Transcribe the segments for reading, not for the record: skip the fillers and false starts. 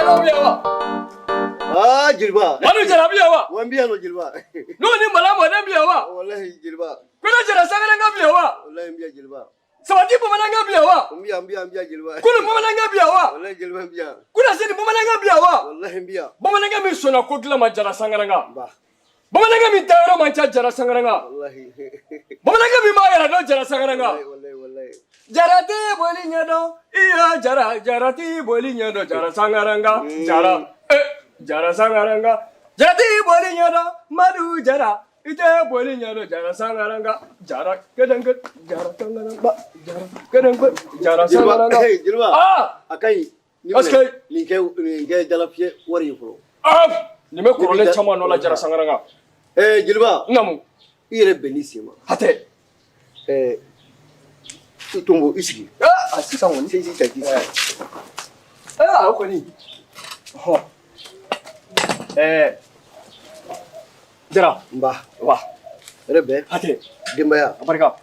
Jarakaw bɛ yan wa? Aa jeliba. Madu Jara bɛ yan wa? Wa n bɛ yan nɔ jeliba. N'o ni Mala mɔden bɛ yan wa? Walahi jeliba. Kone Jara Sangarenka bɛ yan wa? Walahi n bɛ yan jeliba. Sabati bamanankɛ bɛ yan wa? N bɛ yan, n bɛ yan, n bɛ yan jeliba. Kunu bamanankɛ bɛ yan wa? Walahi jeliba n bɛ yan. Kunasini bamanankɛ bɛ yan wa? Walahi n bɛ yan. Bamanankɛ min sɔnna ko dilan ma Jara Sangarenka. Ba. Bamanankɛ min taayɔrɔ man ca Jara Sangarenka. Walahi. Bamanankɛ min b'a yɛrɛ dɔn Jara Sangarenka. Walahi walahi. Jara tɛ boli ɲɛdɔn, iya Jara, Jara tɛ boli ɲɛdɔn, Jara Sangarenka, Jara, Jara Sangarenka, Jara tɛ boli ɲɛdɔn, Madu Jara, i tɛ boli ɲɛdɔn, Jara Sangarenka, Jara kelenke, Jara Sangarenka, Jara kelenke, Jara Jeliba, Sangarenka. Jeliba. Ah! A ka ɲi. Nin Parce minɛ, que- nin kɛ jalafiyɛ wari ye fɔlɔ. Ah! Nin bɛ kɔrɔlen caman nɔ la Jara Sangarenka. Jeliba. Naamu. I yɛrɛ bɛn n'i sen ma. Hatɛ. I tonbo i sigi. Ah, sisan kɔni. Si si k'i sigi. Ah, o kɔni. Ɔhɔ. Jara. N ba. Wa. Yɛrɛ bɛn. Hatɛ. Denbaya. A barika.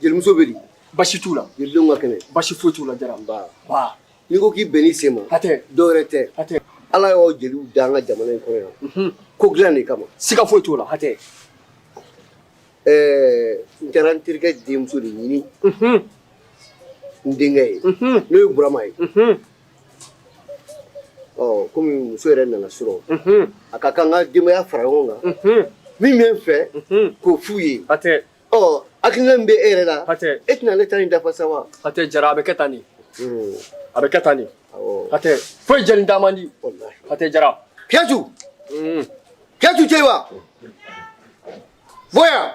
Jelimuso bɛ di? Basi t'u la. Jelidenw ka kɛnɛ. Basi foyi t'u la Jara. N ba. Ba. N'i ko k'i bɛn n'i sen ma. Hatɛ. Dɔwɛrɛ tɛ. Hatɛ. Ala y'aw jeliw da an ka jamana in kɔnɔ yan. Ko dilan de kama. Siga foyi t'o la. Hatɛ. N taara n terikɛ denmuso de ɲini. N denkɛ ye. N'o ye Burama ye. Ɔ komi muso yɛrɛ nana sɔrɔ. A ka kan ka denbaya fara ɲɔgɔn kan. Min bɛ n fɛ. K'o f'u ye. Hatɛ. Ɔ hakilina min bɛ e yɛrɛ la. Hatɛ. E tɛna ne ta nin dafa sa wa? Hatɛ Jara, a bɛ kɛ tan de. A bɛ kɛ tan de. Awɔ. Hatɛ. Foyi jɛni da man di. Walahi. Hatɛ Jara. Kiyatu. Kiyatu Cɛyiba. Bɔ yan.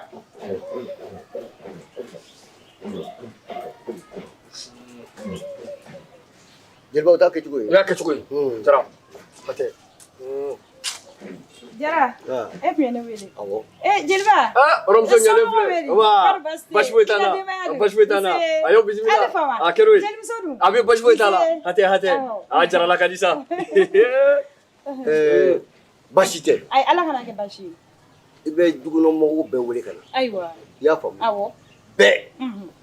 Jeliba, o t'a kɛcogo ye. O y'a kɛcogo ye. Jara. Hatɛ. Jara, Ah. e tun ye ne wele. Awɔ. Jeliba. Ah, Rɔmuso ɲɛlen Somɔgɔw filɛ. bɛ di? Wa. Kɔri baasi tɛ yen? Basi foyi t'an I ka na. denbaya dun? Basi foyi t'an na. Nse. A y'o bisimila. Ale fa wa? A kɛra o ye. Jelimuso dun? A bɛ basi foyi t'a la. Nse. Hatɛ hatɛ. Awɔ. A Jarala ka di sa. Baasi tɛ. Ayi, Ala kana kɛ baasi ye. I bɛ dukɔnɔmɔgɔw bɛɛ wele ka na. Ayiwa. I y'a faamu? Awɔ. Bɛɛ.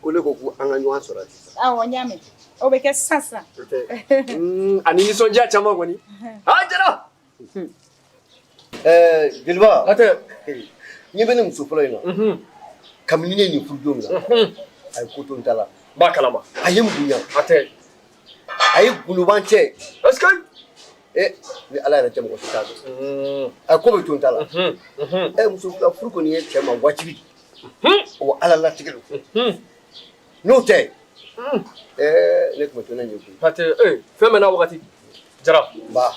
Ko ne ko ko an ka ɲɔgɔn sɔrɔ sisan. Awɔ, n y'a mɛn. O bɛ kɛ sisan sisan. Ani nisɔndiya caman kɔni. Ah, Jara. Jeliba. Hatɛ. Ɲɛ bɛ ne muso fɔlɔ in na. Kabini ne ye nin furu don min na. A ye ko to n ta la. N b'a kalama. A ye n bonya. Hatɛ. A ye gundoban cɛ. Est-ce que. Ni Ala yɛrɛ tɛ mɔgɔ si t'a dɔn. A ko bɛ to n ta la. Muso fila furu kɔni ye cɛ ma wajibi. O Ala latigɛ don. N'o tɛ. Ne tun bɛ to ne ɲɛ koyi. Hatɛ, fɛn bɛɛ n'a wagati. Jara. Ba.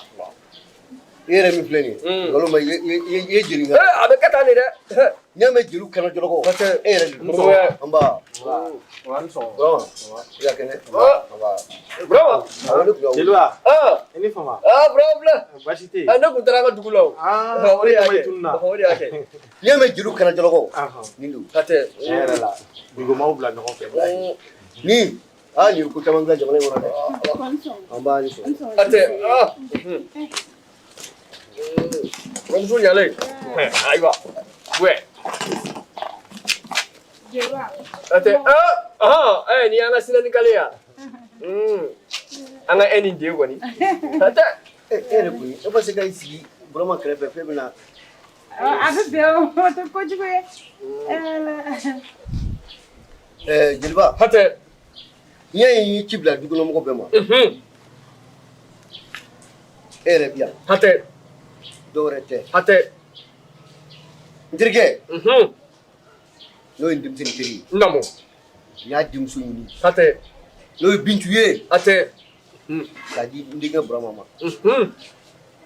I yɛrɛ min filɛ nin ye. Nkalon ma i ye jeli A bɛ kɛ tan de dɛ. N'i y'a mɛn jeliw kana jɔlɔkɔ. Hatɛ. E yɛrɛ de don. Kosɛbɛ. N ba. Wa ni sɔgɔma. Burama. I ka kɛnɛ. N ba. Burama. Awɔ, ne tun y'aw wele. Jeliba. Ah. I ni fama. Ah, Burama filɛ. Baasi tɛ yen. Ah, ne tun taara an ka dugu la o. Ah, O de y'a o de kɛ. tunun na. O de y'a kɛ. N'i y'a mɛn jeliw kana jɔlɔkɔ. Nin don. Hatɛ. Tiɲɛ yɛrɛ la, dugumaw bila ɲɔgɔn fɛ. Nin. Ah, nin ye ko caman dilan jamana in kɔnɔ dɛ. An b'a ni sɔgɔma. Hatɛ. Ah. Rɔmuso ɲalen. Ayiwa. Wɛ. Jeliba. Hatɛ. Ah, ahan, nin y'an ka sinani kale ya. An ka e ni den kɔni. Hatɛ. E yɛrɛ kɔni, e ma se ka i sigi Burama kɛrɛfɛ fɛn min na. A bɛ bɛn o, o tɛ kojugu ye. Ala. Jeliba. Hatɛ. N'i y'a ye n ye ci bila dukɔnɔmɔgɔw bɛɛ ma. E yɛrɛ bi yan. Hatɛ. Dɔwɛrɛ tɛ. Hatɛ. N terikɛ. N'o ye n denmisɛnnin teri ye. Naamu. N y'a denmuso ɲini. Hatɛ. N'o ye Bintu ye. Hatɛ. K'a di n denkɛ Burama ma.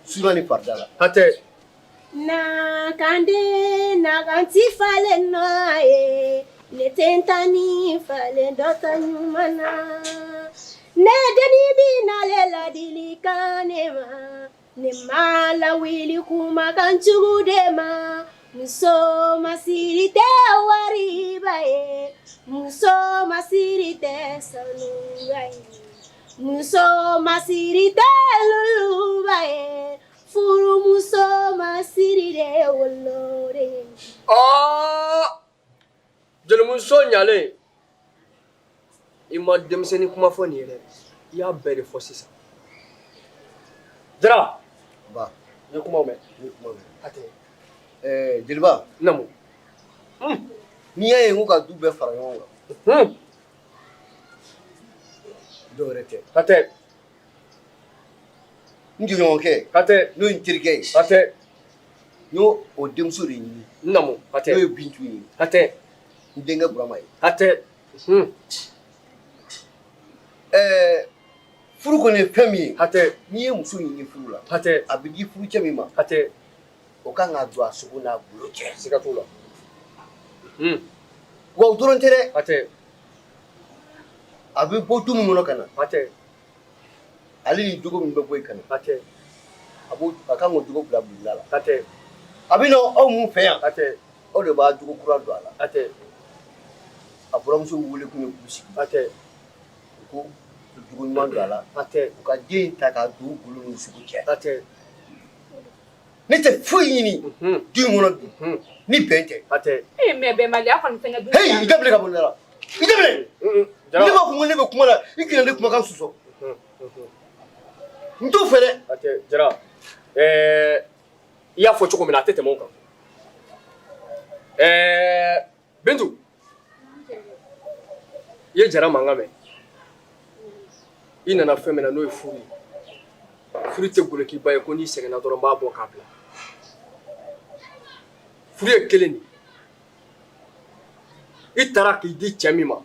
Suna ni farida la. Hatɛ. Na kande na kanti falen nɔ ye ne tɛ n ta ni falen dɔ ta ɲuman na ne denni bi nale ladilikan ne ma ne ma lawuli kumakan jugu de ma muso masiri tɛ wariba ye muso masiri tɛ sanuba ye muso masiri tɛ luluba ye furumuso masiri de wolo de ye. Aa! Jelimuso ɲalen, i ma denmisɛnnin kuma fɔ nin ye dɛ, i y'a bɛɛ de fɔ sisan. Jara. Ba. N ye kumaw mɛn. N ye kuma mɛn. Hatɛ. Jeliba. Naamu. N'i y'a ye n ko ka du bɛɛ fara ɲɔgɔn kan. Dɔwɛrɛ tɛ. Hatɛ. N jɛɲɔgɔnkɛ. Hatɛ. N'o ye n terikɛ ye. Hatɛ. N y'o o denmuso de ɲini. Naamu. Hatɛ. N'o ye Bintu ye. Hatɛ. N denkɛ Burama ye. Hatɛ. Furu kɔni ye fɛn min ye. Hatɛ. N'i ye muso ɲini furu la. Hatɛ. A bɛ di furucɛ min ma. Hatɛ. O kan k'a don a sogo n'a golo cɛ. Siga t'o la. Wa o dɔrɔn tɛ dɛ. Hatɛ. A bɛ bɔ du min kɔnɔ ka na. Hatɛ. Ale ni jogo min bɛ bɔ yen ka na. Hatɛ. A b'o a kan k'o jogo bila bulonda la. Hatɛ. A bɛ na aw mun fɛ yan. Hatɛ. Aw de b'a jogo kura don a la. Hatɛ. A buramuso wele kun ye k'u sigi. Hatɛ. U ko jogo ɲuman don a la. Hatɛ. U ka den in ta k'a don u golo n'u sogo cɛ. Hatɛ. Ne tɛ foyi ɲini du in kɔnɔ bi ni bɛn tɛ. Hatɛ. Ee mais bɛnbaliya kɔni fɛngɛ du. Heyi i da bilen ka bɔ ne la. I da bilen. Ne b'a fɔ ko ne bɛ kuma la i kana ne kumakan sɔsɔ. N t'o fɛ dɛ. Hatɛ Jara. I y'a fɔ cogo min na a tɛ tɛmɛ o kan. Bintu. I ye Jara mankan mɛn. I nana fɛn min na n'o ye furu ye. Furu tɛ golokiba ye ko n'i sɛgɛnna dɔrɔn n b'a bɔ k'a bila. Furu ye kelen de ye. I taara k'i di cɛ min ma,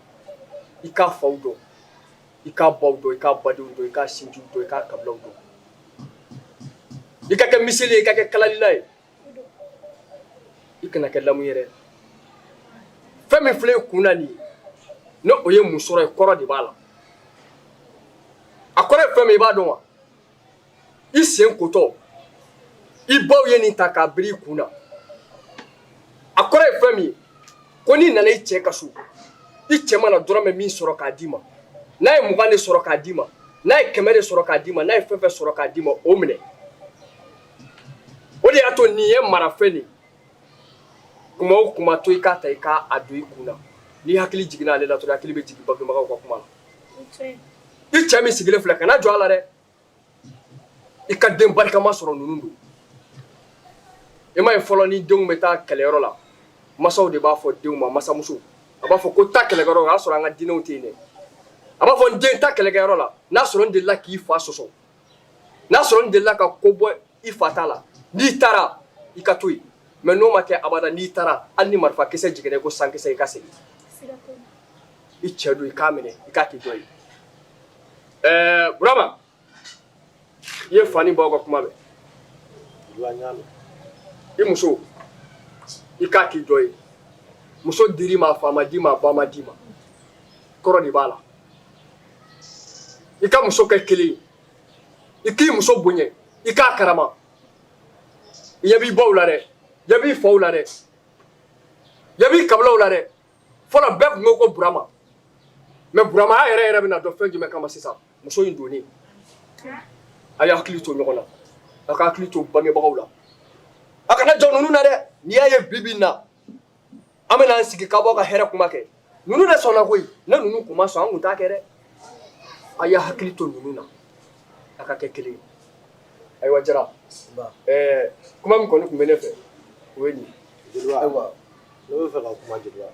i k'a faw dɔn, i k'a baw dɔn, i k'a badenw dɔn, i k'a sinjiw dɔn, i k'a kabilaw dɔn. I ka kɛ miseli ye, i ka kɛ kalalila ye. I kana kɛ lamu ye dɛ. Fɛn min filɛ i kun na nin ye, n'o o ye musɔrɔ ye, kɔrɔ de b'a la. A kɔrɔ ye fɛn min ye, i b'a dɔn wa? I sen kotɔ, i baw ye nin ta k'a biri i kun na. A kɔrɔ ye fɛn min ye, ko n'i nana i cɛ ka so, i cɛ mana dɔrɔmɛ min sɔrɔ k'a d'i ma, n'a ye 20 de sɔrɔ k'a d'i ma, n'a ye 100 de sɔrɔ k'a d'i ma, n'a ye fɛn fɛn sɔrɔ k'a d'i ma, o minɛ. O de y'a to nin ye marafɛn de ye. Kuma o kuma to i k'a ta i k'a don i kun na. N'i hakili jiginna ale la dɔrɔn, hakili bɛ jigin bangebagaw ka kuma la. I cɛ min sigilen filɛ, kana jɔ a la dɛ. I ka den barikama sɔrɔ ninnu don. I m'a ye fɔlɔ ni denw bɛ taa kɛlɛyɔrɔ la, masaw de b'a fɔ denw ma, masamuso a b'a fɔ ko taa kɛlɛkɛyɔrɔ la, o y'a sɔrɔ an ka diinɛw tɛ yen dɛ. A b'a fɔ n den taa kɛlɛkɛyɔrɔ la, n'a sɔrɔ n delila k'i fa sɔsɔ, n'a sɔrɔ n delila ka ko bɔ i fa ta la, n'i taara i ka to yen. Mais n'o ma kɛ abada, n'i taara hali ni marifakisɛ jiginna i ko sankisɛ, i ka segin. I cɛ don, i k'a minɛ, i k'a k'i dɔ ye. Burama, i ye fa ni baw ka kuma mɛn. I muso, i k'a k'i dɔ ye. Muso dir'i ma, a fa ma d'i ma, a ba ma d'i ma. Kɔrɔ de b'a la. I ka muso kɛ kelen ye. I k'i muso bonya, i k'a karama. I ɲɛ b'i baw la dɛ, ɲɛ b'i faw la dɛ, ɲɛ b'i kabilaw la dɛ. Fɔlɔ bɛɛ tun ko ko Burama. Mais Buramaya yɛrɛ yɛrɛ bɛna dɔn fɛn jumɛn kama sisan? Muso in donnen. A y'a hakili to ɲɔgɔn na. A ka hakili to bangebagaw la. A kana jɔ ninnu na dɛ. N'i y'a ye bi bi in na, an bɛna an sigi k'aw b'aw ka hɛrɛ kuma kɛ. Ninnu de sɔnna koyi. Ne ninnu kun ma sɔn, an kun t'a kɛ dɛ. A y'a hakili to ninnu na. A ka kɛ kelen ye. Ayiwa Jara, kuma min kɔni tun bɛ ne fɛ, o ye nin ye. Jeliba, Ayiwa. Ne bɛ fɛ ka kuma Jeliba.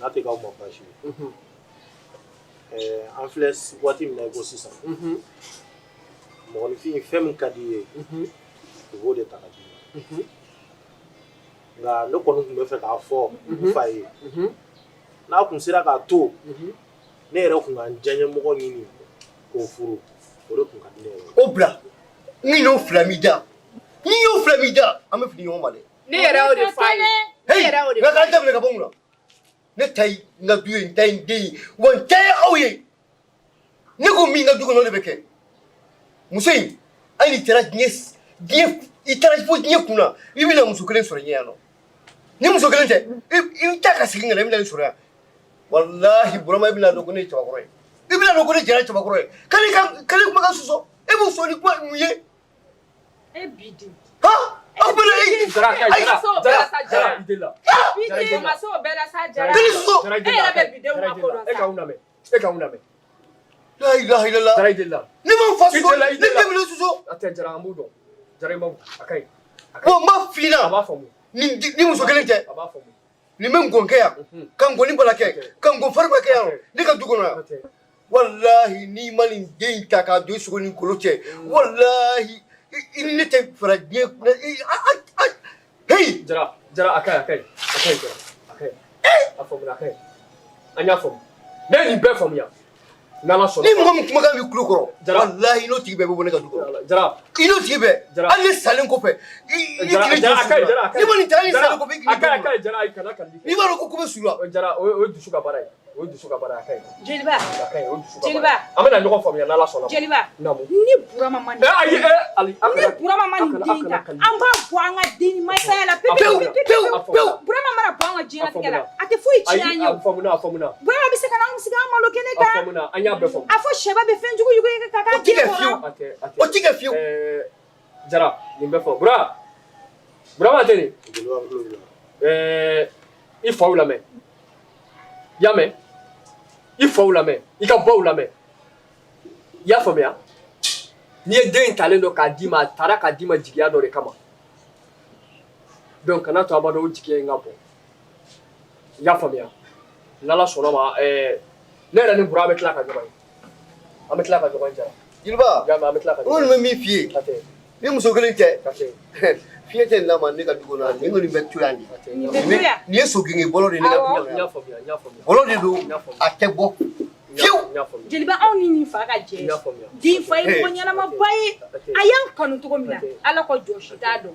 N'a tɛ k'aw ma baasi ye. An filɛ waati min na i ko sisan. Mɔgɔninfin fɛn min ka di i ye, u b'o de ta ka d'i ma. Nka ne kɔni tun bɛ fɛ k'a fɔ n fa ye, n'a kun sera k'a to, ne yɛrɛ kun ka n diyaɲɛmɔgɔ ɲini k'o furu, o de kun ka di ne yɛrɛ ye. O bila, n'i y'o fila m'i da, n'i y'o fila m'i da, an bɛ fili ɲɔgɔn ma dɛ. Ne yɛrɛ y'o de f'a ye. Ne yɛrɛ y'o de Nka k'an daminɛ ka bɔ mun na? Ne ta ye n ka du ye, n ta ye n den ye, wa n ta ye aw ye. Ne ko min ka du kɔnɔ, o de bɛ kɛ. Muso in, hali n'i taara diɲɛ diɲɛ, i taara fo diɲɛ kun na, i bɛna muso kelen sɔrɔ ɲɛ yan nɔ. Ni muso kelen tɛ, i bɛ taa ka segin ka na, i bɛna nin sɔrɔ yan. Walahi Burama, i bɛna dɔn ko ne ye cɛbakɔrɔ ye. I bɛna dɔn ko ne Jara ye cɛbakɔrɔ ye. K'ale kumakan sɔsɔ, e b'o sɔn ni kuma mun ye? E bi di. Han? Aw bɛna e. Jara, Jara, Jara, Jara, i delila. Bi di ma se o bɛɛ la sa Jara. K'ale sɔsɔ. Jara, i E delila. yɛrɛ bɛ bi denw ka ko dɔn E sa. k'anw lamɛn. E k'anw lamɛn. La ilaha illallah. Jara i delila. Ne ma n fa I sɔsɔ, delila, i ne delila. den bɛ ne sɔsɔ. A tɛ Jara, an b'o dɔn. Jara i ma a ka ɲi. Bon, n b'a f'i A ɲɛna. b'a faamu. Ni muso kelen tɛ. A b'a faamu. Nin bɛ ngɔn kɛ yan, ka ngɔni bala kɛ, ka ngɔn fari kɛ yan, ne ka du kɔnɔ yan. Walahi n'i ma nin den in ta k'a don i sogo ni golo cɛ, walahi i ni ne tɛ fara diɲɛ. Hey! Jara, Jara a ka ɲi, a ka ɲi, a ka ɲi Jara, a ka ɲi. A faamuna, a ka ɲi. An y'a faamu. Ne ye nin bɛɛ faamuya. N'Ala sɔnna. Ni mɔgɔ min kumakan b'i tulo kɔrɔ, Jara. Walahi n'o tigi bɛɛ bɛ bɔ ne ka du kɔnɔ. Jara. I n'o tigi bɛɛ, Jara. Hali ne salen kɔfɛ, i Jara, kile Jara, jɔ a ka ɲi, Jara, a ka ɲi. N'i ma nin ta, hali ne Jara, salen kɔfɛ, i kile a ka ɲi, a jɔ. ka ɲi, Jara, ayi, kana kalili kɛ. N'i b'a dɔn ko ko bɛ su la. Jara, o ye dusu ka baara ye. O ye dusu ka baara ye, a ka ɲi. Jeliba. A ka ɲi, o ye dusu ka baara ye. Jeliba. An bɛna ɲɔgɔn faamuya n'Ala sɔnna. Jeliba. Naamu. Ni Burama ma nin. Ayi, Ali, a Ni kana- Burama ma nin a kana- den a ta, kana kalili. an b'a bɔ an ka den masaya la pewu Pewu, pewu pewu, pewu. pewu. Burama mana bɔ an ka diɲɛlatigɛ la, A faamuna. a tɛ foyi tiɲɛ Ayi, an ye a o. faamuna, a faamuna. Burama bɛ se ka na anw sigi an malo kɛnɛ A kan. faamuna, an y'a bɛɛ faamu. A fɔ sɛba bɛ fɛn jugu jugu kɛ ka k'a O ti den kɛ fiyewu. kɔrɔ. A tɛ, a tɛ. O ti kɛ fiyewu. Jara, nin bɛɛ faamu. Bura, Burama tɛ nin. Jeliba n tulo b'i la. I faw lamɛn. I y'a mɛn? I faw lamɛn, i ka baw lamɛn. I y'a faamuya? N'i ye den in talen dɔn k'a d'i ma, a taara k'a d'i ma jigiya dɔ de kama. Donc kana to abada o jigiya in ka bɔ. I y'a faamuya? N'Ala sɔnna ma, ne yɛrɛ ni Bura bɛ tila ka ɲɔgɔn ye. An bɛ tila ka ɲɔgɔn ye Jara. Jeliba. I y'a mɛn, an bɛ tila ka N kɔni ɲɔgɔn bɛ ye. min f'i ye. A tɛ. Ni muso kelen tɛ. A tɛ. Fiɲɛ tɛ nin na ma ne ka du kɔnɔ, nin kɔni bɛ to yan de. Nin bɛ to yan. Nin ye sogenge bɔlɔ de ye ne ka du kɔnɔ N y'a yan. faamuya, n y'a faamuya. Bɔlɔ de don, a tɛ bɔ fiyewu. N y'a faamuya. Jeliba, anw ni nin fa ka N jɛ. y'a faamuya. Den fa ye mɔgɔ ɲɛnamaba ye. A y'an kanu cogo min na, Ala ka jɔ si t'a dɔn.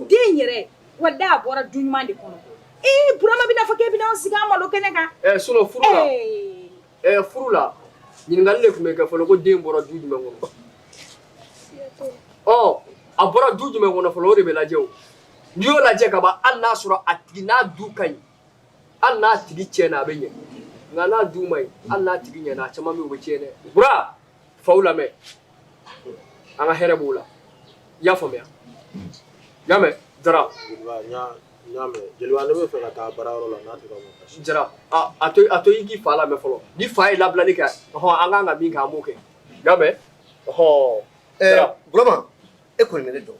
Den yɛrɛ, walahi a bɔra du ɲuman de kɔnɔ. Ee, Burama bɛna fɔ k'e bɛna anw sigi an malo kɛnɛ kan. Sinon furu la. Ee. Furu la, ɲininkali de tun bɛ kɛ fɔlɔ ko den bɔra du jumɛn kɔnɔ. Ɔ, a bɔra du jumɛn kɔnɔ fɔlɔ, o de bɛ lajɛ o. N'i y'o lajɛ ka ban, hali n'a sɔrɔ a tigi n'a du ka ɲi, hali n'a tigi tiɲɛna a bɛ ɲɛ. Nka n'a du ma ɲi, hali n'a tigi ɲɛna, a caman bɛ yen o bɛ tiɲɛ dɛ. Bura, faw lamɛn. An ka hɛrɛ b'o la. I y'a faamuya? I y'a mɛn, Jara? Jeliba, n y'a mɛn. Jeliba, ne bɛ fɛ ka taa baarayɔrɔ la n'a tɛ ka mɔgɔ basi. Jara, a to i k'i fa lamɛn fɔlɔ. Ni fa ye labilali kɛ, ɔhɔn, an kan ka min kɛ, an b'o kɛ. I y'a mɛn? Ɔhɔn. Jara. Burama, e kɔni bɛ ne dɔn.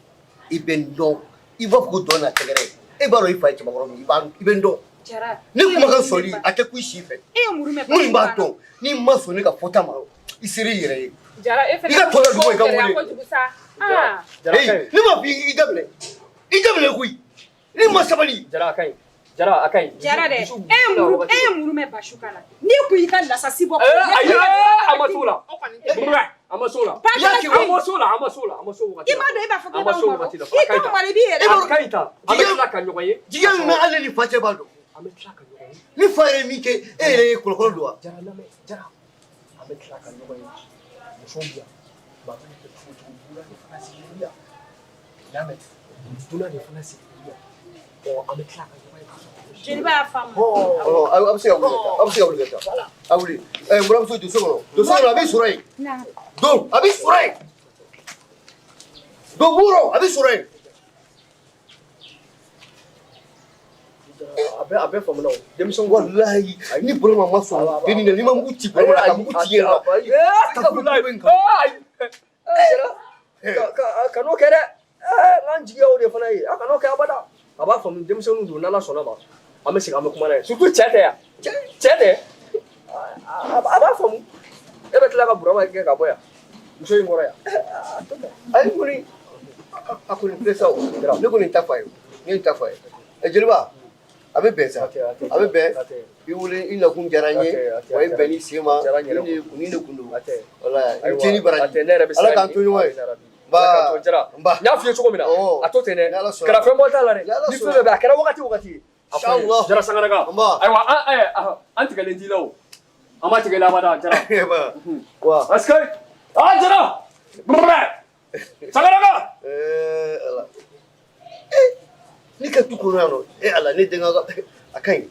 I bɛ n dɔn. I b'a fɔ ko dɔn n'a tɛgɛrɛ ye. E b'a dɔn i fa ye cɛbakɔrɔ min ye, i bɛ n dɔn. Jara. Ne kumakan sɔrɔli, a tɛ ku i si fɛ. E ye muru mɛn N kɔni b'a dɔn, n'i ma sɔn ne ka fɔta ma, i sera i yɛrɛ ye. Jara, e fana I ka tɔ la dugu, i ka gɛlɛya wele. kojugu sa. Ah. Hey, ne m'a fɔ i daminɛ. I daminɛ koyi. N'i ma sabali. Jara, a ka ɲi. Jara, a ka ɲi. Jara dɛ, e ye muru mɛn basu kan na. N'i kun y'i ka lasasi bɔ. Ayi, a ma s'o la. A ma s'o la. Ba A ma s'o la, a ma s'o la, a ma s'o wagati I la. m'a dɔn e b'a fɔ A k'e ma b'anw s'o malo. wagati la. I t'anw malo, i b'i yɛrɛ A malo. ka ɲi tan. An bɛ tila ka ɲɔgɔn ye. Jigiya min bɛ hali ni fa cɛ b'a dɔn. An bɛ tila ka ɲɔgɔn ye. Ni fa yɛrɛ ye min kɛ, e yɛrɛ ye kɔlɔkɔlɔ don wa? Jara, lamɛn, Jara. An bɛ tila ka ɲɔgɔn ye. Musow bɛ yan. Mankan kɛ cogo cogo, dunan de fana sigilen bɛ yan. I y'a mɛn? Dunan de fana sigilen bɛ yan. Ɔ, an bɛ tila ka ɲɔgɔn ye ka sɔrɔ. Jeliba y'a faamu. Ɔ, aw bɛ se ka wuli ka taa. Aw bɛ se ka wuli ka taa. A wuli. Buramuso, don so kɔnɔ. Don so kɔnɔ, a b'i sɔrɔ yen. Don, a b'i sɔrɔ yen. Don buru, a b'i sɔrɔ yen. A bɛɛ faamuna o. Denmisɛnw Walahi, ni Burama ma sɔn denni na, n'i ma mugu ci Burama la, ka mugu ci i yɛrɛ la. Ka furu ayi. Jara, kan'o kɛ dɛ. N k'an jigiya o de fana ye. A kan'o kɛ abada. A b'a faamu, denmisɛnninw don, n'Ala sɔnna ma. An bɛ segin an bɛ kuma n'a ye. Surtout cɛ tɛ yan. Cɛ tɛ. A b'a faamu. E bɛ tila ka Burama gɛn ka bɔ yan. Muso in kɔrɔ yan. Ayi, kɔni, a kɔni filɛ sa o. Ne kɔni ta fa ye. Ne ye ta fa ye. Jeliba, a bɛ bɛn sa. A bɛ bɛn. I wele, i nakun diyara n ye. Wa i bɛn n'i sen ma. Ni ne kun don. Wala, i ce ni baraji. Ala k'an to ɲɔgɔn ye. Ba, Jara, n ba. N y'a f'i ye cogo min na, a to ten dɛ. Kɛra fɛn bɔ t'a la dɛ. Ni fɛn bɛɛ bɛ, a kɛra wagati o wagati ye. Inshallah. Jara Sangaraka. Ayiwa, an tigɛlen t'i la o. An ma tigɛ i la abada, Jara. Wa. Parce que, ah Jara. Brrr. Sangaraka. Ala. Ne ka du kɔnɔ yan nɔ, Ala, ne denkɛ ka a ka ɲi.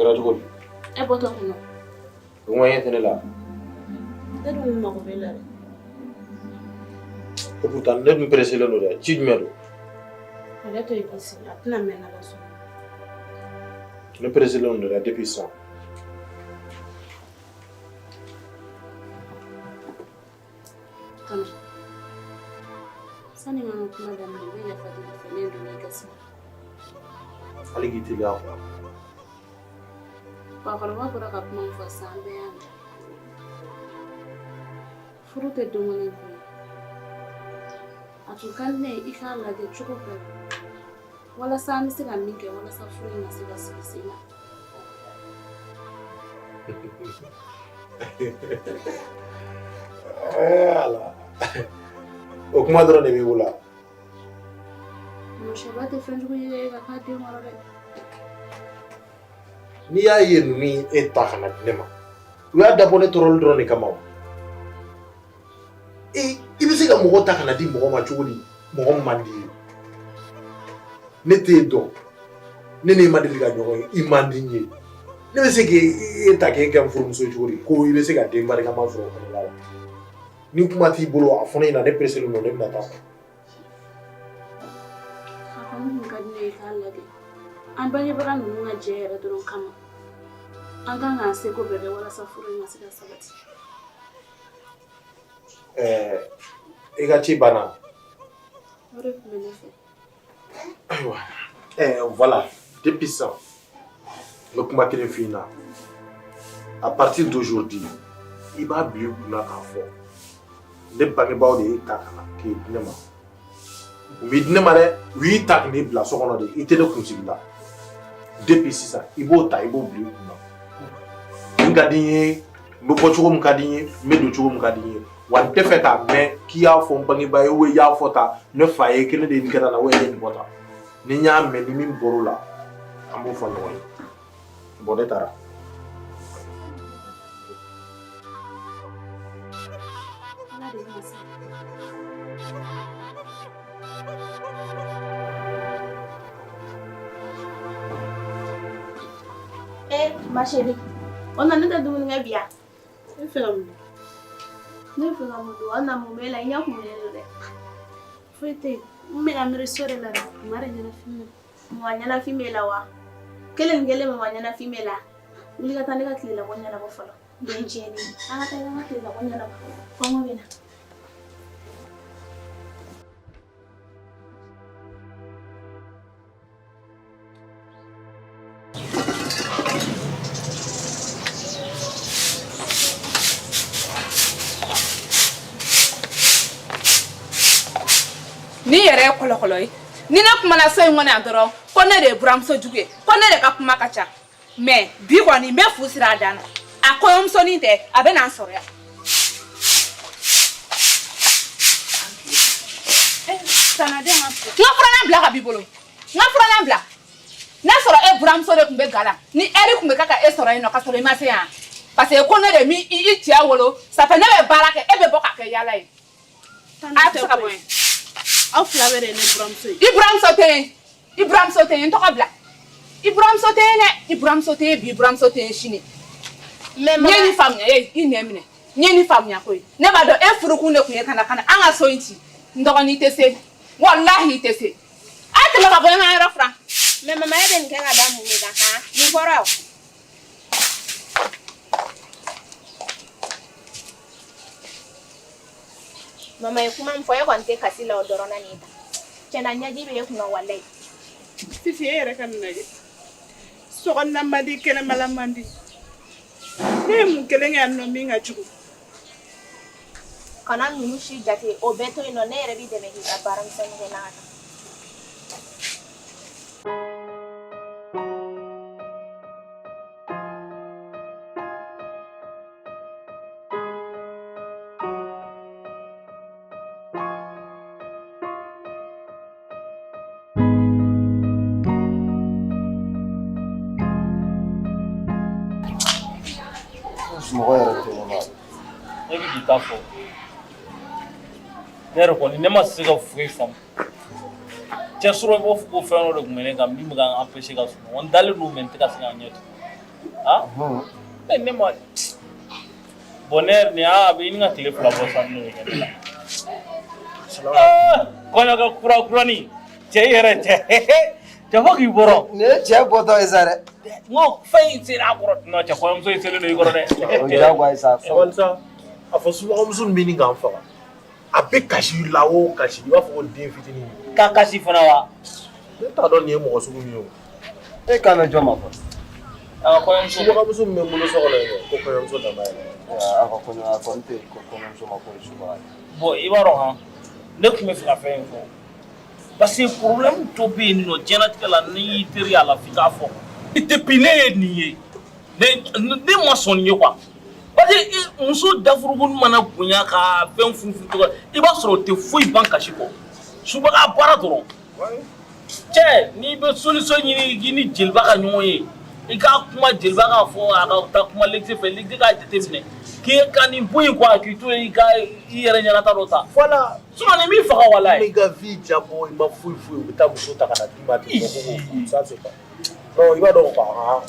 Kɛra cogo di? E bɔtɔ kun na. O kuma ɲɛ tɛ ne la. Ne dun mago b'e la dɛ. Et pourtant ne dun pressé len don dɛ. Ci jumɛn don? Ale to i k'i sigi, a tɛna mɛn n'Ala sɔnna. Ne pressé len don dɛ depuis sisan. Kanu. Sani n ka n ka kuma daminɛ, n bɛ yafa deli i fɛ, ne donna i gasi la. Hali k'i teliya quoi. Fakɔrɔba bɔra ka kuma min fɔ sisan, an bɛɛ y'a mɛn. Furu tɛ don kelen ko ye. A tun ka di ne ye i k'a lajɛ cogo bɛɛ la walasa an bɛ se ka min kɛ walasa furu in ka se ka sigi sen kan. Ala. O kuma dɔrɔn de b'i bolo wa? Sɛba tɛ fɛn jugu ye ka k'a den kɔrɔ dɛ. N'i y'a ye ninnu ye e ta ka na di ne ma, u y'a dabɔ ne tɔɔrɔli dɔrɔn de kama o. E, i bɛ se ka mɔgɔ ta ka na di mɔgɔ ma cogo di, mɔgɔ min man di i ye? Ne t'e dɔn, ne n'e ma deli ka ɲɔgɔn ye, i man di n ye. Ne bɛ se k'e ta k'e kɛ n furumuso ye cogo di, ko i bɛ se ka den barikama sɔrɔ o kɔnɔna la? Ni kuma t'i bolo, a fɔ ne ɲɛna, ne pressé don, ne bɛna taa. A kɔni tun ka di ne ye k'a lajɛ. An bangebaga ninnu ka jɛ yɛrɛ dɔrɔn kama, an kan k'an seko bɛɛ kɛ walasa furu in ka se ka sabati. Ɛɛ, i ka ci banna? O de tun bɛ ne fɛ. Ayiwa, ɛɛ voilà, depuis sisan n bɛ kuma kelen f'i ɲɛna. À partir d'aujourd'hui, i b'a bila i kunna k'a fɔ ne bangebaaw de y'e ta ka na k'e di ne ma. U m'i di ne ma dɛ, u y'i ta ka n'i bila so kɔnɔ de, i tɛ ne kunsigi la. Depuis sisan, i b'o ta, i b'o bila i kunna. Min ka di n ye, n bɛ bɔ cogo min ka di n ye, n bɛ don cogo min ka di n ye. Wa n tɛ fɛ k'a mɛn k'i y'a fɔ n bangebaa ye ou i y'a fɔ tan ne fa ye ko ne de ye nin kɛ tan na ou ne ye nin bɔ tan. Ni n y'a mɛn ni min bɔr'o la, an b'o fɔ ɲɔgɔn ye. Bon, ne taara. Ala de bɛna se. Eh, ma chérie, o na ne tɛ dumuni kɛ bi yan. E fɛ ka mun? Ne fɛ ka mun dun? O na mun b'e la? I ɲɛ kumunen don dɛ. Foyi tɛ yen. N bɛ ka miiri so de la dɛ. Mama de ɲɛnafin bɛ. Mama ɲɛnafin b'e la wa? Kelen ni kelen mama ɲɛnafin b'e la. Wuli ka taa ne ka tilelabɔ ɲɛnabɔ fɔlɔ. Den tiɲɛnen. An ka taa an ka tilelabɔ ɲɛnabɔ. Kɔngɔ bɛ n na. Ni yɛrɛ ye kɔlɔkɔlɔ ye, ni ne kumana so in kɔnɔ yan dɔrɔn, ko ne de ye buramuso jugu ye, ko ne de ka kuma ka ca. Mais bi kɔni, n bɛ fu siri a dan na. A kɔɲɔmusonin tɛ, a bɛ na n sɔrɔ yan. Sanaden, n ka furannan bila ka b'i bolo, n ka furannan bila. N'a sɔrɔ e buramuso de tun bɛ ga la, ni ɛri tun bɛ kɛ ka e sɔrɔ yen nɔ ka sɔrɔ i ma se yan, parce que ko ne de mi i cɛ wolo, ça fait ne bɛ baara kɛ, e bɛ bɔ ka kɛ yaala ye. A tɛ se ka bɔ yen. Aw fila bɛɛ de ye ne buramuso ye. I buramuso tɛ yen, i buramuso tɛ yen, n tɔgɔ bila. I buramuso tɛ yen dɛ, i buramuso tɛ yen bi, i buramuso tɛ yen sini. Mais N ye nin faamuya, e i nɛn minɛ. N ye nin faamuya koyi. Ne b'a dɔn e furukun de tun ye ka na an ka so in ci. N dɔgɔnin, i tɛ se. Walahi, i tɛ se. A tɛmɛ ka bɔ n ka yɔrɔ furan. Mais mama, e bɛ nin kɛ ka da mun de kan han? Nin kɔrɔ. Mama ye kuma min fɔ, e kɔni tɛ kasi la o dɔrɔn na nin ta. Tiɲɛna, ɲɛji bɛ e kunna walayi. Fifi, e yɛrɛ ka nin lajɛ. Sokɔnɔna man di, kɛnɛmala man di. Ne ye mun kelen kɛ yan nɔ min ka jugu? Kana ninnu si jate, o bɛɛ to yen nɔ, ne yɛrɛ b'i dɛmɛ k'i ka baara misɛnnin kɛ n'a ka taa. Sunɔgɔ yɛrɛ tɛ ne la. Ne bɛ k'i ta fɔ. Ne yɛrɛ kɔni, ne ma se ka foyi faamu. Cɛ sɔrɔ i b'a fɔ ko fɛn dɔ de tun bɛ ne kan min bɛ ka n empêcher ka sunɔgɔ. N dalen don, mais n tɛ ka se ka n ɲɛ tugun. Ah, ne ma bon, ne yɛrɛ nin a bɛ ɲini ka tile 2 bɔ sisan, n'o ye kɛ ne la. Ah, kɔɲɔkɛ kura kuranin, cɛ yɛrɛ, cɛ cɛ, fo k'i bɔrɔ. Nin ye cɛ bɔtɔ ye sa dɛ. N ko fɛn in sera a kɔrɔ. Non, cɛ, kɔɲɔmuso in selen don i kɔrɔ dɛ. O diyagoya ye sa. Sabali sa, a fɔ subagamuso min bɛ ɲini k'an faga, a bɛ kasi la o kasi, i b'a fɔ ko den fitinin. K'a kasi fana wa? Ne t'a dɔn nin ye mɔgɔ sugu min ye o. E kan bɛ jɔn ma fɔlɔ? A ka kɔɲɔmuso. Subagamuso min bɛ n bolo so kɔnɔ yen nɔ, ko kɔɲɔmuso dama yɛrɛ. A ka kɔɲɔ, a kɔni tɛ kɔɲɔmuso ma ko ye subaga ye. Bon, i b'a dɔn han, ne tun bɛ fɛ ka fɛn in fɔ parce que problème dɔ bɛ yen nɔ diɲɛlatigɛ la, n'i y'i teri a la, f'i k'a fɔ. Depuis ne ye nin ye, ne ma sɔn nin ye quoi, parce que muso dafurugun mana bonya ka fɛn funfun cogo, i b'a sɔrɔ o tɛ foyi ban kasi kɔ, subaga baara dɔrɔn. Cɛ, n'i bɛ solution ɲini k'i ni jeliba ka ɲɔgɔn ye, i ka kuma jeliba k'a fɔ, a ka taa kuma Lɛkise fɛ, Lɛkise k'a jateminɛ k'i ka nin bɔ yen quoi, k'i to yen, i ka i yɛrɛ ɲɛnata dɔ ta. Voilà. Sinon nin b'i faga walayi. I ka vie jabɔ, i ma foyi foyi, u bɛ taa muso ta ka na d'i ma ten, ko ko ça c'est pas. Non, i b'a dɔn quoi, han,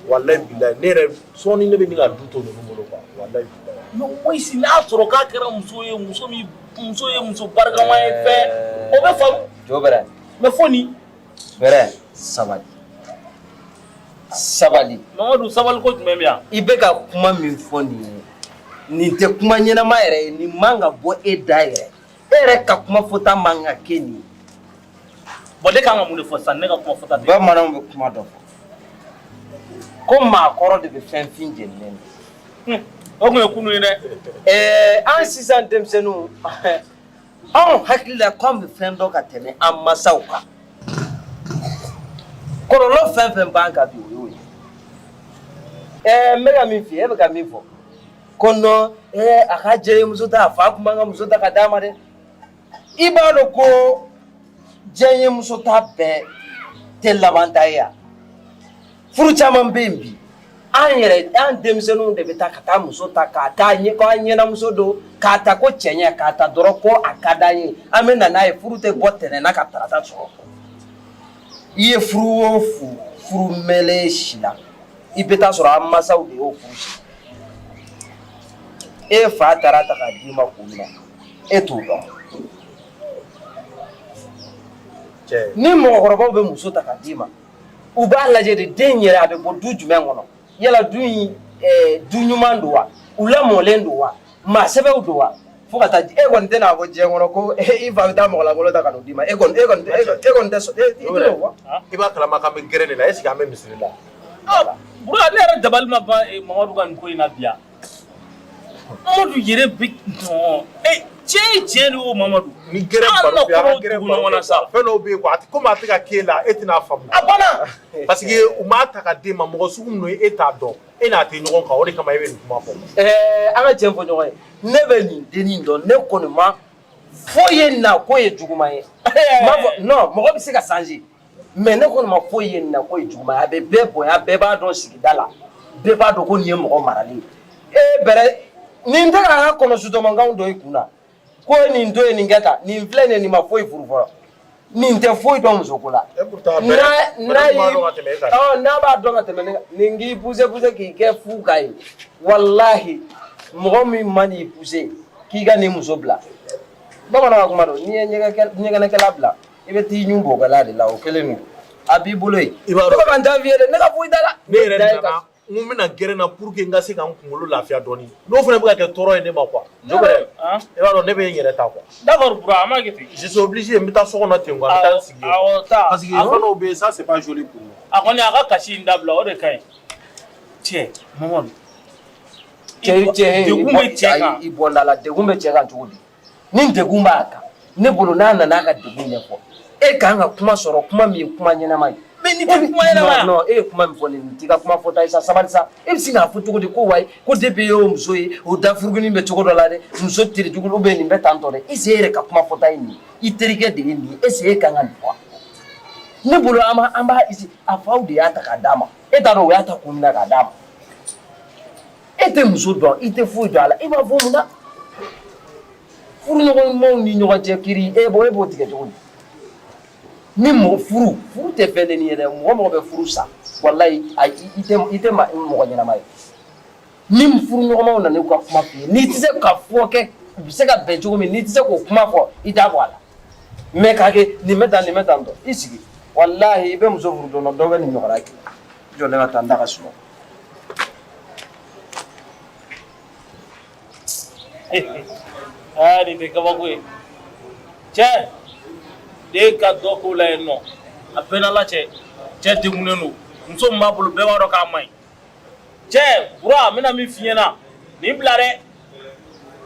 walayi bilayi, ne yɛrɛ sɔɔni ne bɛ ɲini ka du to ninnu bolo quoi, walayi bilayi. Mais au moins n'a sɔrɔ k'a kɛra muso ye, muso min, muso ye muso barikama ye, fɛn o bɛ faamu. Jo bɛrɛ. Mais fo nin. Bɛrɛ, sabali. Sabali. Mamadu, sabali ko jumɛn bɛ yan? I bɛ ka kuma min fɔ nin ye, nin tɛ kuma ɲɛnama yɛrɛ ye, nin man ka bɔ e da yɛrɛ. E yɛrɛ ka kuma fɔta man ka kɛ nin ye. Bon, ne kan ka mun de fɔ sisan? Ne ka kuma fɔta tɛ. Bamananw bɛ kuma dɔ fɔ ko maakɔrɔ de bɛ fɛn fin jeninen don. O tun ye kunun ye dɛ. Ɛɛ, an sisan denmisɛnninw, anw hakili la k'anw bɛ fɛn dɔn ka tɛmɛ an masaw kan. Kɔlɔlɔ fɛn fɛn b'an kan bi, o y'o ye. Ɛɛ, n bɛ ka min f'i ye, e bɛ ka min fɔ ko non, ɛɛ, a ka jɛɲɛmuso ta, a fa tun b'an ka muso ta ka d'a ma dɛ. I b'a dɔn ko jɛɲɛmuso ta bɛɛ tɛ laban ta ye yan. Furu caman bɛ yen bi, an yɛrɛ, an denmisɛnninw de bɛ taa ka taa muso ta k'a taa ɲɛ ko an ɲɛnamuso don, k'a ta ko cɛɲɛ, k'a ta dɔrɔn ko a ka d'an ye, an bɛ na n'a ye. Furu tɛ bɔ tɛnɛn na ka tarata sɔrɔ. I ye furu o furu, furu mɛnlen si la, i bɛ taa sɔrɔ an masaw de y'o furu si. E fa taara ta k'a d'i ma kun min na, e t'o dɔn. Ni mɔgɔkɔrɔbaw bɛ muso ta k'a d'i ma, u b'a lajɛ de den yɛrɛ, a bɛ bɔ du jumɛn kɔnɔ, yala du in du ɲuman don wa, u lamɔlen don wa, maa sɛbɛw don wa, fo ka taa. E kɔni tɛna fɔ diɲɛ kɔnɔ ko i fa bɛ taa mɔgɔlankolon ta ka n'o d'i ma. E kɔni tɛ sɔn, i tɛn'o fɔ. I b'a kalama k'an bɛ gɛrɛn de la, est ce que an bɛ misiri la? Ah, Bura, ne yɛrɛ dabali ma ban Mamadu ka nin ko in na bi yan. Mamadu yɛrɛ bɛ non, cɛ ye tiɲɛ de o Mamadu. Ni gɛrɛn An baro na bɛ an ka kɔrɔw gɛrɛn tugu baro ɲɔgɔn na kɛ sa. Fɛn dɔw bɛ yen quoi, a tɛ komi a tɛ ka k'e la, e tɛna faamu. A banna. Parce que u m'a ta ka d'e ma, mɔgɔ sugu min don, e t'a dɔn, e n'a tɛ ɲɔgɔn kan, o de kama e bɛ nin kuma fɔ. Ɛɛ, an ka tiɲɛ fɔ ɲɔgɔn ye, ne bɛ nin dennin dɔn, ne kɔni ma foyi ye nin na k'o ye juguman ye. N b'a fɔ non, mɔgɔ bɛ se ka changer, mais ne kɔni ma foyi ye nin na k'o ye juguman ye. A bɛ bɛɛ bonya, bɛɛ b'a dɔn sigida la, bɛɛ b'a dɔn ko nin ye mɔgɔ maralen ye. E bɛrɛ nin tɛ k'a ka kɔnɔsutɔmankanw don i kun na ko nin to yen, nin kɛ tan, nin filɛ nin ye, nin ma foyi furu fɔlɔ, nin tɛ foyi dɔn musoko la. N'a n'a y'i ɔ n'a b'a dɔn ka tɛmɛ ne kan, nin k'i poussé poussé k'i kɛ fu kan ye, walahi, mɔgɔ min man n'i poussé k'i ka nin muso bila, bamananw ka kuma don, n'i ye ɲɛgɛnɛkɛla bila, i bɛ t'i ɲun bɔkɛla de la, o kelen don, a b'i bolo yen. I b'a dɔn, ne bɛ ka n ta f'i ye dɛ, ne ka foyi t'a la. Ne yɛrɛ nana n ko n bɛna gɛrɛn na pour que n ka se ka n kunkolo lafiya dɔɔni, n'o fana bɛ ka kɛ tɔɔrɔ ye ne ma quoi. Jobɛrɛ, i b'a dɔn ne bɛ n yɛrɛ ta quoi. D'accord Bura, an b'a kɛ ten. Je suis obligé, n bɛ taa so kɔnɔ ten quoi, n bɛ taa n sigi yen. Awɔ, taa. Parce que fɛn dɔw bɛ yen, ça c'est pas joli pour moi. A kɔni, a ka kasi in dabila, o de ka ɲi. Cɛ, Mamadu. Cɛ, cɛ, Degun bɛ cɛ kan. I bɔnda la, degun bɛ cɛ kan cogo di? Ni degun b'a kan, ne bolo, n'a nana a ka degun ɲɛfɔ, e kan ka kuma sɔrɔ, kuma min ye kuma ɲɛnama ye. Mais nin tɛ kuma ɲɛnama ye. Non, e ye kuma min fɔ nin, nin t'i ka kuma fɔta ye sa, sabali sa. E bɛ sin k'a fɔ cogo di ko wayi, ko depuis e y'o muso ye, o da furukinin bɛ cogo dɔ la dɛ, muso tere jugu ou bien nin bɛ tan tɔ dɛ. Est ce que e yɛrɛ ka kuma fɔta ye nin ye? I terikɛ de ye nin ye, est ce que e kan ka nin fɔ? Ne bolo, an b'a a faw de y'a ta k'a d'a ma, e t'a dɔn o y'a ta kun min na k'a d'a ma. E tɛ muso dɔn, i tɛ foyi dɔn a la, e b'a fɔ mun na? Furuɲɔgɔnmaw ni ɲɔgɔn cɛ kiri, e b'o tigɛ cogo di? Ni mɔgɔ furu, furu tɛ fɛn dennin ye dɛ. Mɔgɔ mɔgɔ bɛ furu sa, Walayi, i tɛ mɔgɔ ɲɛnama ye. Ni furuɲɔgɔnmaw nana u ka kuma f'i ye, n'i tɛ se ka fɔ kɛ, u bɛ se ka bɛn cogo min, n'i tɛ se k'o kuma fɔ, i t'a bɔ a la. Mais k'a kɛ nin bɛ tan, nin bɛ tan tɔ, i sigi. Walahi, i bɛ muso furu don dɔ, dɔ bɛ nin ɲɔgɔnna kɛ. I jɔ, ne ka taa n da ka sunɔgɔ. Aa, nin tɛ kabako ye. Cɛ, den ka dɔ ko la yen nɔ, a bɛɛ n'Ala cɛ, cɛ degunnen don. Muso min b'a bolo, bɛɛ b'a dɔn k'a man ɲi. Cɛ, Bura, n bɛna min f'i ɲɛna, nin bila dɛ.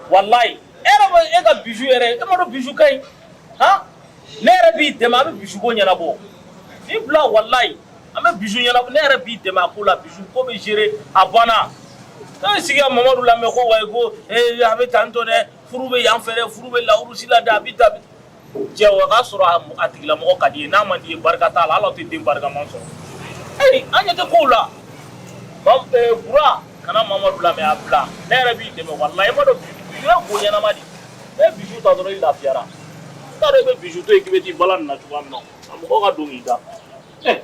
Walayi, e yɛrɛ bɛ e ka bijou yɛrɛ, e m'a dɔn bijou ka ɲi han? Ne yɛrɛ b'i dɛmɛ, an bɛ bijou ko ɲɛnabɔ. Nin bila, walayi, an bɛ bijou ɲɛnabɔ. Ne yɛrɛ b'i dɛmɛ a ko la, bijou ko bɛ gérer, a banna. Ne bɛ sigi ka Mamadu lamɛn ko wayi, ko ee, a bɛ tan tɔ dɛ, furu bɛ yan fɛ dɛ, furu bɛ Lawurusi la dɛ, a bɛ tan. Cɛ, o k'a sɔrɔ a tigilamɔgɔ ka di ye, n'a man di ye, barika t'a la, hali aw tɛ den barikama sɔrɔ. Ee, an ɲɛ tɛ kow la. Bura, kana Mamadu lamɛn, a bila. Ne yɛrɛ b'i dɛmɛ, walayi. E m'a dɔn bijou ye ko ɲɛnama de ye. E bijou ta dɔrɔn, i lafiyara. I t'a dɔn i bɛ bijou to yen k'i bɛ t'i bala nin na cogoya min na, a mɔgɔ ka don k'i da. Ɛ.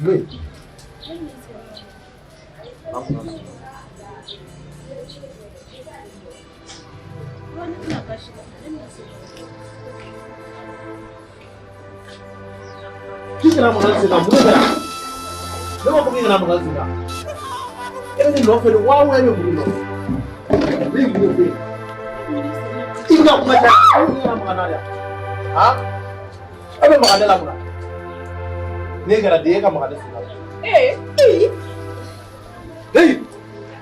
Oui. K'i kana maga n sen na, mun de kɛra? Ne b'a fɔ k'i kana maga n sen na. E bɛ ne nɔfɛ de wa, e bɛ mun de nɔfɛ? Ne ye mun de f'e ye? I bɛ ka kuma caya, e kana maga n na dɛ. Han? E bɛ maga ne la mun na? Ne kɛra den ye, e ka maga ne sen na. Ee. Hey!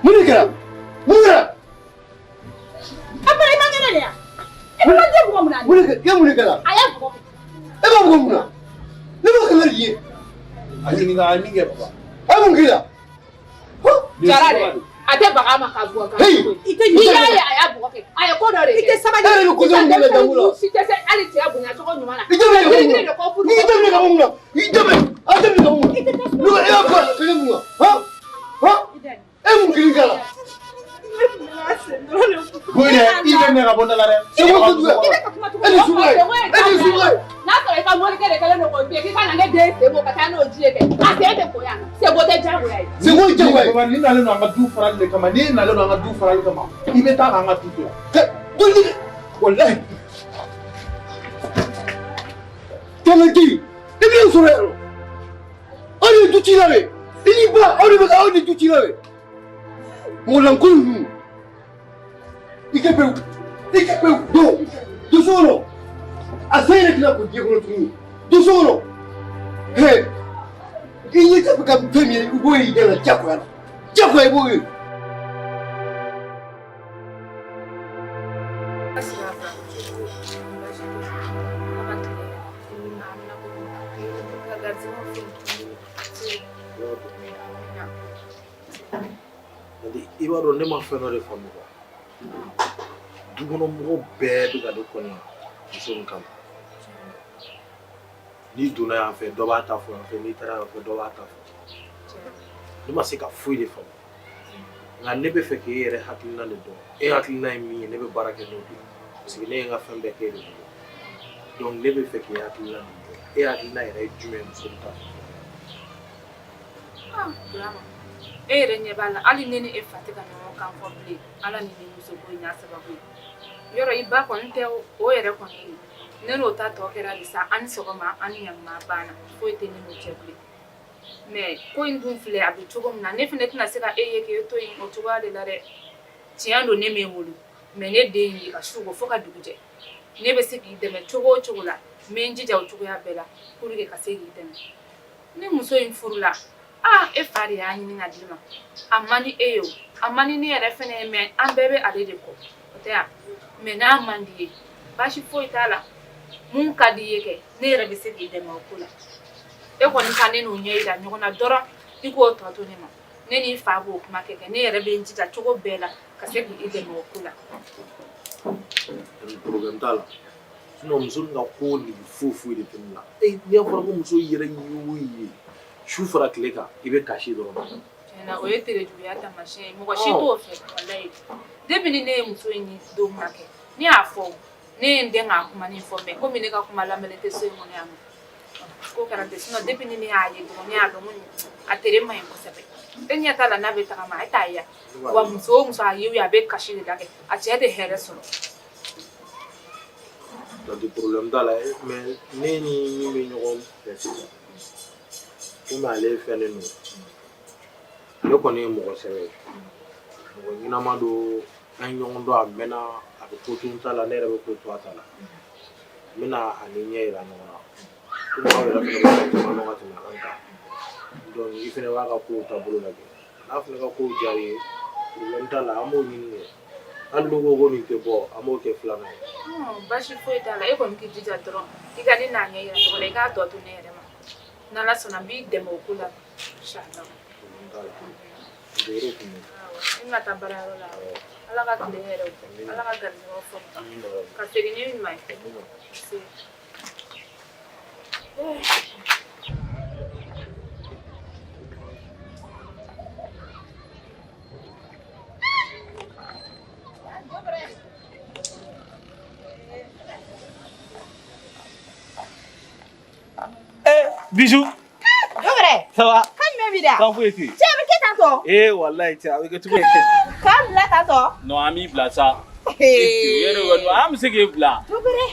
Mun de kɛra? Mun kɛra? A fana i ma kɛnɛ de ya? E bɛ den bugɔ mun na? Mun de kɛra? E mun de kɛra? A y'a bugɔ. E b'a bugɔ mun na? Ne b'a kɛlɛ de ye. A ɲininka, a ye min kɛ papa. A ye mun k'i la? Jara dɛ, a tɛ baga a ma k'a bugɔ. Hey! I tɛ n'i y'a ye a y'a bugɔ kɛ, a ye ko dɔ de kɛ. I tɛ sabali. E yɛrɛ bɛ ko jugu mun kɛ dangu la? Si tɛ se hali cɛya bonya cogo ɲuman na. I tɛ minɛ ka bɔ mun Girin na? de ko furu. I tɛ minɛ ka bɔ mun na? I tɛ minɛ. A tɛ minɛ ka bɔ mun na? N'o e y'a fɔ a kɛlɛ mun na? Han? Han? E mun kiri k'a la? Boyi dɛ, i bɛ minɛ ka bɔ ne la dɛ. Seko kojugu ye. E ni suguya ye. E ni suguya ye. N'a sɔrɔ i ka morikɛ de kɛlen don k'o f'i ye k'i ka na ne den sen bɔ ka taa n'o ji ye kɛ, a sen tɛ ko yan, senko tɛ diyagoya ye. Seko ye diyagoya ye. Papa, nin nalen don an ka du farali de kama. N'i nalen don an ka du farali kama, i bɛ taa k'an ka du to yan. Kɛ doli walahi. Kɛlɛji, i bɛ sɔrɔ yan nɔ. Aw de ye du ci la de. I n'i ba, aw de bɛ aw de ye du ci la de. Mɔgɔ lankolon ninnu. I kɛ pewu. I kɛ pewu. Don. Don so kɔnɔ. A sen yɛrɛ tɛna ko diɲɛ kɔnɔ tuguni. Don so kɔnɔ. He. I ɲɛ tɛ ka fɛn min ye, i b'o ye i da la diyagoya la. Diyagoya i b'o ye. garijɛgɛw foni. I b'a dɔn ne ma fɛn dɔ de faamu quoi. Du kɔnɔ mɔgɔ bɛɛ bɛ ka ne kɔniya muso in kama. N'i donna yan fɛ dɔ b'a ta fɔ yan fɛ, n'i taara yan fɛ dɔ b'a ta fɔ. Ne ma se ka foyi de faamu. Nka ne bɛ fɛ k'e yɛrɛ hakilina de dɔn. E hakilina ye min ye ne bɛ baara kɛ n'o de ye. Parce que ne ye n ka fɛn bɛɛ k'e de bolo. Donc ne bɛ fɛ k'e hakilina de dɔn. E hakilina yɛrɛ ye jumɛn ye muso in ta fanfɛ? Ah, Burama, e yɛrɛ ɲɛ b'a la hali ne ni e fa tɛ ka ɲɔgɔn kan fɔ bilen ala ni nin musoko in y'a sababu ye yɔrɔ i ba kɔni tɛ o yɛrɛ kɔni ye ne n'o ta tɔ kɛra de sa an ni sɔgɔma an ni ɲankuma banna foyi tɛ ne n'o cɛ bilen mais ko in dun filɛ a bɛ cogo min na ne fana tɛna se ka e ye k'e to yen o cogoya de la dɛ tiɲɛ don ne m'e wolo mais ne den y'i ka su ko fo ka dugu jɛ ne bɛ se k'i dɛmɛ cogo o cogo la n bɛ n jija o cogoya bɛɛ la pour que ka se k'i dɛmɛ ni muso in furula aa e fa de y'a ɲini ka d'i ma a man di e ye o a man di ne yɛrɛ fɛnɛ ye mais an bɛɛ bɛ ale de kɔ o tɛ yan mais n'a man di ye baasi foyi t'a la mun ka di i ye kɛ ne yɛrɛ bɛ se k'i dɛmɛ o ko la e kɔni ka ne n'o ɲɛ yira ɲɔgɔn na dɔrɔn i k'o tɔ to ne ma ne n'i fa b'o kuma kɛ ne yɛrɛ bɛ n jija cogo bɛɛ la ka se k'i dɛmɛ o ko la. Problème t'a la sinon muso nin ka ko nege foyi foyi de tɛ ne la. E n'i fɔra ko muso yɛrɛ ye o ye su fara tile kan i bɛ kasi dɔrɔn. Tiɲɛna o ye terejuguya taamasiyɛn ye mɔgɔ si t'o fɛ walayi depuis ni ne ye muso in ye don min na kɛ ne y'a fɔ ne ye n den k'a kuma nin fɔ mais komi ne ka kuma lamɛnlen tɛ so in kɔnɔ yan nɔ ko kɛra ten sinon depuis ni ne y'a ye dɔrɔn ne y'a dɔn ko a tere man ɲi kosɛbɛ e ɲɛ t'a la n'a bɛ tagama e t'a ye wa muso o muso a ye o ye a bɛ kasi de la kɛ a cɛ tɛ hɛrɛ sɔrɔ. Donc problème t'a la mais ne ni min bɛ ɲɔgɔn fɛ sisan komi ale fɛnnen don ale kɔni ye mɔgɔ sɛbɛ ye mɔgɔ ɲɛnama don an ye ɲɔgɔn dɔn a mɛnna a bɛ ko to n ta la ne yɛrɛ bɛ ko to a ta la n bɛna a ni ɲɛ yira ɲɔgɔn na komi aw yɛrɛ fana bɛ fɛn caman dɔn ka tɛmɛ an kan donc i fana b'a ka kow taabolo lajɛ n'a fana ka kow diyara i ye problème t'a la an b'o ɲini kɛ hali n'u ko ko nin tɛ bɔ an b'o kɛ filanan ye. Baasi foyi t'a la e kɔni k'i jija dɔrɔn i ka ne n'a ɲɛ yira ɲɔgɔn na i k'a tɔ to ne yɛrɛ ma n'ala sɔnna n b'i dɛmɛ o ko la inchallah. Problème t'a la. N kun ye. I bɛna taa baarayɔrɔ la ala ka tile hɛrɛ ala ka garijɛgɛw fɔ ka segin ni ɲuman ye. Bijou. Jɔbɛrɛ. Ça va? Kan jumɛn b'i da? Kan foyi tɛ yen. Cɛ a bɛ kɛ tan tɔ. Eh walayi cɛ a bɛ kɛ cogo di? K'an bila tan tɔ. Non an b'i bila sa. Yɛrɛ kɔni an bɛ se k'e bila. Jɔbɛrɛ.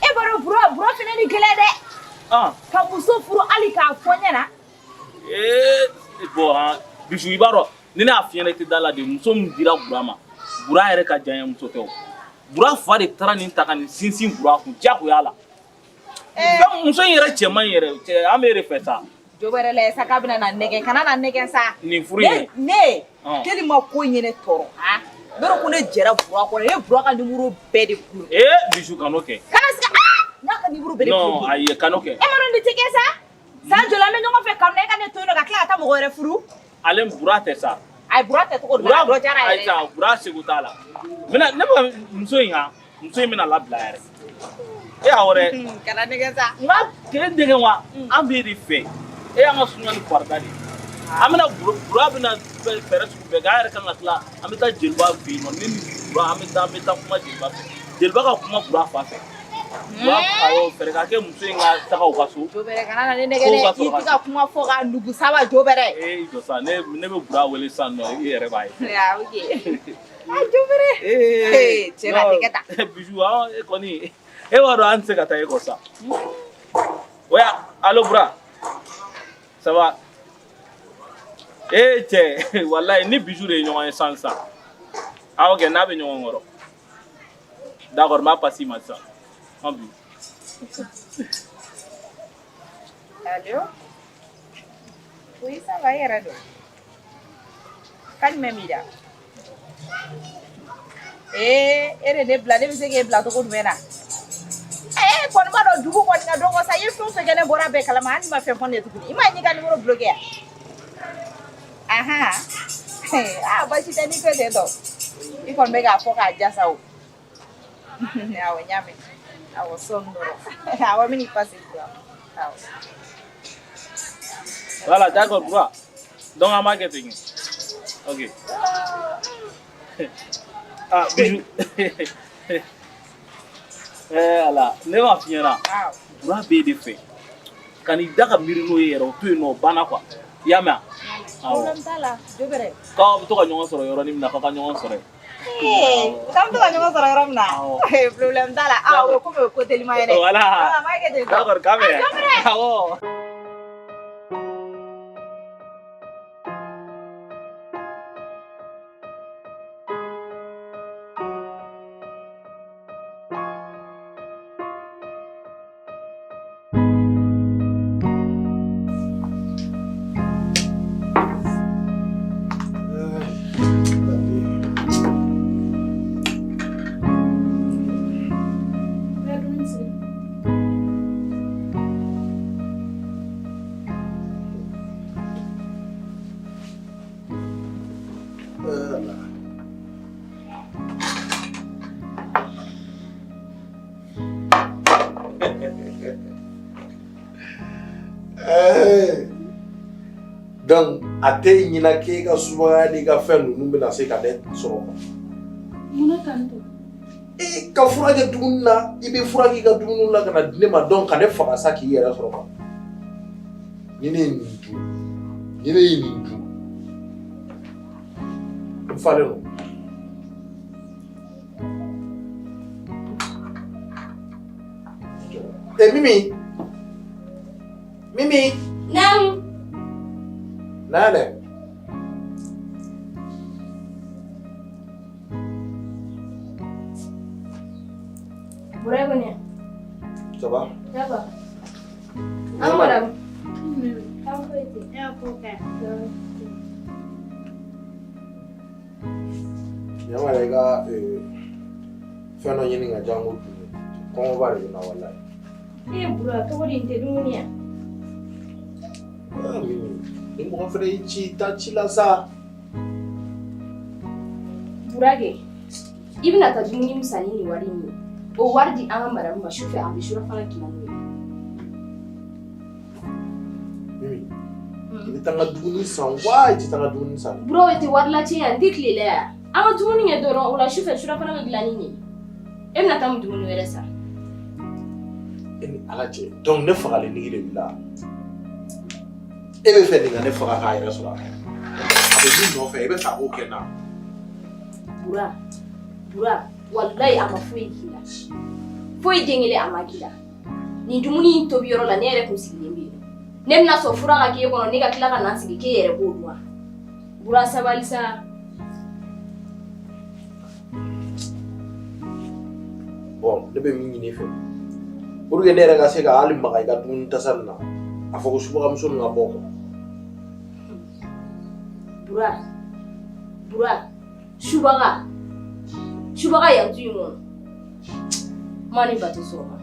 E b'a dɔn Bura Bura fana ni gɛlɛn dɛ. Ka muso furu hali k'a fɔ n ɲɛna. Ee bon han Bijou i b'a dɔn ni ne y'a f'i ɲɛna i tɛ da la de muso min dira Bura ma Bura yɛrɛ ka diya n ye muso tɛ o. Bura fa de taara nin ta ka nin sinsin Bura kun diyagoya la. Donc muso in yɛrɛ cɛ man ɲi yɛrɛ cɛ an bɛ e de fɛ sa. Jɔbɛrɛ lajɛ sa k'a bɛna na nɛgɛn kana na nɛgɛn sa. Nin furu in. Ne tellement ko in ye ne tɔɔrɔ han. Bɛrɛ ko ne jɛra Bura kɔ ne ye Bura ka numéro bɛɛ de bloqué. Ee Bijou kan'o kɛ. Kana se ka aa n y'a ka numéro bɛɛ de Non bloqué. ayi kan'o kɛ. E m'a dɔn nin tɛ kɛ sa. San joli an bɛ ɲɔgɔn fɛ kanu na e ka ne to yen nɔ ka tila ka taa mɔgɔ wɛrɛ furu. Ale Bura tɛ sa. Ayi Bura tɛ cogo jumɛn na dɔ diyara a yɛrɛ ayi ye. sa Bura seko t'a la. N bɛna ne bɛ muso in kan muso in bɛna labila yɛrɛ. E y'a wɛrɛ. Kana nɛgɛn sa. N ka kelen dege wa an b'e de fɛ e y'an ka sunya ni farida de ye. An bɛna Bura bɛna fɛɛrɛ sugu bɛɛ kɛ an yɛrɛ kan ka tila an bɛ taa jeliba fɛ yen nɔ ne ni Bura an bɛ taa kuma jeliba fɛ jeliba ka kuma Bura fa fɛ. Bura awɔ fɛɛrɛ ka kɛ muso in ka taga u ka so. Jɔbɛrɛ kana na ne nɛgɛn dɛ i tɛ ka kuma fɔ ka nugu sa wa Jɔbɛrɛ. Ee jɔ sa ne bɛ Bura wele sisan nɔ i yɛrɛ b'a ye. Ah ok. Ah Jɔbɛrɛ. Ee cɛ na a tɛ kɛ tan. Bijou awɔ e kɔni e b'a dɔn an tɛ se ka taa e kɔ sa. Ouais, allo Bura. Ça va? Eh cɛ walayi ni Bijou de ye ɲɔgɔn ye sisan sisan. Ah ok n'a bɛ ɲɔgɔn kɔrɔ. D'accord n b'a passer i ma sisan. An bi. Allo. Oui, ça va i yɛrɛ dun? Kan jumɛn b'i da? Ee e de ne bila ne bɛ se k'e bila cogo jumɛn na? E kɔni b'a dɔn dugu kɔni ka dɔgɔ sa, i ye fɛn o fɛn kɛ ne bɔra bɛɛ kalama, hali n'i ma fɛn fɔ ne ye tuguni. I m'a ye n y'i ka numéro bloqué yan? Ahan. Aa baasi tɛ n'i ko ten tɔ. I kɔni bɛ k'a fɔ k'a ja sa o. Awɔ n y'a mɛn. Awɔ sɔɔni dɔrɔn. Awɔ n bɛn'i passer awɔ. Voilà, d'accord, Boura. Donc, an b'a kɛ ten. Ok. Ah, bijou. Eh, ala, ne b'a f'i ɲɛna. Boura b'e de fɛ. Ka n'i da ka miiri n'o ye yɛrɛ, o to yen nɔ, o banna quoi. I y'a mɛn wa? Awɔ. Problème t'a la, Jobɛrɛ. K'aw bɛ to ka ɲɔgɔn sɔrɔ yɔrɔnin min na, k'aw ka ɲɔgɔn sɔrɔ yen. Ee, k'an bɛ to ka ɲɔgɔn sɔrɔ yɔrɔ min na. Problème t'a la. Ah, o komi o ye ko telima ye dɛ. Voilà. Ah, an b'a kɛ ten tɔ. D'accord, k'an bɛn. Ah, Jobɛrɛ. Awɔ. Donc a tɛ ɲina k'e ka subagaya n'i ka fɛn ninnu bɛna se ka ne sɔrɔ quoi. Mun na tan tɔ? E ka fura kɛ dumuni na, i bɛ fura k'i ka dumuni na ka na di ne ma donc ka ne faga sa k'i yɛrɛ sɔrɔ quoi. Ni ne ye nin dun, ni ne ye nin dun, n falen don. E Mimi, Mimi. Naamu. Na yan dɛ. Bura kɔni. Ça va? Ça va. An madame. An foyi tɛ. E y'a ko kɛ. Ɲama yɛrɛ i ka fɛn dɔ ɲini ka diyan ko dun kɔngɔba de bɛ n na walayi. E Bura cogo di nin tɛ dumuni ya? Ah, Mimi, ni mɔgɔ fɛnɛ y'i ci taa ci la sa. Bura kɛ i bɛna taa dumuni min san ni nin wari in ye o wari di an ka madame ma sufɛ a bɛ surafana dilan n'o ye. Mimi, i bɛ taa n ka dumuni san wa i tɛ taa n ka dumuni san? Bura o tɛ wari latiɲɛ yan n tɛ tile la yan an ka dumuni kɛ dɔrɔn o la sufɛ surafana bɛ dilan ni nin ye e bɛna taa mun dumuni wɛrɛ san? E ni Ala cɛ donc ne fagali nege de b'i la. E bɛ fɛ nin ka ne faga k'a yɛrɛ sɔrɔ a bɛ min nɔfɛ e bɛ fɛ a k'o kɛ n na. Bura Bura walayi a ma foyi k'i la foyi den kelen a ma k'i la nin dumuni in tobi yɔrɔ la ne yɛrɛ kun sigilen bɛ yen ne bɛna sɔn fura ka k'e kɔnɔ ne ka tila ka na n sigi k'e yɛrɛ k'o dun wa Bura sabali sa. Bon ne bɛ min ɲini i fɛ pour que ne yɛrɛ ka se ka hali maga i ka dumuni tasa nin na a fɔ ko subagamuso nin ka bɔ quoi. Bura Bura subaga subaga yan du in kɔnɔ ma ni ba tɛ sɔrɔ ma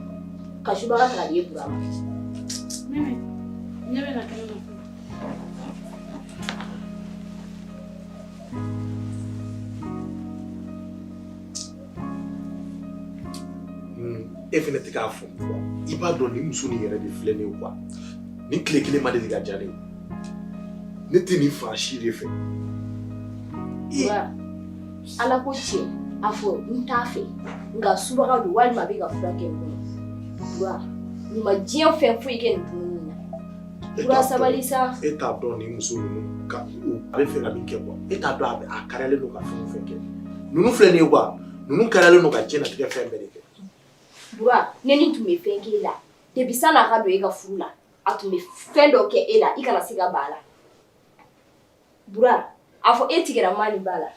ka subaga ta ka di e Bura ma. Mimi, ne bɛ na kɛnɛ ma fɔlɔ. E fɛnɛ tɛ k'a faamu quoi. I b'a dɔn nin muso nin yɛrɛ de filɛ nin ye quoi. Nin tile kelen ma deli ka diya ne ye. Ne tɛ nin fan si de fɛ. Bura Ala ko tiɲɛ a fɔ n t'a fɛ nka subaga don walima a bɛ ka fura kɛ n kɔnɔ Bura nin ma diɲɛ fɛn foyi kɛ nin dumuni in na Bura sabali sa. E t'a dɔn nin muso ninnu ka a bɛ fɛ ka min kɛ quoi. E t'a dɔn a bɛ a kariyalen don ka fɛn o fɛn kɛ. Ninnu filɛ nin ye quoi. Ninnu kariyalen don ka diɲɛlatigɛ fɛn bɛɛ de kɛ. Bura ne nin tun bɛ fɛn k'e la depuis san'a ka don e ka furu la a tun bɛ fɛn dɔ kɛ e la i kana se ka ban a la Bura a fɔ e tigɛra ma ni ba la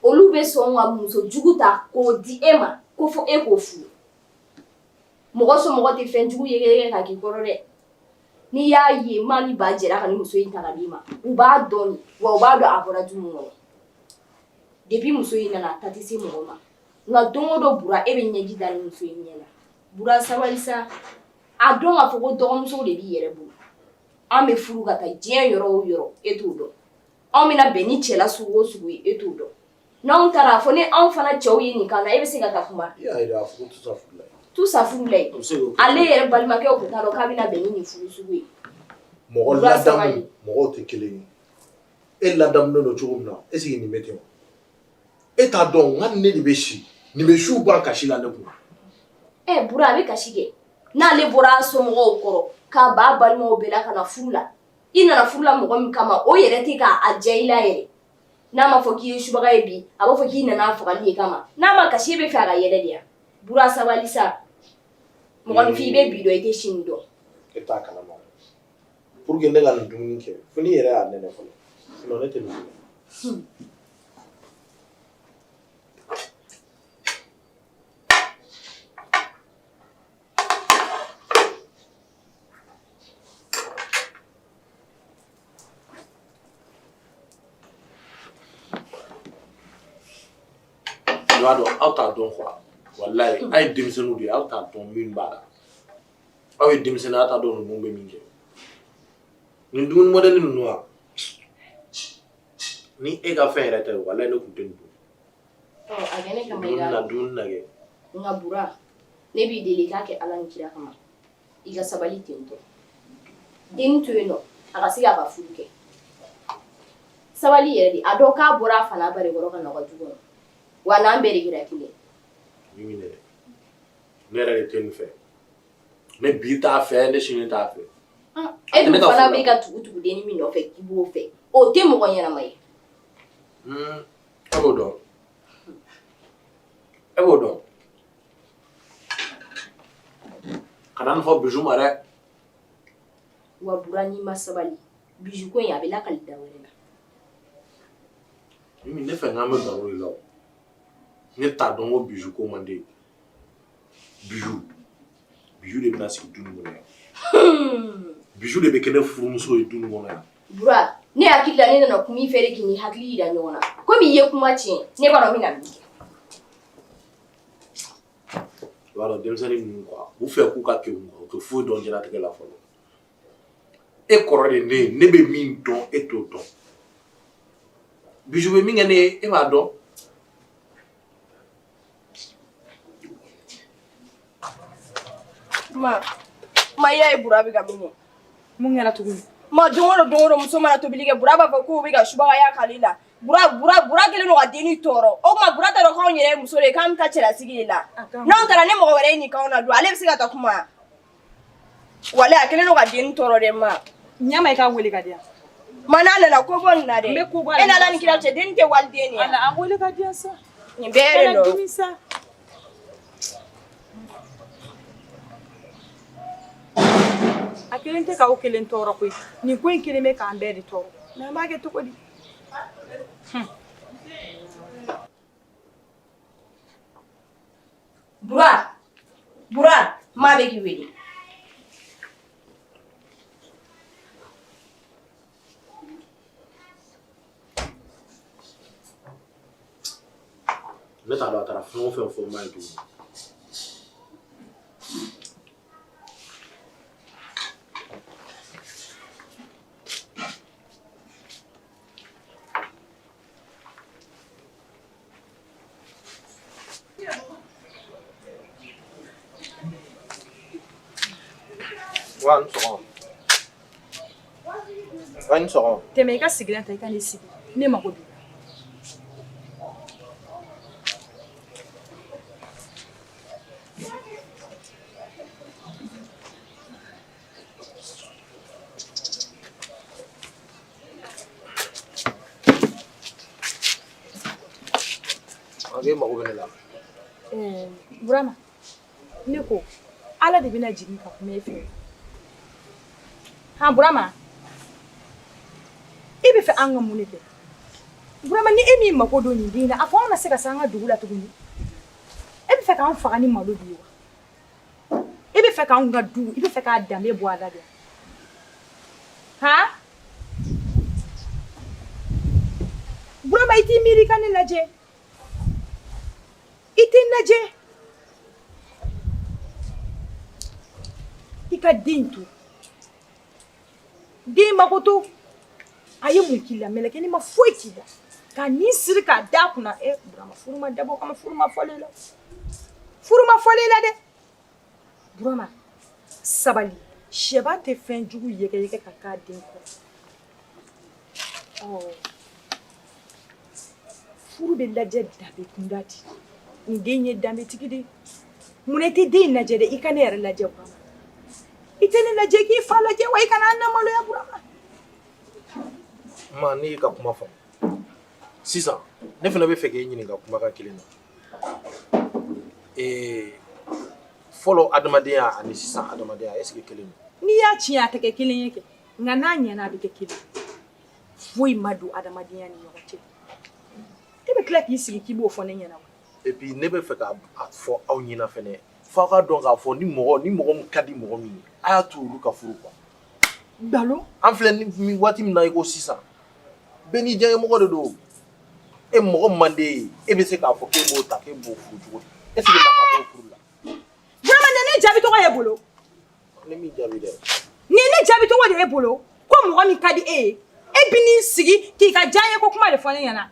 olu bɛ sɔn ka muso jugu ta k'o di e ma ko fo e k'o furu mɔgɔ somɔgɔ tɛ fɛn jugu ye ka k'i kɔrɔ dɛ n'i y'a ye ma ni ba jɛra ka nin muso in ta ka d'i ma u b'a dɔn wa u b'a dɔn a bɔra du min kɔnɔ depuis muso in nana a ta tɛ se mɔgɔ ma nka don o don Bura e bɛ ɲɛji da nin muso in ɲɛ na Bura sabali sa. A dɔn k'a fɔ ko dɔgɔmuso de b'i yɛrɛ bolo. An bɛ furu ka taa diɲɛ yɔrɔ o yɔrɔ, e t'o dɔn. Anw bɛna bɛn ni cɛla sugu o sugu ye, e t'o dɔn. N'anw taara a fɔ ni anw fana cɛw ye nin k'an na, e bɛ se ka taa kuma? I y'a yira a fɔ ko tout ça furu la. Tout ça furu la ye. O bɛ se k'o kɛ. Ale yɛrɛ balimakɛw tun t'a dɔn k'a bɛna bɛn ni nin furu sugu ye. Mɔgɔ Bura sabali. ladamu, mɔgɔw tɛ kelen ye. E ladamunen don cogo min na, est ce que nin bɛ ten wa? E t'a dɔn n ka ne de bɛ si. Nin bɛ siw ban kasi la ne kunna. Ɛ Bura a bɛ kasi kɛ. N'ale bɔra a somɔgɔw kɔrɔ k'a ba balimaw bɛɛ la ka na furu la. I nana furu la mɔgɔ min kama o yɛrɛ tɛ k'a diya i la yɛrɛ. N'a ma fɔ k'i ye subaga ye bi, a b'a fɔ k'i nana a fagali de kama. N'a ma kasi e bɛ fɛ a ka yɛlɛ de ya. Bura sabali sa. Mɔgɔninfin i bɛ bi dɔn i tɛ sini dɔn. E t'a kalama. Pour que ne ka nin dumuni kɛ, fo n'i yɛrɛ y'a nɛnɛ fɔlɔ. Sinon ne tɛ nin dun. I b'a dɔn aw t'a dɔn quoi walayi aw ye denmisɛnninw de ye aw t'a dɔn min b'a la aw ye denmisɛnnin aw t'a dɔn ninnu bɛ min kɛ nin dumuni mɔdɛli ninnu wa ni e ka fɛn yɛrɛ tɛ walayi ne tun tɛ nin dun. Ɔ a kɛ ne kama i Dumuni ka na dumuni na kɛ. Nka Bura ne b'i deli i k'a kɛ Ala ni kira kama i ka sabali ten tɔ denni to yen nɔ a ka se k'a ka furu kɛ sabali yɛrɛ de a dɔn k'a bɔra a fa n'a ba de kɔrɔ ka na aw ka du kɔnɔ wa n'an bɛɛ de kɛra kelen ye. Ni minɛ ne yɛrɛ de tɛ nin fɛ ne bi t'a fɛ ne sini t'a fɛ. E dun fana bɛ ka tugu tugu denni min nɔfɛ k'i b'o fɛ o tɛ mɔgɔ ɲɛnama ye. E b'o dɔn e b'o dɔn kana nin fɔ Bijou ma dɛ. Wa Bura n'i ma sabali Bijou ko in a bɛ lakali da wɛrɛ la. Mimi ne fɛ n'an bɛ baro de la o ne t'a dɔn ko Bijou ko man di ye Bijou Bijou de bɛna sigi du nin kɔnɔ yan Bijou de bɛ kɛ ne furumuso ye du nin kɔnɔ yan. Bura ne hakili la ne nana kuma i fɛ de k'i ni hakili yira ɲɔgɔn na komi i ye kuma tiɲɛ ne b'a dɔn n bɛna min kɛ. I b'a dɔn denmisɛnnin ninnu quoi u fɛ k'u ka kegun quoi u tɛ foyi dɔn diɲɛlatigɛ la fɔlɔ e kɔrɔ de ne ye ne bɛ min dɔn e t'o dɔn Bijou bɛ min kɛ ne ye e b'a dɔn. Ma, ma i y'a ye Bura bɛ ka min kɛ. Mun kɛra tuguni? Ma don o don don o don muso mana tobili kɛ Bura b'a fɔ k'u bɛ ka subagaya k'ale la. Bura Bura Bura kɛlen don ka denni tɔɔrɔ. O tuma Bura t'a dɔn k'anw yɛrɛ ye muso de ye k'an bɛ taa cɛlasigi de la. N'anw taara ni mɔgɔ wɛrɛ ye nin k'anw na dun ale bɛ se ka taa kuma. Walayi a kɛlen don ka denni tɔɔrɔ dɛ ma. Ɲama i k'a wele ka di yan. Ma n'a nana ko bɔ nin na dɛ. N bɛ ko bɔ a la. E n'Ala ni kira cɛ denni tɛ waliden de ye. Ala a wele ka di yan sa. Nin bɛɛ de Kana nɔ. dimi sa. A kelen tɛ k'aw kelen tɔɔrɔ koyi. Nin ko in kelen bɛ k'an bɛɛ de tɔɔrɔ. Mais an b'a kɛ cogo di? Bura Bura maa bɛ k'i wele. Ne t'a dɔn a taara fɛn o fɛn fɔ n ma ye tuguni. Wa ni sɔgɔma. Wa ni sɔgɔma. Tɛmɛ i ka sigilan ta i ka n'i sigi. Ne mago b'i la. E mago bɛ ne la. Ɛɛ Burama ne ko Ala de bɛna jigin ka kuma e fɛ. Han Burama e bɛ fɛ an ka mun de kɛ? Burama ni e m'i mako don nin den in na a fɔ anw na se ka se an ka dugu la tuguni. E bɛ fɛ k'an faga ni malo de ye wa? E bɛ fɛ k'anw ka du i bɛ fɛ k'a danbe bɔ a la de wa? Han? Burama i t'i miiri i ka ne lajɛ. I t'i lajɛ. I ka den in to. Den mako to. A ye mun k'i la? Mɛlɛkɛnin ma foyi k'i la. Ka nin siri k'a d'a kunna. E Burama, furu ma dabɔ o kama, furu ma fɔlen la. Furu ma fɔlen la dɛ. Burama, sabali. Sɛba tɛ fɛn jugu yɛgɛyɛgɛ ka k'a den kɔrɔ. Ɔ furu bɛ lajɛ danbe kunda de. Nin den ye danbetigi de ye. Munna i tɛ den in lajɛ dɛ? I ka ne yɛrɛ lajɛ Burama. I tɛ ne lajɛ k'i fa lajɛ wa i kana an namaloya Burama. Ma ne y'i ka kuma faamu. Sisan ne fana bɛ fɛ k'e ɲininka kumakan kelen na. Ee fɔlɔ adamadenya ani sisan adamadenya est ce que kelen don? N'i y'a tiɲɛ a tɛ kɛ kelen ye kɛ, nka n'a ɲɛna a bɛ kɛ kelen ye. Foyi ma don adamadenya ni ɲɔgɔn cɛ. E bɛ tila k'i sigi k'i b'o fɔ ne ɲɛna wa? Et puis ne bɛ fɛ k'a fɔ aw ɲɛna fɛnɛ f'aw ka dɔn k'a fɔ ni mɔgɔ ni mɔgɔ min ka di mɔgɔ min ye a y'a to olu ka furu quoi. Nkalon. An filɛ ni waati min na i ko sisan bɛɛ n'i diyaɲɛmɔgɔ de don. E mɔgɔ man di e ye e bɛ se k'a fɔ k'e b'o ta k'e b'o furu cogo di? Est ce que nafa b'o furu la? Burama nin ye ne jaabi cogo ye e bolo. Ne m'i jaabi dɛ. Nin ye ne jaabi cogo de ye e bolo ko mɔgɔ min ka di e ye e bɛ n'i sigi k'i ka diyaɲɛ ko kuma de fɔ ne ɲɛna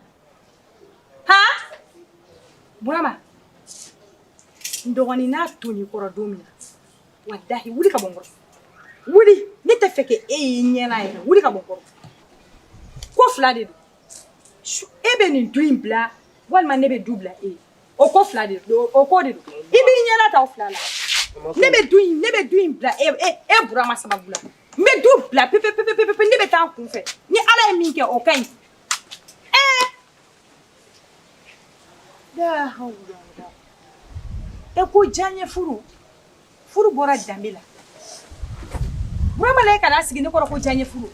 han Burama n dɔgɔnin n'a tonn'i kɔrɔ don min na walahi wuli ka bɔ n kɔrɔ wuli ne tɛ fɛ k'e ye n ɲɛna yɛrɛ wuli ka bɔ n kɔrɔ ko fila de don e bɛ nin du in bila walima ne bɛ du bila e ye o ko fila de don o ko de don i b'i ɲɛna ta o fila la ne bɛ du in ne bɛ du in bila e e e Burama sababu la n bɛ du bila pepe pepe pepe ne bɛ taa n kun fɛ ni Ala ye min kɛ o ka ɲi ɛɛ la hawla wala e ko diyaɲɛ furu furu bɔra danbe la Burama la e kana sigi ne kɔrɔ ko diyaɲɛ furu.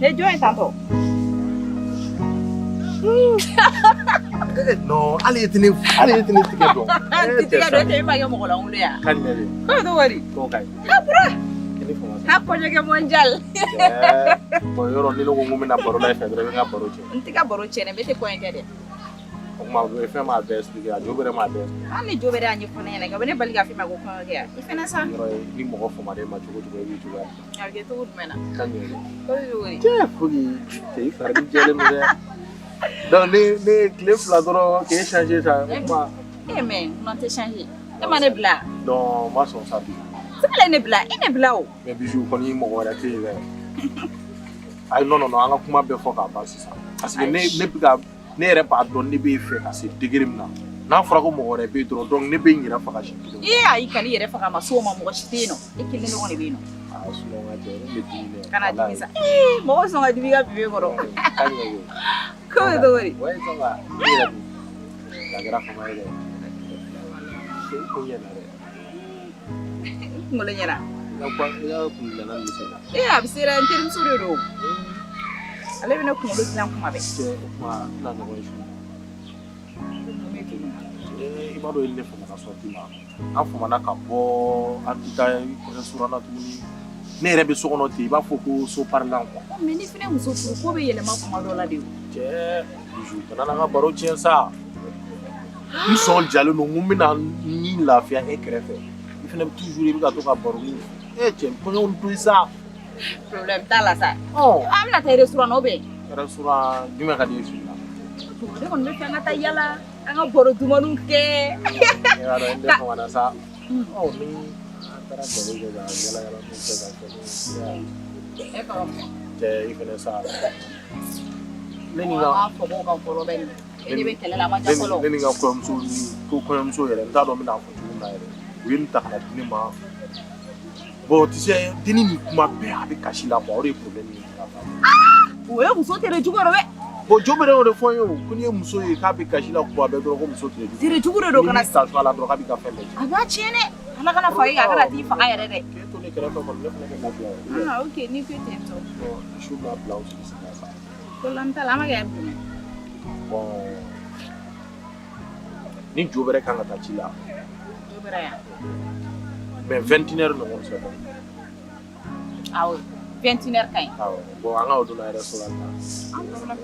Ne jɔn ye tantɔ? Non, hali e tɛ ne hali e tɛ ne tigɛ dɔn. N t'i tigɛ dɔn, e tɛ e ma kɛ mɔgɔ lankolon ye wa? Ka di ne de. Ko bɛ cogo di? Ko ka ɲi. Ha Bura. I ni fama sa. Ha kɔɲɔkɛ mondial. Bon yɔrɔ ni ne ko n ko n bɛna baro la i fɛ dɔrɔn i bɛ n ka baro tiɲɛ. N t'i ka baro tiɲɛ dɛ, n bɛ tɛ kɔɲɔ kɛ dɛ. O tuma fɛn m'a bɛɛ expliquer a jo bɛrɛ m'a bɛɛ expliquer. Hali ni jo bɛrɛ y'a ɲɛfɔ ne ɲɛna kɛ, o bɛ ne bali k'a f'i ma ko kɔɲɔkɛ wa? I fɛnɛ sa. Yɔrɔ ni mɔgɔ famana e ma cogo o cogo e b'i cogoya dɔn. A bɛ kɛ cogo jumɛn na? Ka ɲɛ dɛ. Ko bɛ cogo di? Cɛ Foki cɛ i fari jɛlen don dɛ. Donc ne ne tile fila dɔrɔn k'e changer sa o tuma. E mais non tɛ changer. E ma ne bila. Non n ma sɔn sa bi. Sale ne bila, e ne bila o. Mais Bijou kɔni mɔgɔ wɛrɛ tɛ yen dɛ. Ayi non non non an ka kuma bɛɛ fɔ k'a ban sisan. Parce que ne ne bɛ ka ne yɛrɛ b'a dɔn ne b'e fɛ ka se degré min na. N'a fɔra ko mɔgɔ wɛrɛ bɛ yen dɔrɔn donc ne bɛ n yɛrɛ faga siɲɛ kelen. Ee ayi kan'i yɛrɛ faga a ma s'o ma mɔgɔ si tɛ yen nɔ. E kelen dɔrɔn de bɛ yen nɔ. Aa sinon n ka cɛ ne bɛ dimi dɛ. Kana dimi sa. Ee mɔgɔ bɛ sɔn ka dimi i ka bébé kɔrɔ. Ka ɲɛ koyi. Ko bɛ cogo di? Ouais ça va. Ne yɛrɛ dun? A kɛra fama ye dɛ. I kun ɲɛna dɛ. N kunkolo ɲɛna. I ka i ka kun dilanna nin bɛ se ka. Ee a bɛ se dɛ n terimuso de don. Ale bɛ ne kunkolo dilan kuma bɛɛ. Cɛ o tuma an tɛna ɲɔgɔn ye su in na. I b'a dɔn i ni ne famana sortie la. An famana ka bɔ an tɛ taa restaurant na tuguni. Ne yɛrɛ bɛ so kɔnɔ ten i b'a fɔ ko so parilan quoi. Mais ni fɛnɛ muso furu ko bɛ yɛlɛma kuma dɔ la de o. Cɛ Bijou kana n'an ka baro tiɲɛ sa. N sɔn jalen don n ko n bɛna n ni lafiya e kɛrɛfɛ. I fɛnɛ bɛ toujours i bɛ ka to ka baro ni e cɛ kɔɲɔ to yen sa. Problème t'a la sa. Ɔ. An bɛna taa restaurant na ou bien? Restaurant jumɛn ka di e su in na? Ne kɔni bɛ fɛ an ka taa yala an ka baro dumanniw kɛ. E b'a dɔn ne famana sa. Ɔ ni an taara baro kɛ ka yala yala n'u kɛ ka fɛnw E ka cɛ i fɛnɛ sa. Ne ni n ka An b'a fɔ ko ka fɔlɔ bɛ nin. E de bɛ kɛlɛ la a ma diya fɔlɔ. Ne ni n ka kɔɲɔmuso ni ko kɔɲɔmuso yɛrɛ n t'a dɔn n bɛna fɔ cogo min na yɛrɛ. U ye nin ta ka na di ne ma. Bon tu sais dennin nin kuma bɛɛ a bɛ kasi la quoi o de ye problème ye. O ye muso tere jugu yɛrɛ dɛ. Bon jo bɛ o de fɔ n ye o ko n'i ye muso ye k'a bɛ kasi la kuma bɛɛ dɔrɔn ko muso tere jugu. Tere jugu de don kana. N'i ta a la dɔrɔn k'a b'i ka fɛn bɛɛ tiɲɛ. A b'a tiɲɛ dɛ. Ala kana faga i kan, a kana t'i faga yɛrɛ dɛ. K'e to ne kɛrɛfɛ kɔni, ne fana bɛ lafiya o. Ah, ok, n'i ko ten tɔ. Bon, su bɛna bila o sigi sigi sa. Problème t'a la, an b'a kɛ jumɛn? Bon, ni jo bɛrɛ kan ka taa ci la. Jo bɛrɛ yan. Mais 21 heures ɲɔgɔn, c'est bon. Awɔ, 21 heures ka ɲi. Awɔ, bon, an ka o donna restaurant na.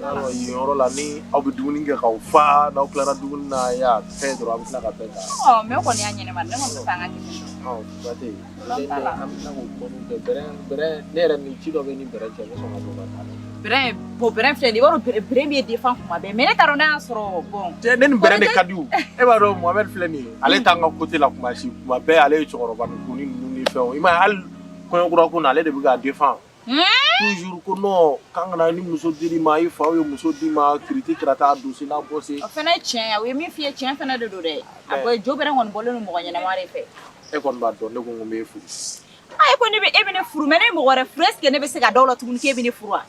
Yarɔ, yen yɔrɔ la, ni aw bɛ dumuni kɛ k'aw fa, n'aw tilara dumuni na, ya fɛn dɔrɔn, a bɛ tila ka fɛn ta. Ɔ, mais o kɔni y'a ɲɛnɛma, ne kɔni bɛ fɛ an ka kɛ ten tɔ. Ɔ, ba tɛ yen. Problème t'a la. An bɛ tila k'o kɔniw kɛ bɛrɛ bɛrɛ ne yɛrɛ ni ci dɔ bɛ ni bɛrɛ cɛ, n bɛ sɔn ka don ka taa. Bɛrɛ, bon, bɛrɛ filɛ nin ye, i b'a dɔn bɛrɛ b'e défend kuma bɛɛ, mais ne t'a dɔn n'a y'a sɔrɔ, bon. Cɛ, ne ni bɛrɛ de ka di o. E b'a dɔn, Mohamed filɛ nin ye, ale t'an ka côté la kuma si, kuma bɛɛ ale ye cɛkɔrɔba ni ko ni ninnu ni fɛnw. I m'a ye, hali kɔɲɔkura ko na, ale de bɛ k'a défend. Toujours ko non, k'an kana ni muso dir'i ma, i faw ye muso d'i ma, kiriti karata dossier n'a bɔse. O fana ye tiɲɛ ye, o ye min f'i ye, tiɲɛ fana de don dɛ. A bɔ jo bɛrɛ kɔni bɔlen don mɔgɔ ɲɛnama de fɛ. E kɔni b'a dɔn, ne ko n ko n b'e furu. A ye ko ne bɛ e bɛ ne furu, mais ne ye mɔgɔ wɛrɛ furu, est ce que ne bɛ se ka da o la tuguni k'e bɛ ne furu wa?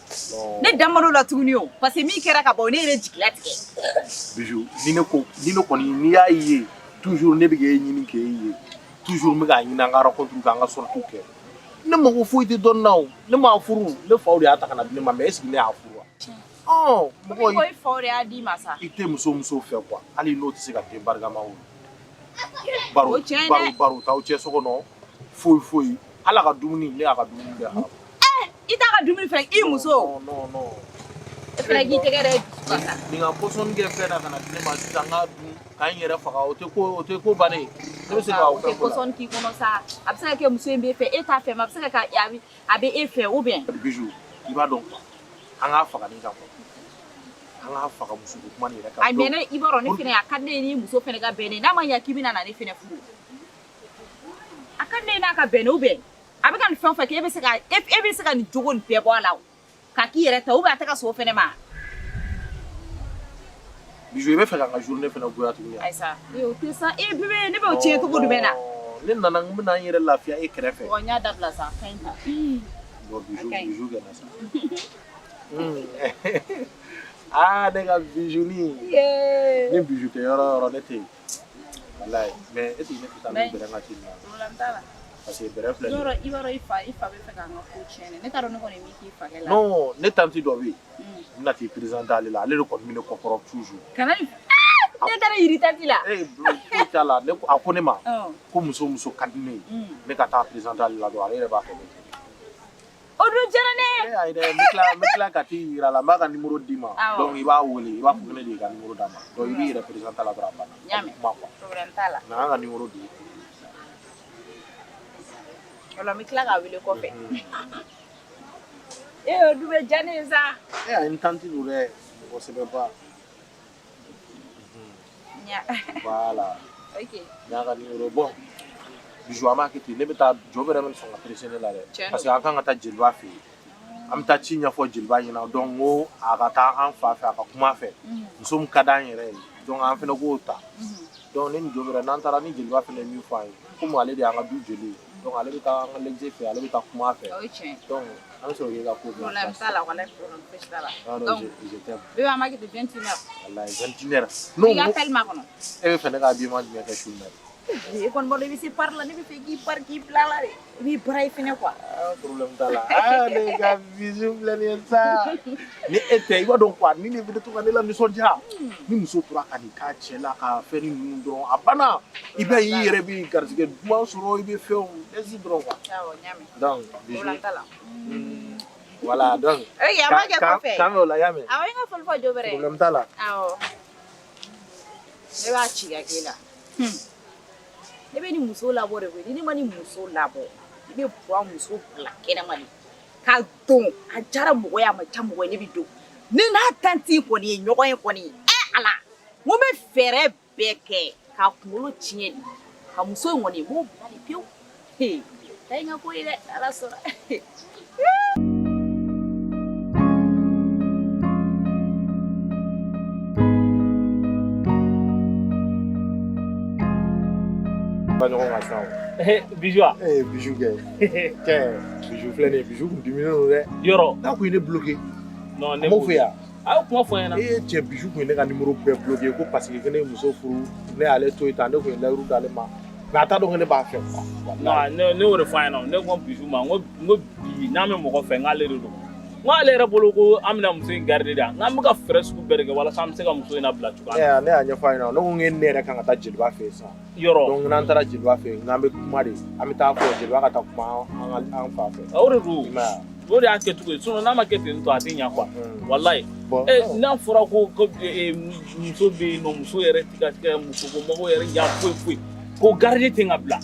Ne da man d'o la tuguni o, parce que min kɛra ka ban, o ne yɛrɛ jigilatigɛ. Bijou, ni ne ko, ni ne kɔni, n'i y'a ye toujours ne bɛ k'e ɲini k'e ye, toujours n bɛ k'a ɲini an ka rencontre kɛ, an ka sortie kɛ. Ne mago foyi tɛ dɔnni na o, ne m'a furu, ne faw de y'a ta ka na di ne ma, mais est ce que ne y'a furu wa? Ɔ, mɔgɔ ko i faw de y'a d'i ma sa. I tɛ muso muso fɛ quoi, hali n'o tɛ se ka den barikama wolo. Baro O tiɲɛ dɛ. Baro baro t'aw cɛ so kɔnɔ, foyi foyi, hali a ka dumuni, ne y'a ka dumuni bɛɛ haramu. I t'a ka dumuni fɛ, i muso. Non non. E fana k'i tɛgɛ da i dusu kan sa. Nin ka pɔsɔni kɛ fɛn na ka na di ne ma sisan, n k'a dun ka n yɛrɛ faga, o tɛ ko, o tɛ ko bannen ye. Ne bɛ se ka O o tɛ fɛn ko la. pɔsɔni k'i kɔnɔ sa, a bɛ se ka kɛ muso in b'e fɛ, e t'a fɛ, mais a bɛ se ka kɛ a bɛ e fɛ ou bien. Bijou, i b'a dɔn quoi, an k'a faga nin kan quoi, an k'a faga muso ko kuma nin yɛrɛ kan. Ayi, mais ne, i b'a dɔn, ne fana, a ka di ne ye ni muso fana ka bɛn ne, n'a ma ɲɛ k'i bɛna na ne fana furu. A ka di ne ye n'a ka bɛn ne, ou bien a bɛ ka nin fɛn o fɛn kɛ, e bɛ se ka nin jogo nin bɛɛ bɔ a la o, ka k'i yɛrɛ ta, ou bien a tɛ ka sɔn o fana ma. Bijou, i bɛ fɛ ka n ka journée fana goya tuguni wa? Ayi sa, ee o tɛ sa, ee bébé, ne bɛ o tiɲɛ cogo jumɛn na? Ne nana n bɛna n yɛrɛ lafiya e kɛrɛfɛ. Bon, n y'a dabila sa, ka ɲi tan. Bon, bijou, A ka ɲi. Bijou kɛ na sa. Ah, ne ka bijou ni. Yee. Ni bijou tɛ yɔrɔ o yɔrɔ, ne tɛ yen. Walayi, mais est ce que ne tɛ taa ni Mais- bɛrɛ ka ci nin na? Problème t'a la. Parce que bɛrɛ filɛ I nin ye. b'a dɔn, i b'a dɔn, i fa bɛ fɛ k'an ka ko tiɲɛ dɛ. Ne t'a dɔn ne kɔni ye min k'i fakɛ la. Non, ne tantie dɔ bɛ yen. N bɛna t'i présenter ale la, ale de kɔni bɛ ne kɔkɔrɔ toujours. Kana nin, ne taara yiri tantie la. Eh, foyi t'a la, ne ko, a ko ne ma Ɔn. ko muso muso ka di ne ye. Ne ka taa présenter ale la dɔrɔn, ale yɛrɛ b'a kɛ ne ye. O dun diyara ne ye. Ayi dɛ, n bɛ tila ka t'i yira la, n b'a ka numéro d'i ma. Awɔ. Donc i b'a wele, i b'a fɔ ko ne de y'i ka numéro d'a ma. Donc i b'i yɛrɛ présenter a la dɔrɔn, a banna. N y'a mɛn. Kuma quoi. Problème t'a la. Na an ka numéro di. O la n bɛ tila k'a wele kɔfɛ. Ee, o dun bɛ diya ne ye sa. Eh, ayi, n tantie don dɛ, mɔgɔ sɛbɛba. Ɲa. Voilà. Ok. N y'a ka numéro, bon. Bijou, an b'a kɛ ten, ne bɛ taa, jɔ bɛrɛ bɛ sɔn ka presser ne la dɛ. Tiɲɛ don. Parce que an kan ka taa jeliba fɛ yen. An bɛ taa ci ɲɛfɔ jeliba ɲɛna, donc n ko a ka taa an fa fɛ, a ka kuma a fɛ. Muso min ka d'an yɛrɛ ye, donc an fana k'o ta. Donc ne ni jɔ bɛrɛ, n'an taara ni jeliba fana ye min fɔ an ye, komi ale de y'an ka du jeli ye, donc ale bɛ taa an ka lɛnze fɛ, ale bɛ taa kuma a fɛ. O ye tiɲɛ ye. Donc an bɛ sɔrɔ k'e ka ko bila Problème place. t'a la, walayi, problème fosi t'a la. Non, non, Donc, je t'aime. bébé, an b'a kɛ ten 21 heures. Walayi, 21 heures. I ka Non, appel makɔnɔ. e bɛ fɛ ne ka habillement jumɛn kɛ su in na de? E kɔni b'a dɔn i bɛ se pari la, ne bɛ fɛ k'i pari k'i bila a la de. I b'i bara i fɛnɛ quoi. Ah, problème t'a la. Ah, ne ka bijou filɛ nin ye sa. Ni e tɛ, i b'a dɔn quoi, ni ne bɛ to ka ne la nisɔndiya. Ni muso tora ka nin k'a cɛ la, ka fɛn ni ninnu dɔrɔn, a banna. I b'a ye, i yɛrɛ bɛ garijɛgɛ duman sɔrɔ, i bɛ fɛnw aise dɔrɔn quoi. Awɔ, n y'a mɛn. Donc, bijou. Problème t'a la. Voilà, donc. Ok, an b'a kɛ kɔfɛ. K'an bɛ o la, i y'a mɛn. Awɔ, i ka foli fɔ jo bɛrɛ ye. Problème t'a la. Awɔ. Ne b'a ci ka k'e la. Ne bɛ ni muso labɔ de koyi, ni ne ma ni muso labɔ, i bɛ bura muso bila kɛnɛma de. Ka don, a diyara mɔgɔ ye, a ma diya mɔgɔ ye, ne bɛ don. Ne n'a tantie kɔni ye ɲɔgɔn ye kɔni, ɛ Ala, n ko n bɛ fɛɛrɛ bɛɛ kɛ k'a kunkolo tiɲɛ de. Ka muso in kɔni, n b'o bila de pewu. He, ta ye n ka ko ye dɛ, Ala sɔnna. Ba ɲɔgɔn kan sisan o. Bijou wa? Eh, bijou kɛ. Kɛ, bijou filɛ nin ye, bijou kun diminen don dɛ. Yɔrɔ. N'a kun ye ne bloqué. Non, ne A m'o f'i ye wa? A y'o kuma fɔ n ɲɛna. E cɛ, bijou kun ye ne ka numéro bɛɛ bloqué ko parce que ne ye muso furu, ne y'ale to yen tan, ne kun ye layiru d'ale ma. Mais a t'a dɔn ko ne b'a fɛ quoi. Non, ne y'o de fɔ a ɲɛna, ne ko Bijou ma, n ko bi n'an bɛ mɔgɔ fɛ, n k'ale de don. N ko ale yɛrɛ bolo ko an bɛna muso in garder de, n k'an bɛ ka fɛɛrɛ sugu bɛɛ de kɛ walasa an bɛ se ka muso in labila cogoya min na. Ne y'a ɲɛfɔ a ɲɛna, ne ko n ne yɛrɛ kan ka taa jeliba fɛ yen sisan. Yɔrɔ. Donc n'an taara jeliba fɛ yen, n'an bɛ kuma de, an bɛ taa fɔ jeliba ka taa kuma an fa fɛ. O de don. I m'a ye wa? O de y'a kɛcogo ye, sinon n'a ma kɛ ten tɔ a tɛ ɲɛ quoi. Walayi. N'a fɔra ko muso bɛ yen nɔ, muso yɛrɛ tɛ ka kɛ muso ko mago yɛrɛ ɲa foyi foyi, k'o garder ten ka bila.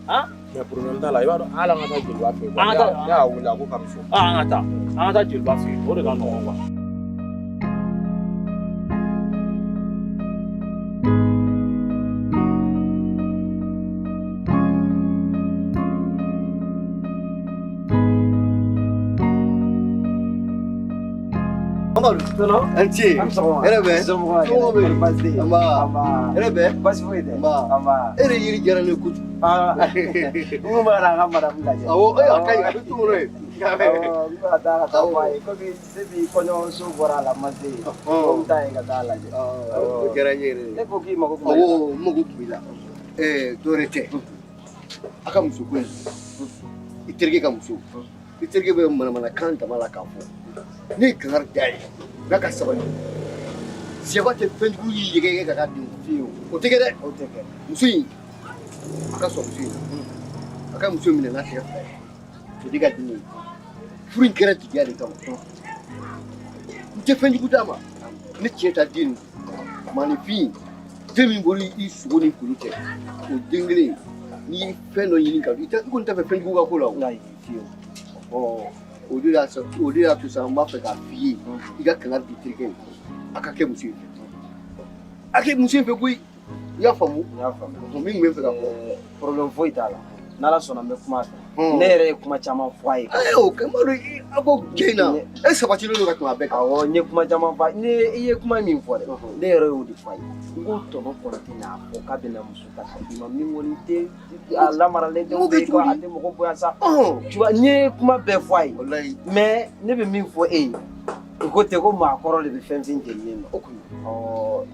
Han? Mais problème t'a la, i b'a dɔn hali an ka taa jeliba fɛ yen. An ka taa. Ne y'a wele, a ko k'a bɛ sɔn. An ka taa jeliba fɛ yen, o de ka nɔgɔn quoi. Amadu. An ce. Hɛrɛ bɛ. Somɔgɔw bɛ di? Nba. Hɛrɛ bɛ. Baasi foyi tɛ. Nba. E de yiri diyara ne ye kojugu. N kun bɛ ka na an ka madamu lajɛ. Awɔ, a ka ɲi, a bɛ tu kɔnɔ yen. Awɔ, n bɛ ka taa ka taa fɔ a ye komi depuis kɔɲɔso bɔra a la, n ma se yen. Ko n bɛ taa yen ka taa lajɛ. O diyara n ye yɛrɛ de. Ne ko k'i mago tun bɛ Awɔ, n mago tun b'i la. Dɔ wɛrɛ tɛ. A ka muso ko in, i terikɛ ka muso, i terikɛ bɛ manamanakan dama la k'a fɔ. Ne ye kangari da ye, n'a ka sabali. Sɛba tɛ fɛnjugu y'i yɛgɛyɛgɛ ka k'a denw fiyewu. O tɛ kɛ dɛ. O tɛ kɛ. Muso in, a ka sɔn muso in na. A ka muso minɛ n'a tɛgɛ fila ye. O de ka di ne ye. Furu in kɛra jigiya de kama. N tɛ fɛnjugu d'a ma. Ne tiɲɛ ta den nin. Maaninfin, den min bɔra i sogo ni kolo cɛ, o den kelen, n'i ye fɛn dɔ ɲini ka dun, i kɔni t'a fɛ fɛnjugu ka k'o la o. Ayi, fiyewu. O de y'a o de y'a to sa n b'a fɛ k'a f'i ye, i ka kangari di terikɛ ye, a ka kɛ muso in fɛ. A kɛ muso in fɛ koyi. I y'a faamu? N y'a faamu. Min tun bɛ fɛ ka fɔ. Problème foyi t'a la. N'Ala sɔnna n bɛ kuma a fɛ. Ne yɛrɛ ye kuma caman fɔ a ye. O kɛ n b'a dɔn a ko cɛ in na, e sabatilen don ka tɛmɛ a bɛɛ kan. Awɔ, n ye kuma caman fɔ a ye. Ne i ye kuma min fɔ dɛ, ne yɛrɛ y'o de fɔ a ye. N ko tɔnɔ kɔni tɛ n'a fɔ k'a bɛna muso ta ka d'i ma min kɔni tɛ a lamaralen tɛ, ou bien ko a tɛ mɔgɔ bonya sa. Tu vois, n ye kuma bɛɛ fɔ a ye. Mais ne bɛ min fɔ e ye, u ko ten ko maakɔrɔ de bɛ fɛn fɛn jeninen dɔn. Ɔ,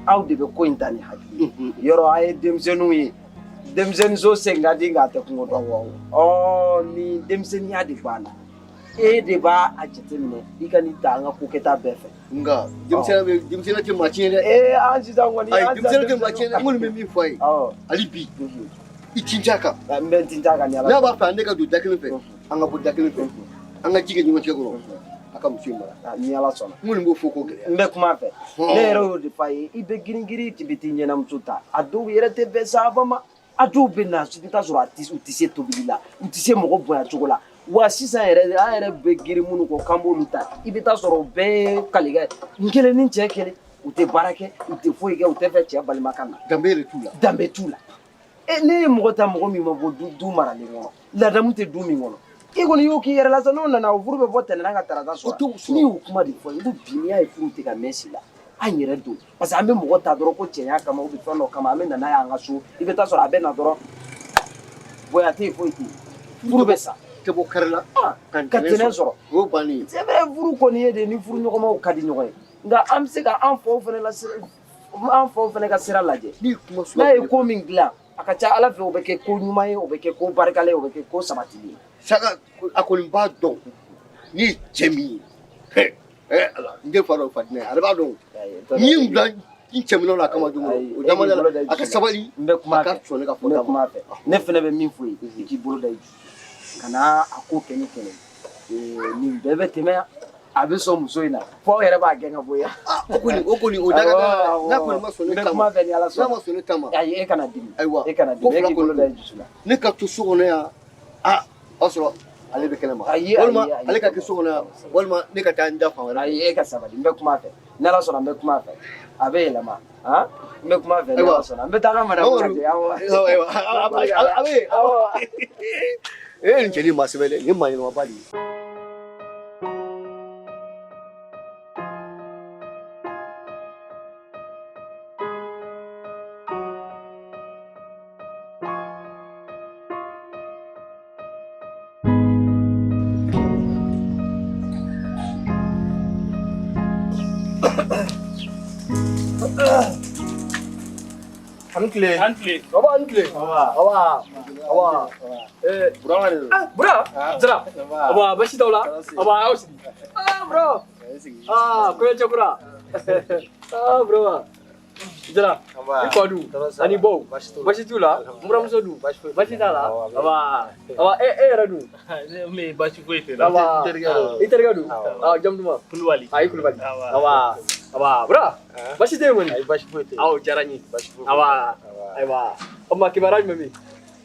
aw de bɛ ko in ta ni hakili ye. Yɔrɔ a ye denmisɛnninw ye. Denmisɛnninso sen ka di nka a tɛ kungo dɔn. Ɔ, ni denmisɛnninya de b'a la. E de b'a a jateminɛ i ka nin ta an ka ko kɛta bɛɛ fɛ. Nka denmisɛnninya tɛ maa tiɲɛ dɛ. Ee, an sisan kɔni. Ayi, denmisɛnninya tɛ maa tiɲɛ dɛ. N kɔni bɛ min fɔ a ye. Hali bi, i tintin a kan. N bɛ n tintin a kan ni Ala. N'a b'a fɛ ne ka don da kelen fɛ, an ka bɔ da kelen fɛ, an ka ji kɛ ɲɔgɔn cɛ kɔrɔ. A ka muso in mara. Ni Ala sɔnna. N kɔni b'o fɔ k'o gɛlɛya. N bɛ kuma a fɛ. Ne yɛrɛ y'o de fɔ a ye, i bɛ girin girin k'i bɛ t'i ɲɛnamuso ta. A dɔw yɛrɛ tɛ bɛn sahaba ma. A dɔw bɛ na, i bɛ taa sɔrɔ u tɛ se tobili la, u tɛ se mɔgɔ bonya cogo la. Wa sisan yɛrɛ, an yɛrɛ bɛ girin minnu kɔ k'an b'olu ta, i bɛ taa sɔrɔ o bɛɛ ye kalikan ye. N kelen ni cɛ kelen, u tɛ baara kɛ, u tɛ foyi kɛ, u tɛ fɛ cɛ balima ka na. Danbe yɛrɛ t'u la. Danbe t'u la. Ne ye mɔgɔ ta mɔgɔ min ma bɔ du maralen kɔnɔ, ladamu tɛ du min kɔnɔ. E kɔni y'o k'i yɛrɛ la sa, n'o nana o furu bɛ bɔ tɛnɛn ka tarata sɔrɔ. Ne y'o kuma de fɔ, n ko bi n'i y'a ye furu tɛ ka mɛn si la, an yɛrɛ don. Parce que an bɛ mɔgɔ ta dɔrɔn ko cɛya kama ou bien fɛn dɔ kama, an bɛ na n'a y'an ka so, i bɛ taa sɔrɔ a bɛ na dɔrɔn, bonya tɛ yen, foyi tɛ yen. Furu bɛ sa. Tɛ bɔ kari la. Ka tɛnɛn sɔrɔ. O y'o bannen ye. C'est vrai, furu kɔni ye de ni furu ɲɔgɔnmaw ka di ɲɔgɔn ye. Nka an bɛ se ka an faw fana la an faw fana ka sira lajɛ. N'a ye ko min dilan, a ka ca Ala fɛ o bɛ kɛ ko ɲuman ye, o bɛ kɛ ko barikalen ye, o bɛ kɛ ko sabatilen ye. Saka a kɔni b'a dɔn ni ye cɛ min ye. Ala, n den fa dɔ fa dinɛ, ale b'a dɔn. N ye n bila n cɛminɛw la a kama don o dama da la, a ka sabali, n bɛ kuma a ka sɔn ne ka fɔta ma. N bɛ kuma a fɛ. Ne fana bɛ min fɔ ye, i k'i bolo da i dusu. Kana a ko kɛ ni kɛlɛ ye. Nin bɛɛ bɛ tɛmɛ yan. A bɛ sɔn muso in na fo aw yɛrɛ b'a gɛn ka bɔ yan. O kɔni o da ka da n'a kɔni ma sɔn ne ta ma. N bɛ kuma fɛ ni Ala sɔnna. N'a ma sɔn ne ta ma. Ayi, e kana dimi. Ayiwa, e kana dimi, e k'i bolo da i dusu la. Ne ka to so kɔnɔ yan, a o y'a sɔrɔ ale bɛ kɛnɛ ma. Ayi, walima ayi, ale ka kɛ so kɔnɔ yan, walima ne ka taa n da fan wɛrɛ. Ayi, e ka sabali, n bɛ kuma fɛ. Ni Ala sɔnna, n bɛ kuma fɛ. A bɛ yɛlɛma. Han? N bɛ kuma fɛ ni Ala sɔnna. N bɛ taa n ka madamu lajɛ. Awɔ. Ayiwa, a bɛ nin cɛnin maa sɛbɛ dɛ, nin ye maa ɲɛnamaba de ye. A ni tile. A ni tile. Baba, a ni tile. Aba. Aba. Eh, Burama de don. Ah, Bura. Jara. Aba, basi t'aw la. Aba, aw sigi. Ah, Bura. Ah, kɔɲɔcɛ kura. Ah, Burama. Jara. I fa dun? Ani baw. Basi t'u la? N buramuso dun? Basi t'a la? Aba. Aba, e e yɛrɛ dun? Ne basi foyi tɛ n la. Aba. I terikɛ dun? Ah, jamu duman? Kulubali. Ah, i Kulubali. Aba. Aba, Bura. Basi tɛ yen kɔni? Ayi, basi foyi tɛ yen. Aw, diyara n ye. Aba. Ayiwa. O tuma kibaruya jumɛn bɛ yen?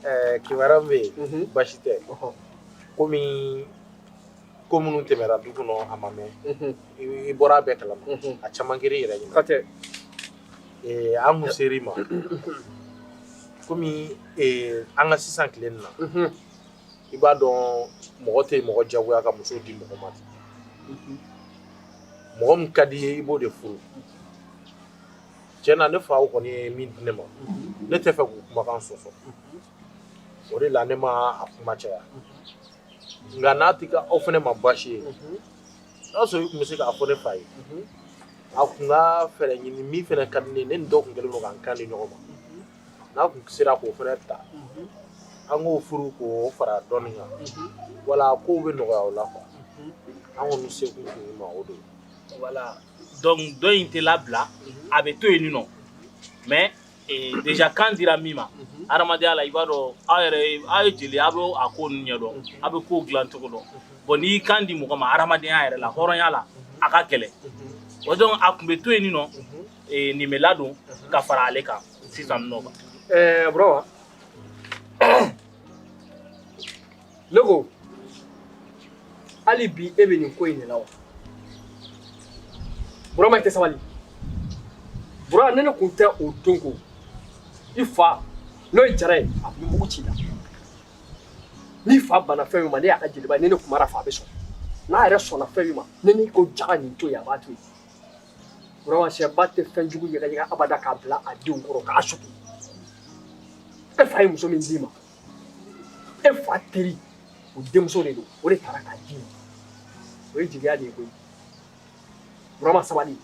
Ɛɛ, kibaruya min bɛ yen, basi tɛ. Komi ko minnu tɛmɛra du kɔnɔ a ma mɛn, i bɔra a bɛɛ kalama. A caman kɛra i yɛrɛ ɲɛna. Ka tɛ. Ee, an kun ser'i ma. Komi ee, an ka sisan tile nin na, i b'a dɔn mɔgɔ tɛ mɔgɔ jagoya ka muso di mɔgɔ ma ten. Mɔgɔ min ka di i ye, i b'o de furu. Tiɲɛ na, ne faw kɔni ye min di ne ma, ne tɛ fɛ k'u kumakan sɔsɔ. O de la ne ma a kuma caya. Nka n'a tɛ kɛ aw fana ma baasi ye, n'a sɔrɔ i tun bɛ se k'a fɔ ne fa ye, a kun ka fɛɛrɛ ɲini min fana ka di ne ye, ne ni dɔ tun kɛlen don k'an kan di ɲɔgɔn ma. N'a tun sera k'o fana ta, an k'o furu k'o fara dɔɔnin kan, wala kow bɛ nɔgɔya o la quoi. An kɔni sekun tun ye ma o de ye. Voilà. Donc dɔ in tɛ labila, a bɛ to yen nɔ. Mais eh, déjà kan dira min ma, hadamadenya la i b'a dɔn aw yɛrɛ ye aw ye jeli ye, aw bɛ a ko ninnu ɲɛdɔn, aw bɛ kow dilan cogo dɔn. Bon n'i y'i kan di mɔgɔ ma hadamadenya yɛrɛ la, hɔrɔnya la, a ka gɛlɛn. O donc a tun bɛ to yen nɔ, eh, nin bɛ ladon ka fara ale kan sisan nɔ quoi. Ɛɛ, Burama. Ne ko hali bi e bɛ nin ko in de la wa? Burama, i tɛ sabali. Bura, ne kun tɛ o don ko i fa n'o ye Jara ye, a tun bɛ mugu ci i la. N'i fa banna fɛn min ma, ne y'a ka jeliba ye, ni ne kumara a fɛ, a bɛ sɔn. N'a yɛrɛ sɔnna fɛn min ma, ni ne ko Jara nin to yen, a b'a to yen. Burama, sɛba tɛ fɛn jugu yɛgɛyɛgɛ abada k'a bila a denw kɔrɔ k'a sutu. E fa ye muso min d'i ma, e fa teri o denmuso de don, o de taara k'a d'i ma. O ye jigiya de ye koyi. Burama, sabali.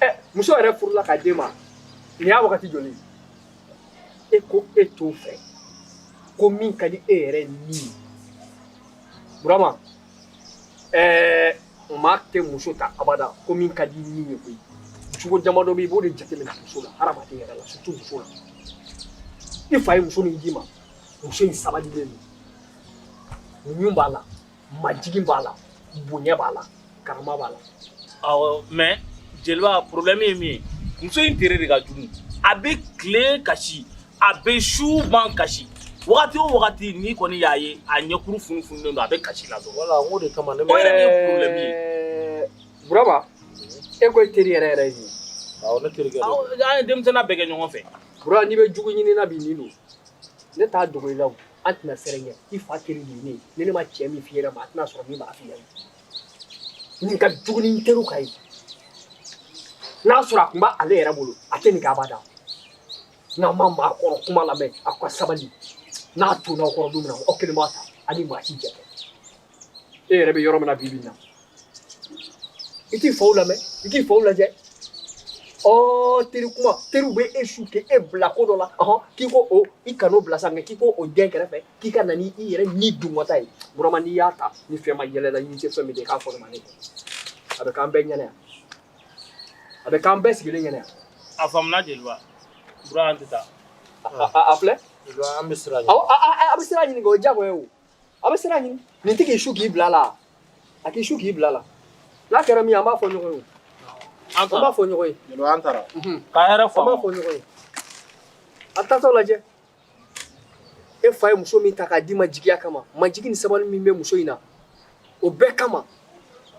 Ɛ, muso yɛrɛ furula k'a d'e ma, nin y'a wagati joli ye? E ko e t'o fɛ, ko min ka di e yɛrɛ ni ye. Burama, ɛɛ, maa tɛ muso ta abada ko min ka di ni ye koyi. Jogo damadɔ bɛ yen, i b'o de jateminɛ muso la, hadamaden yɛrɛ la, surtout muso la. I fa ye muso min d'i ma, muso in sabalilen don, muɲu b'a la, majigin b'a la, bonya b'a la, karama b'a la. Awɔ, mais jeliba, problème ye min ye, muso in tere de ka jugu. A bɛ tile kasi, a bɛ su ban kasi. Wagati o wagati n'i kɔni y'a ye a ɲɛkuru funufununen don, a bɛ kasi la dɔrɔn. Voilà, n k'o de kama ne O yɛrɛ de ye problème ye. Burama, e ko e teri yɛrɛ yɛrɛ ye nin ye? Awɔ, ne terikɛ don. Awɔ, an ye denmisɛnninya bɛɛ kɛ ɲɔgɔn fɛ. Bura, n'i bɛ jugu ɲini na bi, nin don. Ne t'a dogo i la o, an tɛna siran ɲɛ. I fa teri de ye ne ye. Ni ne ma cɛ min f'i ɲɛna, maa tɛna sɔrɔ min b'a f'i ɲɛna. Nin ka jugu ni n teriw ka ye. N'a sɔrɔ a tun b'ale yɛrɛ bolo, a tɛ nin kɛ abada. N'a ma maa kɔrɔ kuma lamɛn, aw ka sabali. N'a tonna aw kɔrɔ don min na, aw kelen b'a ta, a ni maa si jɛ tɛ. E yɛrɛ bɛ yɔrɔ min na bi bi in na, i t'i faw lamɛn, i t'i faw lajɛ. Ɔ, teri kuma, teriw bɛ e su k'e bila ko dɔ la, ɔhɔn, k'i ko o i kan'o bila sa, nka k'i ko o dɛn kɛrɛfɛ, k'i ka na ni i yɛrɛ ni dungɔta ye. Burama, n'i y'a ta, ni fɛn ma yɛlɛ la, i tɛ fɛn min kɛ, i k'a fɔ ne ma, ne tɛ. A bɛ k'an bɛɛ ɲɛna yan, a bɛ k'an bɛɛ sigilen ɲɛna yan. A faamuna jeliba. Bura, an tɛ taa. A filɛ. An bɛ sira ɲini. Awɔ, a bɛ sira ɲini kɛ, o ye diyagoya ye o. A bɛ sira ɲini. Nin tɛ k'i su k'i bila la. A k'i su k'i bila la. N'a kɛra min ye, an b'a fɔ ɲɔgɔn ye o. An b'a fɔ ɲɔgɔn ye. Jeliba, an taara. Ka hɛrɛ faamu. An b'a fɔ ɲɔgɔn ye. A taatɔ lajɛ. E fa ye muso min ta k'a d'i ma jigiya kama, majigin ni sabali min bɛ muso in na, o bɛɛ kama.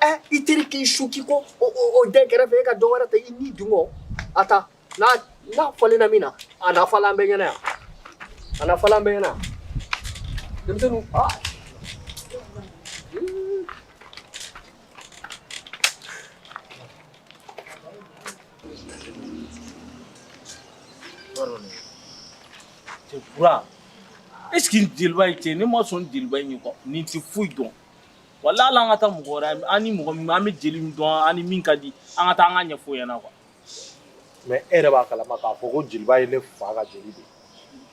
Ɛ, i teri k'i su k'i ko o dɛn kɛrɛfɛ, e ka dɔ wɛrɛ ta i ni dungɔ. A ta n'a n'a falenna min na, a n'a falen an bɛɛ ɲɛna yan. A n'a falen an bɛɛ ɲɛna yan. Denmisɛnninw, aa. Cɛ Bura, est ce que jeliba ye cɛ ne ma sɔn jeliba in ye quoi. Nin tɛ foyi dɔn. Walahi, hali an ka taa mɔgɔ wɛrɛ, an ni mɔgɔ min, an bɛ jeli min dɔn, an ni min ka di, an ka taa an ka ɲɛfɔ o ɲɛna quoi. Mais e yɛrɛ b'a kalama k'a fɔ ko jeliba ye ne fa ka jeli de ye.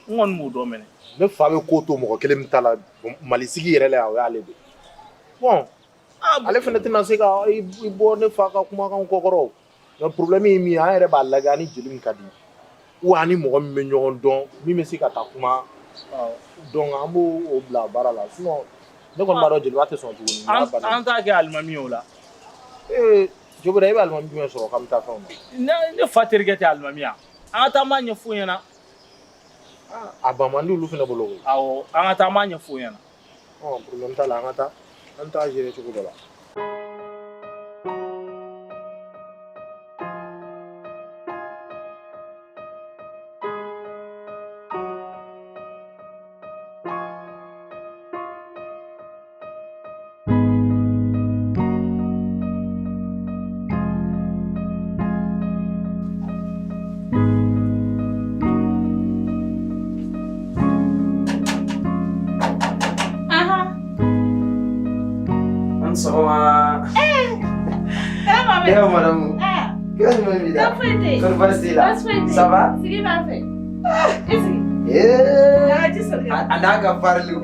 N kɔni b'o dɔn mɛnɛ. Ne fa bɛ ko to mɔgɔ kelen min ta la Mali sigi yɛrɛ la yan, o y'ale de ye. Bon, ale fana tɛna se ka i bɔ ne fa ka kumakan kɔkɔrɔ o. Mais problème ye min ye, an yɛrɛ b'a lajɛ an ni jeli min ka di ou an ni mɔgɔ min bɛ ɲɔgɔn dɔn min bɛ se ka taa kuma, donc an b'o o bila baara la. Sinon ne kɔni b'a dɔn jeliba tɛ sɔn tuguni. An t'a kɛ alimami ye o la. Ee Jobira, e bɛ alimami jumɛn sɔrɔ k'an bɛ taa fɛnw na? Ne fa terikɛ tɛ alimami ya. An ka taa an b'a ɲɛf'o ɲɛna. A ban man di olu fana bolo koyi. Awɔ, an ka taa an b'a ɲɛf'o ɲɛna. Ɔ, problème t'a la, an ka taa an t'a gérer cogo dɔ la. An sɔgɔma. Eh, madame. Kira jumɛn b'i la? Baasi foyi tɛ yen. Kɔri baasi t'i la? Baasi foyi tɛ yen. Ça va? Sigi b'an fɛ. I sigi. Eh. A ji soli. A n'a ka pariliw.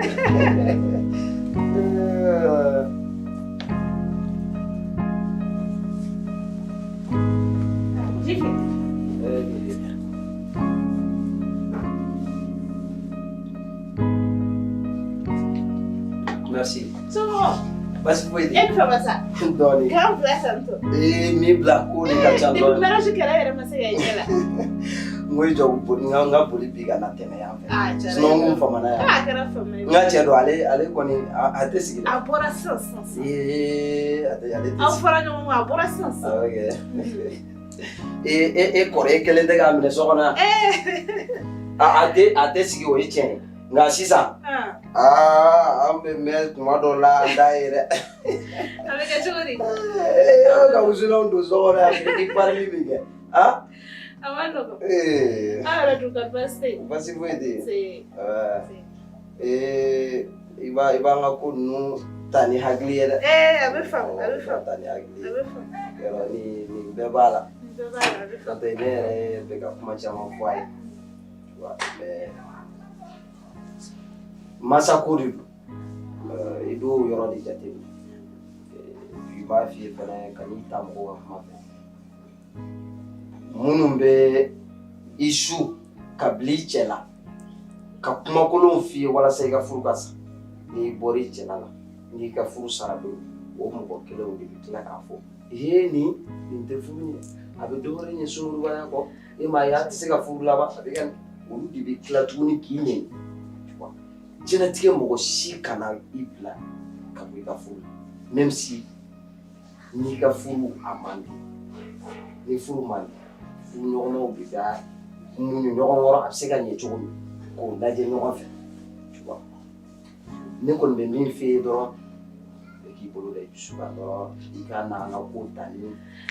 Ji fɛ. Merci. Somɔgɔw? Baasi foyi tɛ E ni fama sa. Dɔɔnin. K'an bila tan tɔ. Ee, min bila ko de ka ca Depuis dɔɔnin. mariage kɛra e yɛrɛ ma se ka i ɲɛ la. N ko i jɔ n ka boli bi ka na tɛmɛ yan fɛ. A diyara Sinon n n ye. kun famana yan. A kɛra fama ye. N ka cɛ don, ale kɔni a tɛ sigi dɛ. A bɔra sisan sisan sisan. Ee, ale tɛ Aw sigi. fɔra ɲɔgɔn kɔ, a bɔra sisan sisan. Awɔ kɛ. Ee, e kɔrɔ e kelen tɛ k'a minɛ so kɔnɔ yan. A tɛ sigi, o ye tiɲɛ ye. Nka sisan, aa, an bɛ mɛn kuma dɔw la an t'a ye dɛ. A bɛ kɛ cogo di? Ee, ka wusulanw don so kɔnɔ yan, i parili min kɛ. Ah. A ma nɔgɔn. Ee. Aw yɛrɛ dun ka baasi tɛ yen? Baasi foyi tɛ yen. Nse. Ee, i b'an ka ko ninnu ta ni hakili ye dɛ. Ee, a bɛ faamu, a bɛ faamu. Ta ni hakili A ye. bɛ faamu. Yɔrɔ nin bɛɛ b'a la. Nin bɛɛ b'a la, a bɛ N'o faamu. tɛ ne yɛrɛ bɛ ka kuma caman fɔ a ye. Tu vois, mais masa ko de don. I b'o yɔrɔ de jateminɛ. I b'a f'i ye fɛnɛ kan'i ta mɔgɔw ka kuma fɛ. Minnu bɛ i su ka bila i cɛ la, ka kumakolonw f'i ye walasa i ka furu ka sa. N'i bɔra i cɛla la, n'i ka furu sara don, o mɔgɔ kelenw de bɛ tila k'a fɔ ee nin tɛ furu ɲɛ, a bɛ dɔ wɛrɛ ɲɛ sunkurubaya kɔ, e m'a ye a tɛ se ka furu laban, a bɛ ka olu de bɛ tila tuguni k'i nɛni. Diɲɛlatigɛ mɔgɔ si kana i bila ka bɔ i ka furu la, même si n'i ka furu a man di. Ni furu man di, furu ɲɔgɔnmaw bɛ ka muɲu ɲɔgɔn kɔrɔ, a bɛ se ka ɲɛ cogo min k'o lajɛ ɲɔgɔn fɛ. Tu vois, ne kɔni bɛ min f'i ye dɔrɔn, e k'i bolo da i dusu kan dɔrɔn, i ka na an ka ko ta ni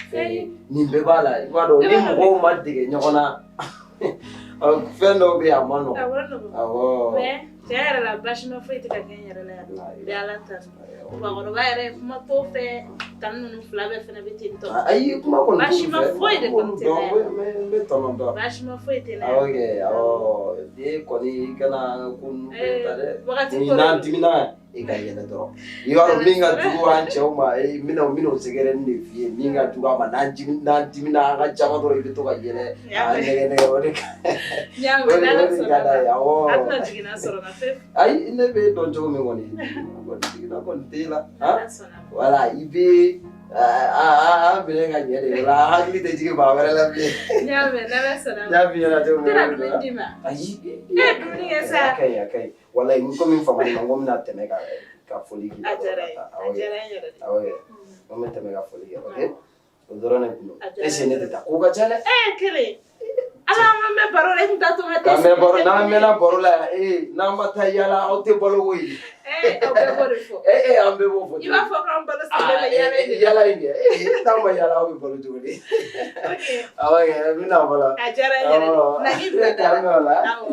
fɛn ye. Nin bɛɛ b'a la, i b'a dɔn ni mɔgɔw ma dege ɲɔgɔn na, fɛn dɔw bɛ yen a ma nɔgɔn. A ma nɔgɔn. Awɔ. Mais tiɲɛ yɛrɛ la, baasi ma foyi tɛ ka kɛ n yɛrɛ la yan. N bɛ Ala tanu. Bakɔrɔba yɛrɛ ye kuma t'o fɛ, tan ninnu fila bɛɛ fana bɛ ten tɔ. Ayi, kuma kɔni t'olu fɛ. Baasi ma foyi de kɔni tɛ ne n bɛ tɔnɔ dɔn. Baasi ma foyi tɛ ne Awɔ kɛ, awɔ. E kɔni i kana ko ninnu bɛɛ ta dɛ. Wagati Ni ko de n'an don. dimina, e ka yɛlɛ dɔrɔn. I b'a dɔn min ka jugu an cɛw ma, n bɛna o secret de f'i ye, min ka jugu an ma, n'an dimina an ka jama dɔrɔn, i bɛ to ka yɛlɛ, k'an nɛgɛ nɛgɛ, o de ka N y'a mɛn, n'Ala o de ka sɔnna d'a ye, ma. awɔ. A tɛna jiginna sɔrɔ n na fewu. Ayi, ne bɛ e dɔn cogo min kɔni, jiginna kɔni t'e la. N'Ala sɔnna ma. Voilà, i bɛ an minɛ ka ɲɛ de, o la hakili tɛ jigin maa wɛrɛ la bilen. N y'a mɛn, n'Ala sɔnna ma. N y'a f'i ɲɛna cogo min N tɛna dumuni d'i ma. Ayi. E ye dumuni kɛ sa. A ka ɲi, a ka ɲi. Walayi, n komi n famana i ma, n ko n bɛna tɛmɛ ka foli k'i la. A diyara n ye, a diyara n yɛrɛ de. Awɔ kɛ, n ko n bɛ tɛmɛ ka foli kɛ, ok? O dɔrɔn de tun don. A diyara Est ce que ne tɛ taa? Ko ka ca dɛ. E kelen. Ala an mɛn baro la, e tun t'a to n ka K'an mɛn baro, n'an mɛnna baro la yan, ee, n'an ma taa yaala, aw tɛ balo koyi. Ee, aw bɛɛ b'o de fɔ. Ee, an bɛɛ b'o fɔ. I b'a fɔ k'an balo sigilen bɛ yaala in de la. Yaala in kɛ, ee, n'an ma yaala, aw bɛ balo cogo di? Awɔ kɛ, n bɛna fɔlɔ. A diyara n yɛrɛ de. Na k'i bila da la. K'an mɛn o la. Awɔ.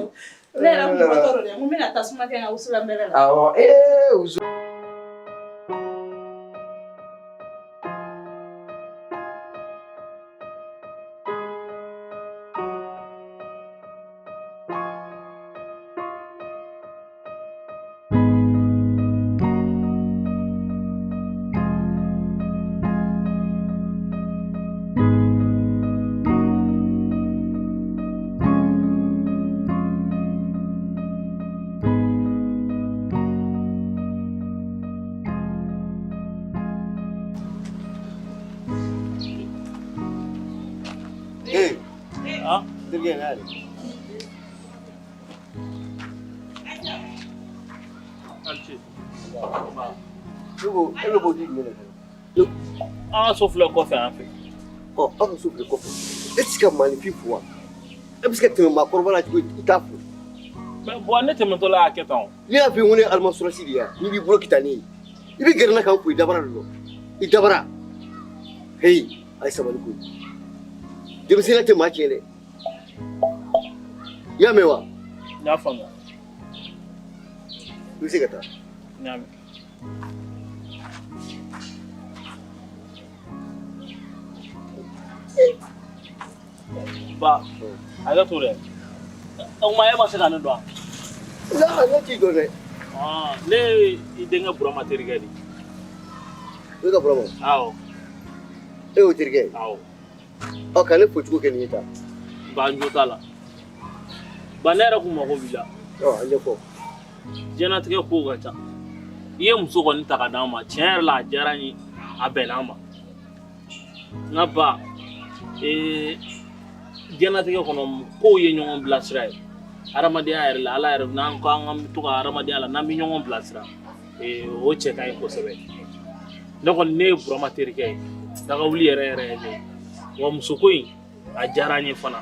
Ne yɛrɛ kun bɔtɔ don dɛ, n ko n bɛna tasuma kɛ n ka wusulan bɛlɛ la. Awɔ, ee, wusu. Terikɛ n'a yɛrɛ. Ne ko e bɛ bɔ du jumɛn de kɔnɔ? An ka so filɛ kɔfɛ an fɛ. Ɔ, aw ka so filɛ kɔfɛ. E tɛ se ka maaninfin fo wa? E bɛ se ka tɛmɛ maakɔrɔba la cogo di i t'a fo? Mais Buwa, ne tɛmɛtɔ la y'a kɛ tan o. Ne y'a f'i ye ko ne ye Alima sɔrɔsi de ye n'i b'i bolo kita ne ye. I bɛ gɛrɛ n na ka n fo i dabara de don. I dabara. Heyi, a ye sabali koyi. Denmisɛnninya tɛ maa tiɲɛ dɛ. I y'a mɛn wa? N y'a faamuya. I bɛ se ka taa. N y'a mɛn. Ba, hakɛ to dɛ. O tuma e ma se ka ne dɔn wa? La, ne t'i dɔn dɛ. Ne ye i denkɛ Burama terikɛ de ye. Ne ka Burama? Awɔ. E y'o terikɛ ye? Awɔ. Ɔ, ka ne fo cogo kɛ nin ye tan. Ba, n jo t'a la. Ba, ne yɛrɛ kun mago b'i la. Ɔ, a ɲɛfɔ. Diɲɛlatigɛ kow ka ca. I ye muso kɔni ta ka d'an ma, tiɲɛ yɛrɛ la a diyara n ye, a bɛnna an ma. Nka ba, diɲɛlatigɛ kɔnɔ kow ye ɲɔgɔn bilasira ye. Hadamadenya yɛrɛ la, Ala yɛrɛ n'an ko an ka to ka hadamadenya la, n'an bɛ ɲɔgɔn bilasira, o cɛ ka ɲi kosɛbɛ. Ne kɔni, ne ye Burama terikɛ ye, dagawuli yɛrɛ yɛrɛ ye ne ye. Wa musoko in, a diyara n ye fana.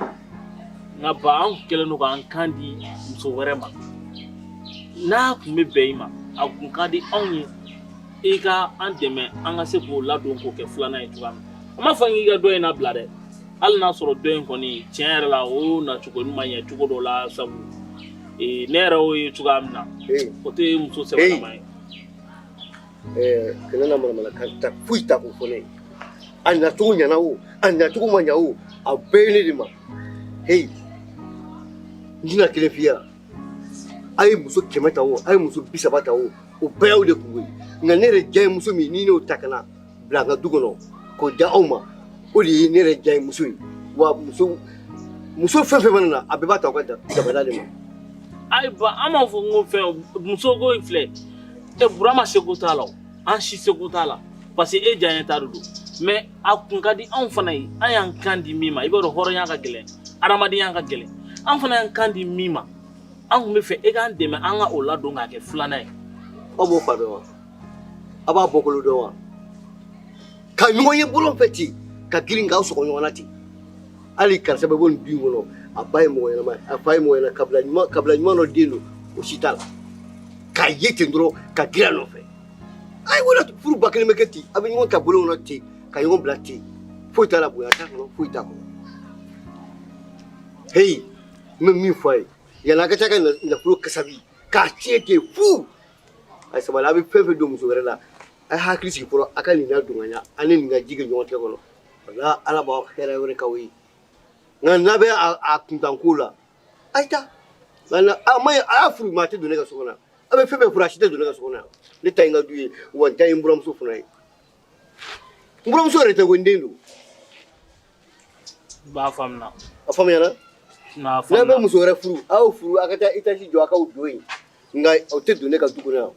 Nka ba, an kɛlen don k'an kan di muso wɛrɛ ma. N'a tun bɛ bɛn i ma, a kun ka di anw ye i ka an dɛmɛ an ka se k'o ladon k'o kɛ filanan ye cogoya min. An m'a fɔ k'i ka dɔ in labila dɛ. Hali n'a sɔrɔ dɔ in kɔni tiɲɛ yɛrɛ la o nacogo ma ɲɛ cogo dɔ la, sabu ne yɛrɛ y'o ye cogoya min na, o tɛ muso sɛbɛlama ye. Kana na manamanakan ta foyi ta k'o fɔ ne ye. A nacogo ɲɛna o, a nacogo ma ɲɛ o, a bɛɛ ye ne de ma. Heyi, n tɛna kelen f'i ye. A ye muso 100 ta o, a ye muso 30 ta o, o bɛɛ y'aw de kungo ye. Nka ne yɛrɛ diya ye muso min, ni n'o ta ka na bila n ka du kɔnɔ k'o di aw ma, o de ye ne yɛrɛ diya ye muso ye. Wa muso fɛn fɛn mana na, a bɛɛ b'a ta aw ka dabada de ma. Ayi ba, an b'a fɔ n ko fɛn muso ko in filɛ, e Burama seko t'a la o, an si seko t'a la, parce que e diya ta de don. Mais a kun ka di anw fana ye, an y'an kan di min ma, i b'a dɔn hɔrɔnya ka gɛlɛn, adamadenya ka gɛlɛn, an fana y'an kan di min ma, an kun bɛ fɛ e k'an dɛmɛ an ka o ladon k'a kɛ filanan ye. Aw b'o fa dɔn wa? Aw b'a bɔkolo dɔn wa? Ka ɲɔgɔn ye bolo fɛ ten, ka girin k'aw sɔgɔ ɲɔgɔn na ten. Hali karisa bɛ bɔ nin du in kɔnɔ, a ba ye mɔgɔ ɲɛnama ye, a fa ye mɔgɔ ɲɛnama, kabila ɲuman dɔ den don, o si t'a la. K'a ye ten dɔrɔn, ka girin a nɔfɛ. Ayi, wala furu ba kelen bɛ kɛ ten, a bɛ ɲɔgɔn ta bolo kɔnɔ ten, ka ɲɔgɔn bila ten. Foyi t'a la, bonya t'a kɔnɔ, foyi t'a kɔnɔ. Heyi, n bɛ min fɔ a ye, yanni a ka taa ka nafolo kasabi k'a tiɲɛ ten fu. A ye sabali, a bɛ fɛn fɛn don muso wɛrɛ la, a ye hakili sigi fɔlɔ, a ka nin ladon ka ɲa, a ni nin ka ji kɛ ɲɔgɔn tɛgɛ kɔnɔ. Wala Ala b'aw hɛrɛ wɛrɛ k'aw ye. Nka n'a bɛ a kuntan ko la, a ye taa. Nka a ma ɲi, a y'a furu, maa tɛ don ne ka so kɔnɔ. A bɛ fɛn fɛn furu, a si tɛ don ne ka so kɔnɔ yan. Ne ta ye n ka du ye, wa n ta ye n buramuso fana ye. N buramuso yɛrɛ tɛ ko n den don. N b'a faamuya. A faamuyara? N'a N'a bɛ muso wɛrɛ furu, a y'o furu, a ka taa étage jɔ, a k'aw don yen. Nka o tɛ don ne ka du kɔnɔ yan.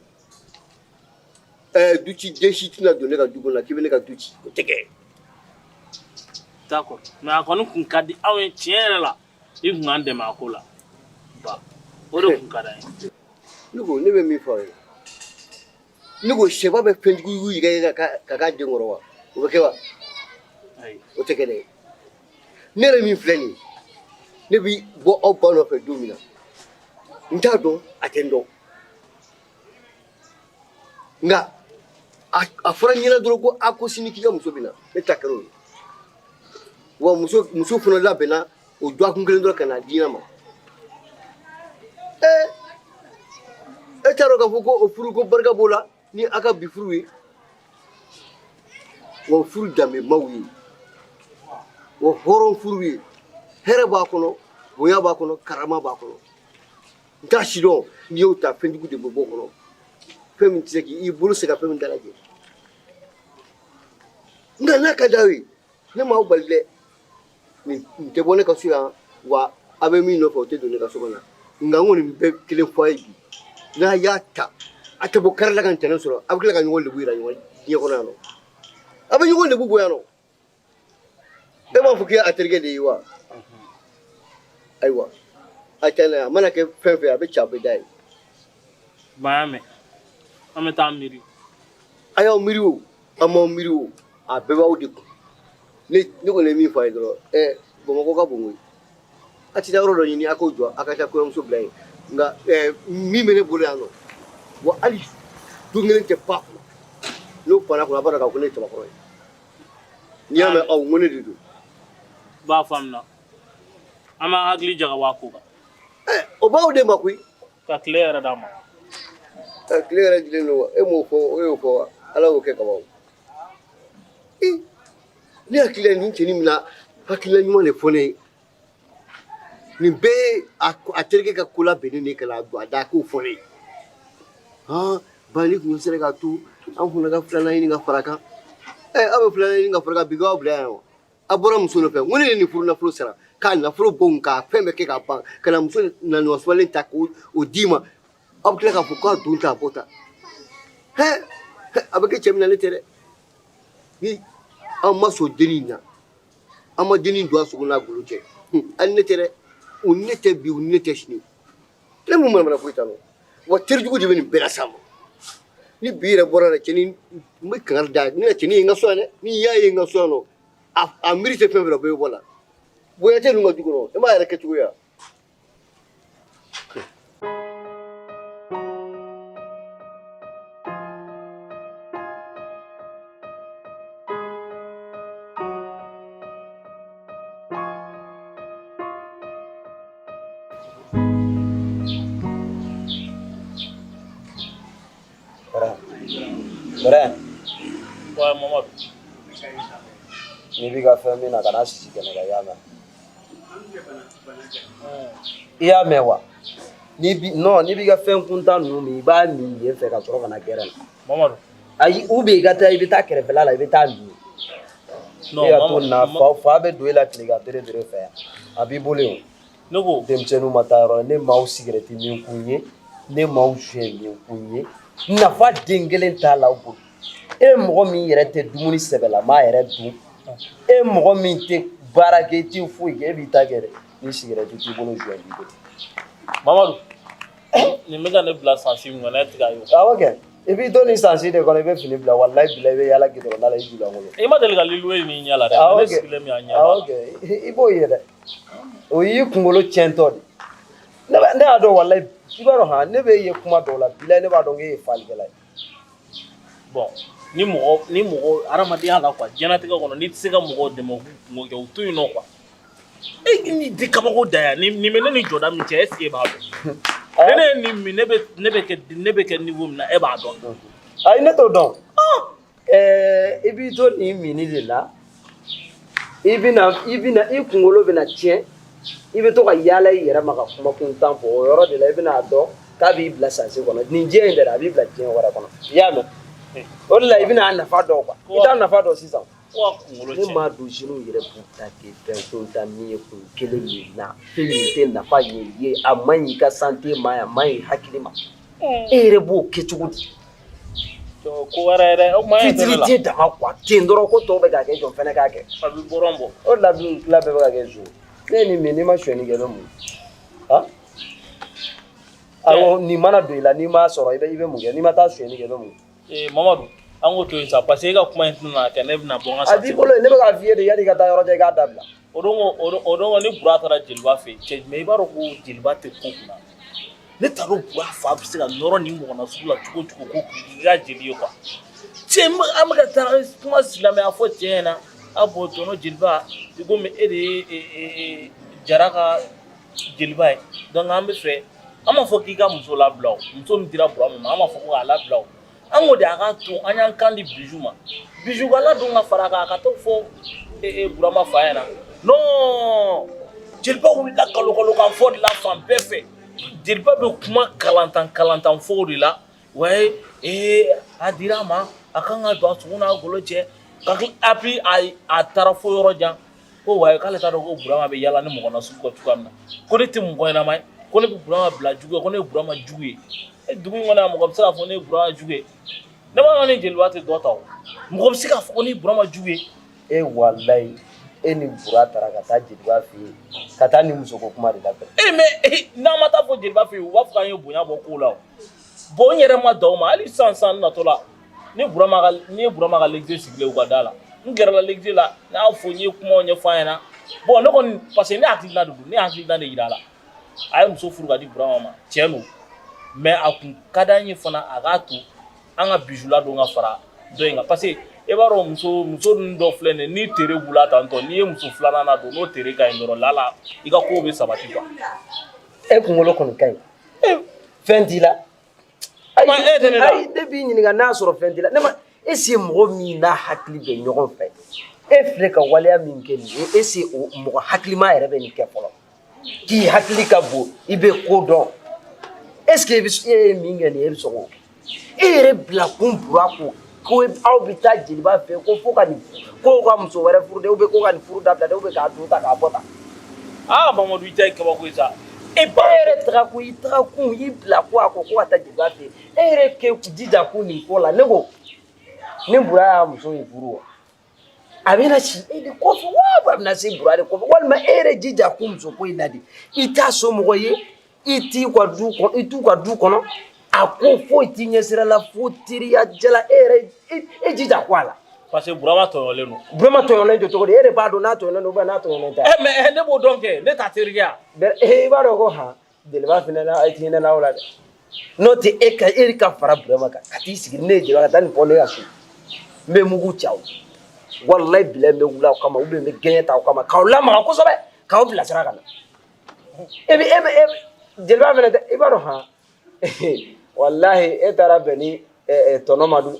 Du ci den si tɛna don ne ka du kɔnɔ k'i bɛ ne ka du ci, o tɛ kɛ. D'accord. Mais a kɔni kun ka di anw ye tiɲɛ yɛrɛ la, i kun k'an dɛmɛ a ko la. Ba, o de kun ka d'an ye. Ne ko ne bɛ min fɔ aw ye, ne ko sɛba bɛ fɛnjugu yɛrɛ ka k'a den kɔrɔ wa? O bɛ kɛ wa? Ayi. O tɛ kɛ dɛ. Ne yɛrɛ min filɛ nin ye, ne bɛ bɔ aw ba nɔfɛ don min na, n t'a dɔn, a tɛ n dɔn. Nka a fɔra n ɲɛna dɔrɔn ko a ko sini k'i ka muso bɛ na, ne ta kɛra o ye. Wa muso fana labɛnna o dɔgɔkun kelen dɔrɔn ka na di ne ma. E t'a dɔn k'a fɔ ko o furu ko barika b'o la ni a ka bi furu ye. Wa furu danbemaw ye, wa hɔrɔn furu ye, hɛrɛ b'a kɔnɔ, bonya b'a kɔnɔ, karama b'a kɔnɔ. N t'a si dɔn, n'i y'o ta fɛnjugu de bɛ bɔ o kɔnɔ. Fɛn min tɛ se k'i bolo se ka fɛn min dalajɛ. Nka n'a ka d'aw ye, ne m'aw bali dɛ. Nin tɛ bɔ ne ka so yan, wa a bɛ min nɔfɛ o tɛ don ne ka so kɔnɔ. Nka n kɔni bɛ kelen fɔ a ye bi. N'a y'a ta, a tɛ bɔ kari la ka ntɛnɛn sɔrɔ, a bɛ tila ka ɲɔgɔn lebu yira ɲɔgɔn diɲɛ kɔnɔ yan nɔ. A bɛ ɲɔgɔn lebu bɔ yan nɔ. E b'a fɔ k'i a terikɛ de ye wa? Ayiwa, a tɛ n'a ye, a mana kɛ fɛn fɛn, a bɛ ci, a bɛ da ye. Ba y'a mɛn, an bɛ taa miiri. A y'aw miiri o, a m'aw miiri o, a bɛɛ b'aw de kun. Ne kɔni ye min fɔ a ye dɔrɔn, ɛ Bamakɔ ka bon koyi. A tɛ taa yɔrɔ dɔ ɲini, a k'o jɔ, a ka taa kɔɲɔmuso bila yen. Nka min bɛ ne bolo yan nɔ, wa hali don kelen tɛ pan kunna. N'o panna kunna, a b'a dɔn k'a fɔ ko ne ye cɛbakɔrɔ ye. N'i y'a mɛn aw, n ko ne de don. B'a faamuya, an b'an hakili jagabɔ a ko kan. O b'aw de ma koyi. Ka tile yɛrɛ d'a ma. Tile yɛrɛ dilen don wa? E m'o fɔ, e y'o fɔ wa? Ala y'o kɛ kaban o. Ne hakili la nin cɛnin min na, hakilina ɲuman de fɔ ne ye. Nin bɛɛ ye a terikɛ ka ko labɛnnen de ye ka na don a da k'o fɔ ne ye. Han, ba ni kun sera k'a to an fana ka filanan ɲini ka fara kan. Aw bɛ filanan ɲini ka fara kan bi, k'aw bila yan wa? A bɔra muso nɔfɛ, n ko ne ye nin furu nafolo sara, k'a nafolo bɔ, k'a fɛn bɛɛ kɛ k'a ban, ka na muso naɲuman ta k'o d'i ma. Aw bɛ tila k'a fɔ k'a don ta, a bɔ ta. Hɛ, a bɛ kɛ cɛ min na, ne tɛ dɛ. Ni aw ma sɔn dennin na, an ma dennin don a sogo n'a golo cɛ, hali ne tɛ dɛ. U ni ne tɛ bi, u ni ne tɛ sini. Ne mun manamana foyi t'a la. Wa terijugu de bɛ nin bɛɛ las'a ma. Ni bi yɛrɛ bɔra la, cɛnin n bɛ kangari da ne na, cɛnin ye n ka so yan dɛ. Ni y'a ye n ka so yan nɔ, a miiri tɛ fɛn fɛn la, o bɛɛ bɛ bɔ a la. Bonya tɛ ninnu ka du kɔnɔ, e m'a yɛrɛ kɛcogo ye wa? Ouais, Mamadou. N'i b'i ka fɛn min na, kana sisi kɛnɛ kan, i y'a mɛn? I y'a mɛn wa? N'i bi non, n'i b'i ka fɛn kuntan ninnu min, i b'a min yen fɛ ka sɔrɔ ka na gɛrɛn na. Mamadou. Ayi, ou bien i ka taa, i bɛ taa kɛrɛfɛla la, i bɛ taa min. Non, E ka to Mamadou, na fa bɛ don e la tile ka bere bere fɛ yan. A b'i bolo yen. Ne ko denmisɛnninw ma taa yɔrɔ la, ne m'aw sigɛrɛti min kun ye, ne m'aw suɲɛ min kun ye, nafa den kelen t'a la aw bolo. E mɔgɔ min yɛrɛ tɛ dumuni sɛbɛlama yɛrɛ dun, e mɔgɔ min tɛ baara kɛ, i tɛ foyi kɛ, e b'i ta kɛ dɛ. Ni sigɛrɛti t'i bolo, joint b'i bolo. Mamadu, nin bɛ ka ne bila sansi min kɔnɔ, ne tɛ k'a ye o. Awɔ kɛ, i b'i to nin sansi de kɔnɔ, i bɛ fini bila, walayi bila, i bɛ yaala gidɔrɔn da la, i julankolon. I ma deli ka liluwe nin ɲɛ la dɛ. Awɔ Ne kɛ. sigilen bɛ yan ɲɛ Awɔ b'a la. kɛ, i b'o ye dɛ. O y'i kunkolo tiɲɛtɔ de. Ne y'a dɔn walayi, i b'a dɔn han, ne bɛ ye kuma dɔw la, bilayi ne b'a dɔn k'e ye falikɛla ye. Bon, ni mɔgɔ hadamadenya la quoi, diɲɛlatigɛ kɔnɔ, n'i tɛ se ka mɔgɔw dɛmɛ u k'u kungo kɛ, u to yen nɔ quoi. E ni di kabako da yan, nin bɛ ne ni jɔda min cɛ, est ce que e b'a dɔn? Ni ne ye nin min, ne bɛ kɛ niveau min na, e b'a dɔn. Ayi, ne t'o dɔn. I b'i to nin minni de la, i bɛna i kunkolo bɛna tiɲɛ, i bɛ to ka yaala i yɛrɛ ma ka kuma kuntan fɔ, o yɔrɔ de la i bɛna dɔn k'a b'i bila sansi kɔnɔ. Nin diɲɛ in dɛ, a b'i bila diɲɛ wɛrɛ kɔnɔ. I y'a mɛn? O de la i bɛna a nafa dɔn quoi. I t'a nafa dɔn sisan. Ko ka kunkolo Ne tiɲɛ. m'a dɔn jeunes yɛrɛ b'u ta kɛ fɛn kuntan min ye kun kelen min na, fɛn min tɛ nafa ɲɛ i ye, a man ɲi i ka santé ma, a man ɲi hakili ma. E yɛrɛ b'o kɛ cogo di? Ko wɛrɛ yɛrɛ, o kuma ɲɛ tɛ ne la. Futilité dama quoi, ten dɔrɔn ko tɔw bɛ k'a kɛ, jɔn fɛnɛ k'a kɛ. A bɛ bɔrɔn bɔ. O de la dun tila bɛɛ bɛ ka kɛ zo. Ne ye nin min, n'i ma sonyɛni kɛ, i bɛ mun? Han? Awɔ, nin mana don i la, n'i m'a sɔrɔ, i bɛ mun kɛ? N'i ma taa sonyɛni kɛ, i bɛ mun kɛ? Ee Mamadu, an k'o to yen sa, parce que e ka kuma in tɛna kɛ ne bɛna bɔ n ka A sansi b'i bolo yen, ne bɛ k'a f'i ye de, yanni i ka taa yɔrɔ jan, i k'a dabila. O don ko ni Bura taara jeliba fɛ yen, cɛ jumɛn, i b'a dɔn ko jeliba tɛ ko kunna. Ne t'a dɔn Bura fa bɛ se ka nɔrɔ nin mɔgɔ na sugu la cogo o cogo ko k'i ka jeli ye quoi. Cɛ, an bɛ ka taa kuma silamɛya fɔ cɛ ɲɛna, a bɔn tɔnɔ jeliba, i komi e de ye Jara ka jeliba ye, donc an bɛ fɛ, an m'a fɔ k'i ka muso labila o, muso min dira Burama ma, an m'a fɔ ko k'a labila o. An ko de a k'a to an y'an kan di Bijou ma, Bijou ka ladon ka fara a kan, a ka t'o fɔ Burama fa ɲɛna. Non, jeliba wulila kalo kalo kan fɔ de la fan bɛɛ fɛ. Jeliba bɛ kuma kalantan kalantan fɔw de la. Ouais, ee a dira a ma, a kan ka don a sogo n'a golo cɛ ka kila. Puis a taara fo yɔrɔ jan ko wayi, k'ale t'a dɔn ko Burama bɛ yaala ni mɔgɔ na sugu kan cogoya min na, ko ne tɛ mɔgɔ ɲɛnama ye, ko ne bɛ Burama bila jugu ye, ko ne ye Burama jugu ye. E, dugu in kɔnɔ yan, mɔgɔ bɛ se k'a fɔ ne ye Burama jugu ye? Ne b'a dɔn ni jeliba tɛ dɔ ta o, mɔgɔ bɛ se k'a fɔ ko ne ye Burama jugu ye? E walayi, E ni Bura taara ka taa jeliba fɛ yen ka taa ni musoko kuma de labɛn. E mais n'an ma taa fɔ jeliba fɛ yen, u b'a fɔ k'an ye bonya bɔ ko la o. Bon n yɛrɛ ma dan o ma, hali sisan sisan n natɔ la, ni Burama ka ni ye Burama ka lecture sigilen u ka da la, n gɛrɛla lecture la, n y'a fɔ n ye kumaw ɲɛfɔ a ɲɛna. Bon ne kɔni, parce que ne hakilina de don, ne hakilina de yira a la. A ye muso furu ka di Burama ma, tiɲɛ don. Mais a kun ka d'an ye fana a k'a to an ka Bijou ladon ka fara dɔ in kan, parce que e b'a dɔn muso ninnu dɔ filɛ nin ye, ni tere b'u la tantɔ, n'i ye muso filanan ladon n'o tere ka ɲi dɔrɔn, lala i ka kow bɛ sabati quoi. E kunkolo kɔni ka ɲi, fɛn t'i la. Ayi, e tɛ ne la. Ayi, ne b'i ɲininka n'a sɔrɔ fɛn t'i la. Ne ma est-ce que mɔgɔ min n'a hakili bɛ ɲɔgɔn fɛ, e filɛ ka waleya min kɛ nin ye, est-ce que o mɔgɔ hakilima yɛrɛ bɛ nin kɛ fɔlɔ? K'i hakili ka bon, i bɛ ko dɔn, est-ce que e ye min kɛ nin ye, e bɛ sɔn k'o kɛ? E yɛrɛ bila kun Bura ko ko aw bɛ taa jeliba fɛ ko fo ka nin ko ka muso wɛrɛ furu dɛ, ou bien ko ka nin furu dabila dɛ, ou bien k'a don tan k'a bɔ tan. Aa Mamadu, i ta ye kabako ye sa. E ba yɛrɛ taga kun, i taga kun, i bila ko a kɔ ko ka taa jeliba fɛ yen, e yɛrɛ kɛ jija kun nin ko la. Ne ko ni Bura y'a muso in furu wa, a bɛna si e de kɔfɛ wa, a bɛna se Bura de kɔfɛ, walima e yɛrɛ jija kun muso ko in na de, i t'a somɔgɔ ye, i t'i ka du kɔnɔ, i t'u ka du kɔnɔ, a ko foyi t'i ɲɛsira la fo teriya jala, e yɛrɛ e jija ko a la. Parce que Burama tɔɲɔlen don. Burama tɔɲɔlen don cogo di? E de b'a dɔn n'a tɔɲɔlen don ou bien n'a tɔɲɔlen tɛ. Ɛ mais ne b'o dɔn kɛ, ne t'a terikɛ ya. I b'a dɔn ko han jeliba fana na, ti hinɛ n'aw la dɛ. N'o tɛ e ka fara Burama kan ka t'i sigi ne ye jeliba ka taa nin fɔ ne ka so, n bɛ mugu ci aw, walayi bilayi, n bɛ wuli aw kama ou bien n bɛ gɛɲɛ ta aw kama k'aw lamaga kosɛbɛ k'aw bilasira ka na. E bɛ e bɛ e jeliba fana tɛ, i b'a dɔn han walahi e taara bɛn ni tɔnɔ Madu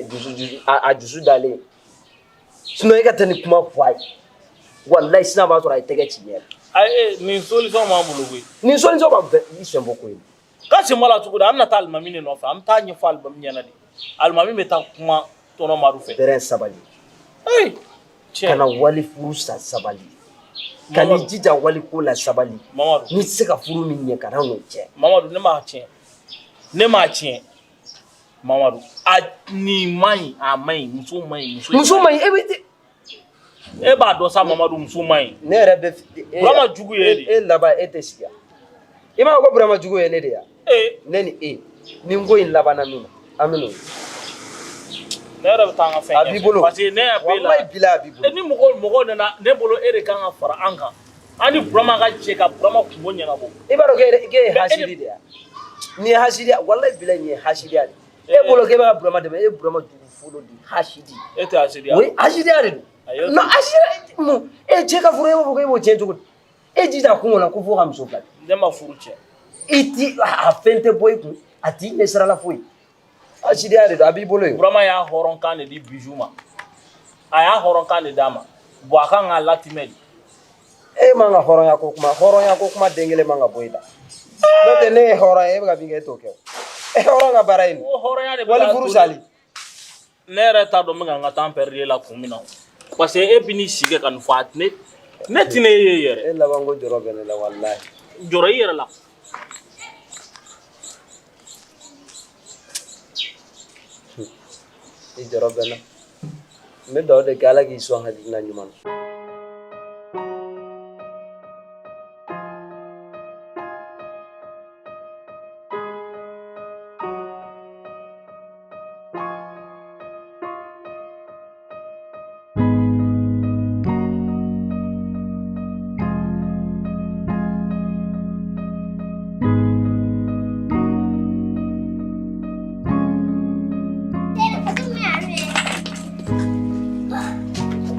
dusu dusu a dusu dalen, sinon e ka taa nin kuma fɔ a ye, walahi sisan b'a sɔrɔ a ye tɛgɛ ci ɲɛ la. Ayi, nin solution b'an bolo koyi. Nin solution b'a bɛɛ i sen bɔ ko in. K'a sen b'a la cogo di? An bɛna taa alimami de nɔfɛ, an bɛ taa ɲɛfɔ alimami ɲɛna de. Alimami bɛ taa kuma tɔnɔ Madu fɛ. Bɛrɛ sabali. Kana wali furu sa, sabali. Ka n'i jija wali ko la, sabali. Mamadu. N'i tɛ se ka furu min ɲɛ, kana n'o tiɲɛ. Mamadu, ne m'a tiɲɛ. Ne m'a tiɲɛ. Mamadu, a nin man ɲi, a man ɲi, muso man ɲi, muso. Muso man ɲi, e bɛ. E b'a dɔn sa Mamadu, muso man ɲi. Ne yɛrɛ bɛ. Burama jugu ye de. E laban e tɛ sigi yan. I m'a fɔ ko Burama jugu ye ne de ye. Ne ni e, ni n ko in labanna min na, an bɛ n'o ye. Ne yɛrɛ bɛ taa n ka fɛn A b'i bolo. Parce que ne y'a b'e la. Walayi bilayi a b'i bolo. Ni mɔgɔ mɔgɔ nana ne bolo, e de kan ka fara an kan. An ni Burama ka jɛ ka Burama kungo ɲɛnabɔ. I b'a dɔn k'e ye hasidi de ye. Nin ye hasidiya, walayi bilayi nin ye hasidiya de ye. E bolo k'e bɛ ka Burama dɛmɛ, e ye Burama jugu fɔlɔ de ye, hasidi. E tɛ hasidiya. Oui, hasidiya de don. Non, hasidiya mun? E cɛ ka furu, e b'a fɔ k'e b'o tiɲɛ cogo di? E jija kungo la ko fo ka muso fila. Ne ma furu tiɲɛ. I ti a fɛn tɛ bɔ i kun, a t'i ɲɛ sira la foyi. Hasidiya de don, a b'i bolo yen. Burama y'a hɔrɔnkan de di Bijou ma. A y'a hɔrɔnkan de d'a ma. Bon a kan k'a latimɛ de. E man ka hɔrɔnya ko kuma, hɔrɔnya ko kuma den kelen man ka bɔ i da. N'o tɛ ne ye hɔrɔn ye, e bɛ ka min kɛ e t'o kɛ o. E hɔrɔn ka baara ye nin. O hɔrɔnya de bɛ Wali ka furu to sali. Ne yɛrɛ t'a dɔn n bɛ ka n ka temps perdu la kun min na. Parce que e bɛ n'i si kɛ ka nin fɔ a ne tɛ ne ye yɛrɛ. E laban ko jɔrɔ bɛ ne la walahi. Jɔrɔ i yɛrɛ la. I jɔrɔ bɛ n na. N bɛ dugawu de kɛ Ala k'i sɔn hakilina ɲuman na.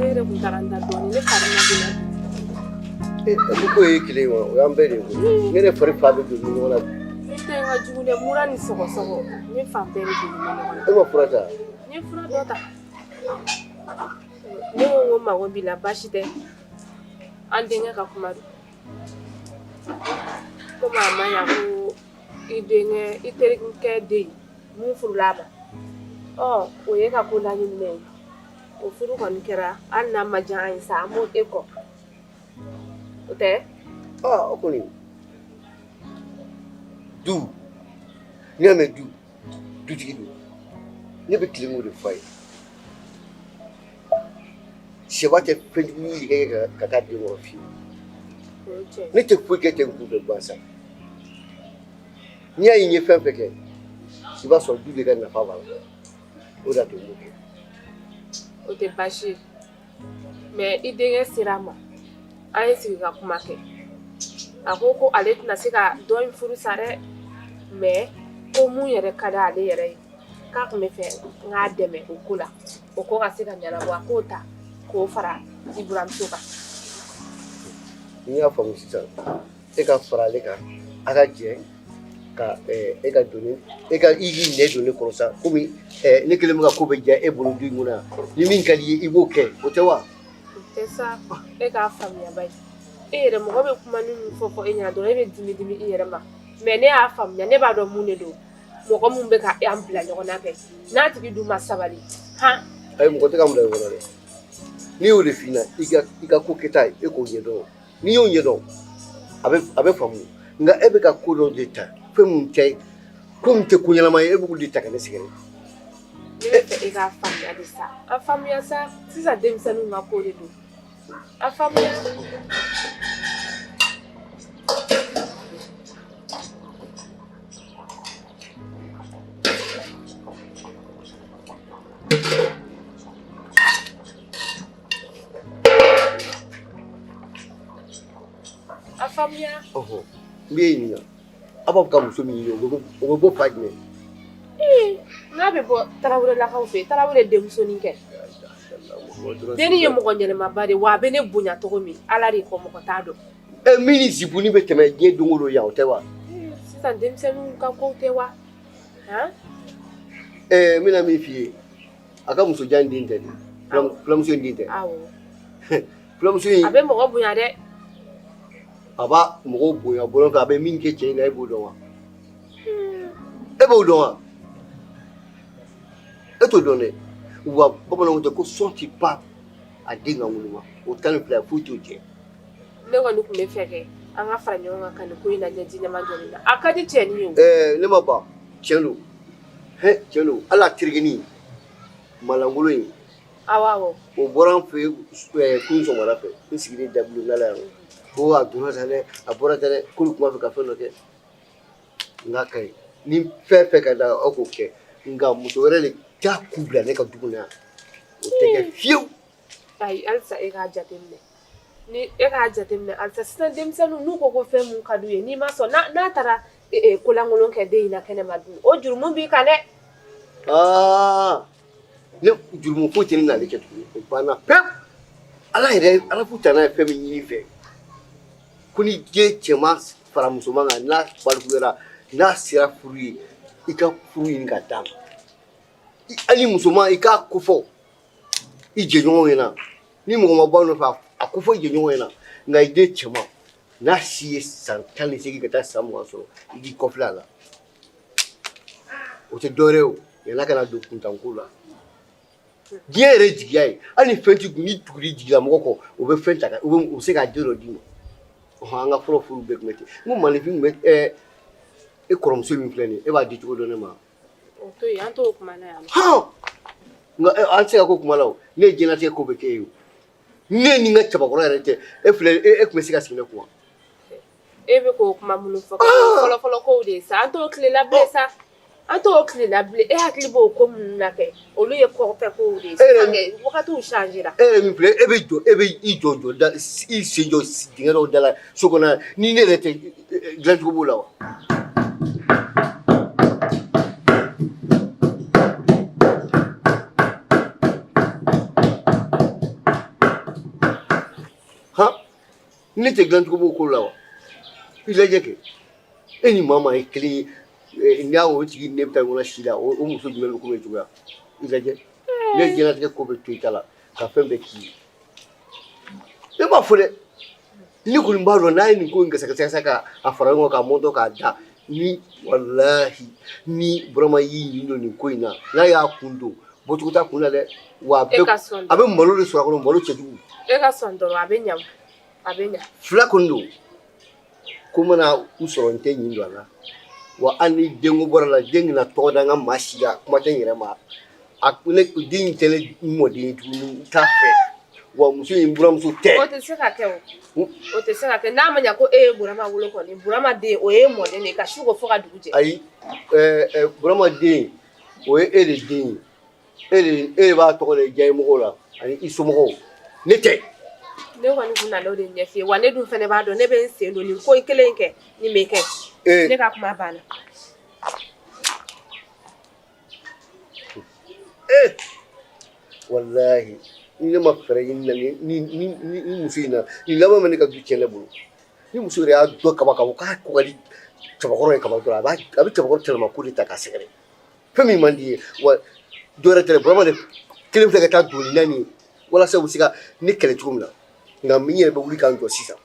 Ne yɛrɛ kun taara n da dɔɔnin, ne fari ma bonya. E ko ye kelen ye wa? O y'an bɛɛ de ye koyi. Ne yɛrɛ fari fa bɛ don ɲɔgɔn na. Ne ta in ka jugu dɛ, mura ni sɔgɔsɔgɔ, ne fan bɛɛ de donnen bɛ ɲɔgɔn na. E ma fura ta? N ye fura dɔ ta. Ne ko n ko mago b'i la, baasi tɛ. An denkɛ ka kuma don. Komi a ma ɲa ko i denkɛ, i terikɛ den mun furula a ma. Ɔ o ye ka ko laɲininen ye. O furu kɔni kɛra, hali n'a ma diya an ye sa, an b'o e kɔ. O tɛ? Aa, o kɔni du, n'i y'a mɛn du, dutigi don. Ne bɛ tilen k'o de fɔ a ye. Sɛba tɛ fɛnjugu yɛgɛ ka taa den kɔrɔ fiyewu. Ne tɛ foyi kɛ ten kunfɛ gansan. N'i y'a ye n ye fɛn fɛn kɛ, i b'a sɔrɔ du de ka nafa b'a la. O de y'a to n b'o kɛ. O tɛ baasi ye, mais i denkɛ sera a ma, an ye sigi ka kuma kɛ. A ko ko ale tɛna se ka dɔ in furu sa dɛ, mais ko mun yɛrɛ ka di ale yɛrɛ ye, k'a tun bɛ fɛ n k'a dɛmɛ o ko la, o ko ka se ka ɲɛnabɔ, a k'o ta k'o fara i buramuso kan. N y'a faamu sisan, e ka fara ale kan, a ka jɛ ka e ka don, e ka i k'i nɛ don ne kɔrɔ sa, komi ne kelen bɛ ka ko bɛɛ diya e bolo du in kɔnɔ yan. Ni min ka di i ye, i b'o kɛ, o tɛ wa? O tɛ sa, e k'a faamuya ba ye. E yɛrɛ, mɔgɔ bɛ kuma ni min fɔ fɔ e ɲɛna dɔrɔn, e bɛ dimi dimi i yɛrɛ ma. Mais ne y'a faamuya, ne b'a dɔn mun de don. Mɔgɔ min bɛ ka an bila ɲɔgɔn na kɛ, n'a tigi dun ma sabali han. Ayi, mɔgɔ tɛ ka n bila ɲɔgɔn na dɛ. N'i y'o de f'i ɲɛna, i ka ko kɛta ye, e k'o ɲɛdɔn. N'i y'o ɲɛdɔn, a bɛ faamu. Nka e bɛ ka ko dɔ de ta, fɛn min tɛ, ko min tɛ ko ɲɛnama ye, e bɛ k'o de ta ka ne sɛgɛrɛ. Ne bɛ fɛ e k'a faamuya de sa. A faamuya sa, sisan denmisɛnninw ka ko de don. A faamuya. A faamuya. Ɔhɔ, n b'e ɲininka, aw b'a fɛ ka muso min ɲini, o bɛ bɔ fa jumɛn? Ee, n'a bɛ bɔ Tarawelelakaw fɛ yen, Tarawele denmusonin kɛ. Dennin ye mɔgɔ ɲɛnɛmaba de ye, wa a bɛ ne bonya cogo min, Ala de kɔ, mɔgɔ t'a dɔn. Ɛ, min ni zipuni bɛ tɛmɛ diɲɛ don o don yan, o tɛ wa? Sisan denmisɛnninw ka kow tɛ wa? Han? Ɛɛ, n bɛna min f'i ye, a ka musojan den tɛ dɛ, filamuso in den tɛ. Awɔ. Filamuso in. A bɛ mɔgɔ bonya dɛ. A b'a mɔgɔw bonya bɔlɔn fɛ, a bɛ min kɛ cɛ in na, e b'o dɔn wa? E b'o dɔn wa? E t'o dɔn dɛ. Wa bamananw tɛ ko sɔn ti ban a den ka ŋunuma, o 12 foyi t'o jɛ. Ne kɔni tun bɛ fɛ kɛ an ka fara ɲɔgɔn kan ka nin ko in lajɛ ji ɲɛmajɔlen na. A ka di cɛnin ye o. Ɛɛ, ne ma ban, tiɲɛ don, hɛn, tiɲɛ don. Hali a terikɛnin malankolon in. Awɔ awɔ. O bɔra an fɛ yen kunun sɔgɔmada fɛ, n sigilen dabulon da la yan, ko a donna tan dɛ, a bɔra tan dɛ, k'olu tun b'a fɛ ka fɛn dɔ kɛ. N k'a ka ɲi, ni fɛn fɛn ka d'a ye, aw k'o kɛ, nka muso wɛrɛ de t'a kun bila ne ka du kɔnɔ yan, o tɛ kɛ fiyewu. Ayi, halisa e k'a jateminɛ, ni e k'a jateminɛ halisa, sisan denmisɛnninw n'u ko ko fɛn mun ka d'u ye, n'i ma sɔn, n'a taara kolankolon kɛ den in na kɛnɛma dun, o jurumu b'i kan dɛ. Aa, ne jurumu foyi tɛ ne n'ale cɛ tuguni, o banna pewu. Ala yɛrɛ, Ala ko tana ye fɛn min ɲini i fɛ, ko ni den cɛman fara musoman kan, n'a balikuyara, n'a sera furu ye, i ka furu ɲini ka d'a ma. Hali musoman, i k'a kofɔ i jɛɲɔgɔn ɲɛna, ni mɔgɔ ma bɔ a nɔfɛ, a kofɔ i jɛɲɔgɔn ɲɛna. Nka i den cɛman, n'a si ye san 18 ka taa san 20 sɔrɔ, i k'i kɔfilɛ a la. O tɛ dɔwɛrɛ ye o, yann'a kana don kuntanko la. Diɲɛ yɛrɛ jigiya ye, hali ni fɛn t'i kun, n'i tugura i jigilamɔgɔ kɔ, o bɛ fɛn ta, o bɛ se k'a den dɔ d'i ma. Ɔhɔn, an ka fɔlɔ furu bɛɛ tun bɛ ten. N ko maninfin tun bɛ e kɔrɔmuso min filɛ nin ye, e b'a di cogo dɔn ne ma. O to yen, an t'o kuma na yan. Hɔn! Nka an tɛ se ka ko kuma la o. Ne ye diɲɛlatigɛ ko bɛɛ kɛ e ye o. Ne ni n ka cɛbakɔrɔ yɛrɛ tɛ, e filɛ, e tun bɛ se ka sigi ne kun wa? E bɛ k'o kuma minnu fɔ, fɔlɔ fɔlɔ kow de ye sa, an t'o tile la bilen sa. An t'o tile la bilen. E hakili b'o ko minnu na kɛ, olu ye kɔfɛ kow de ye. Sisan kɛ, wagatiw changera. E yɛrɛ min filɛ, e bɛ jɔ, e bɛ i jɔ jɔ da, i sen jɔ dingɛ dɔw da la so kɔnɔ, ni ne yɛrɛ tɛ, dilancogo b'o la wa? Han, ne tɛ dilancogo b'o ko la wa? I lajɛ kɛ, e ni maa maa ye kelen ye, n'i y'a o tigi ne bɛ taa ɲɔgɔn na si la, o muso jumɛn bɛ ko bɛ juguya? I lajɛ, ne ye diɲɛlatigɛ ko bɛɛ to i ta la ka fɛn bɛɛ k'i ye. Ne b'a fɔ dɛ, ne kɔni b'a dɔn n'a ye nin ko in gɛsɛgɛsɛ ka a fara ɲɔgɔn kan k'a mɔntɔ k'a da, ni walahi ni Burama y'i ɲin don nin ko in na, n'a y'a kun don, bɔcogo t'a kun na dɛ. Wa a bɛ malo de sɔrɔ a kɔnɔ, malo cɛjugu. E ka sɔn dɔrɔn, a bɛ ɲa, a bɛ ɲa. Fila kɔni don, ko mana u sɔrɔ, n tɛ ɲin don a la. Wa hali ni denko bɔra la, den kana tɔgɔ da n ka maa si la, kuma tɛ n yɛrɛ ma. A ne den in tɛ ne mɔden ye tuguni, n t'a fɛ. Wa muso in buramuso tɛ. O tɛ se ka kɛ, o o tɛ se ka kɛ. N'a ma ɲɛ ko e ye Burama wolo kɔni, Burama den, o ye mɔden de ye ka su ko fo ka dugu jɛ. Ayi, ɛɛ Burama den, o ye e de den ye. E de b'a tɔgɔ de diya i mɔgɔw la ani i somɔgɔw, ne tɛ. Ne kɔni kun nana o de ɲɛf'i ye. Wa ne dun fɛnɛ b'a dɔn, ne bɛ n sen don nin ko in kelen in kɛ, nin bɛ kɛ. Ne ka kuma banna. Ee, walahi, ni ne ma fɛɛrɛ ɲini na ni muso in na, nin laban bɛ ne ka du tiɲɛ ne bolo. Ni muso yɛrɛ y'a dɔn kaba k'a fɔ k'a ko ka di cɛbakɔrɔ ye kaba dɔrɔn, a bɛ cɛbakɔrɔ cɛlama ko de ta k'a sɛgɛrɛ. Fɛn min man di ye, wa dɔ wɛrɛ tɛ dɛ, Burama de kelen filɛ ka taa don nin na nin ye, walasa u bɛ se ka ne kɛlɛ cogo min na. Nka n yɛrɛ bɛ wuli k'an jɔ sisan.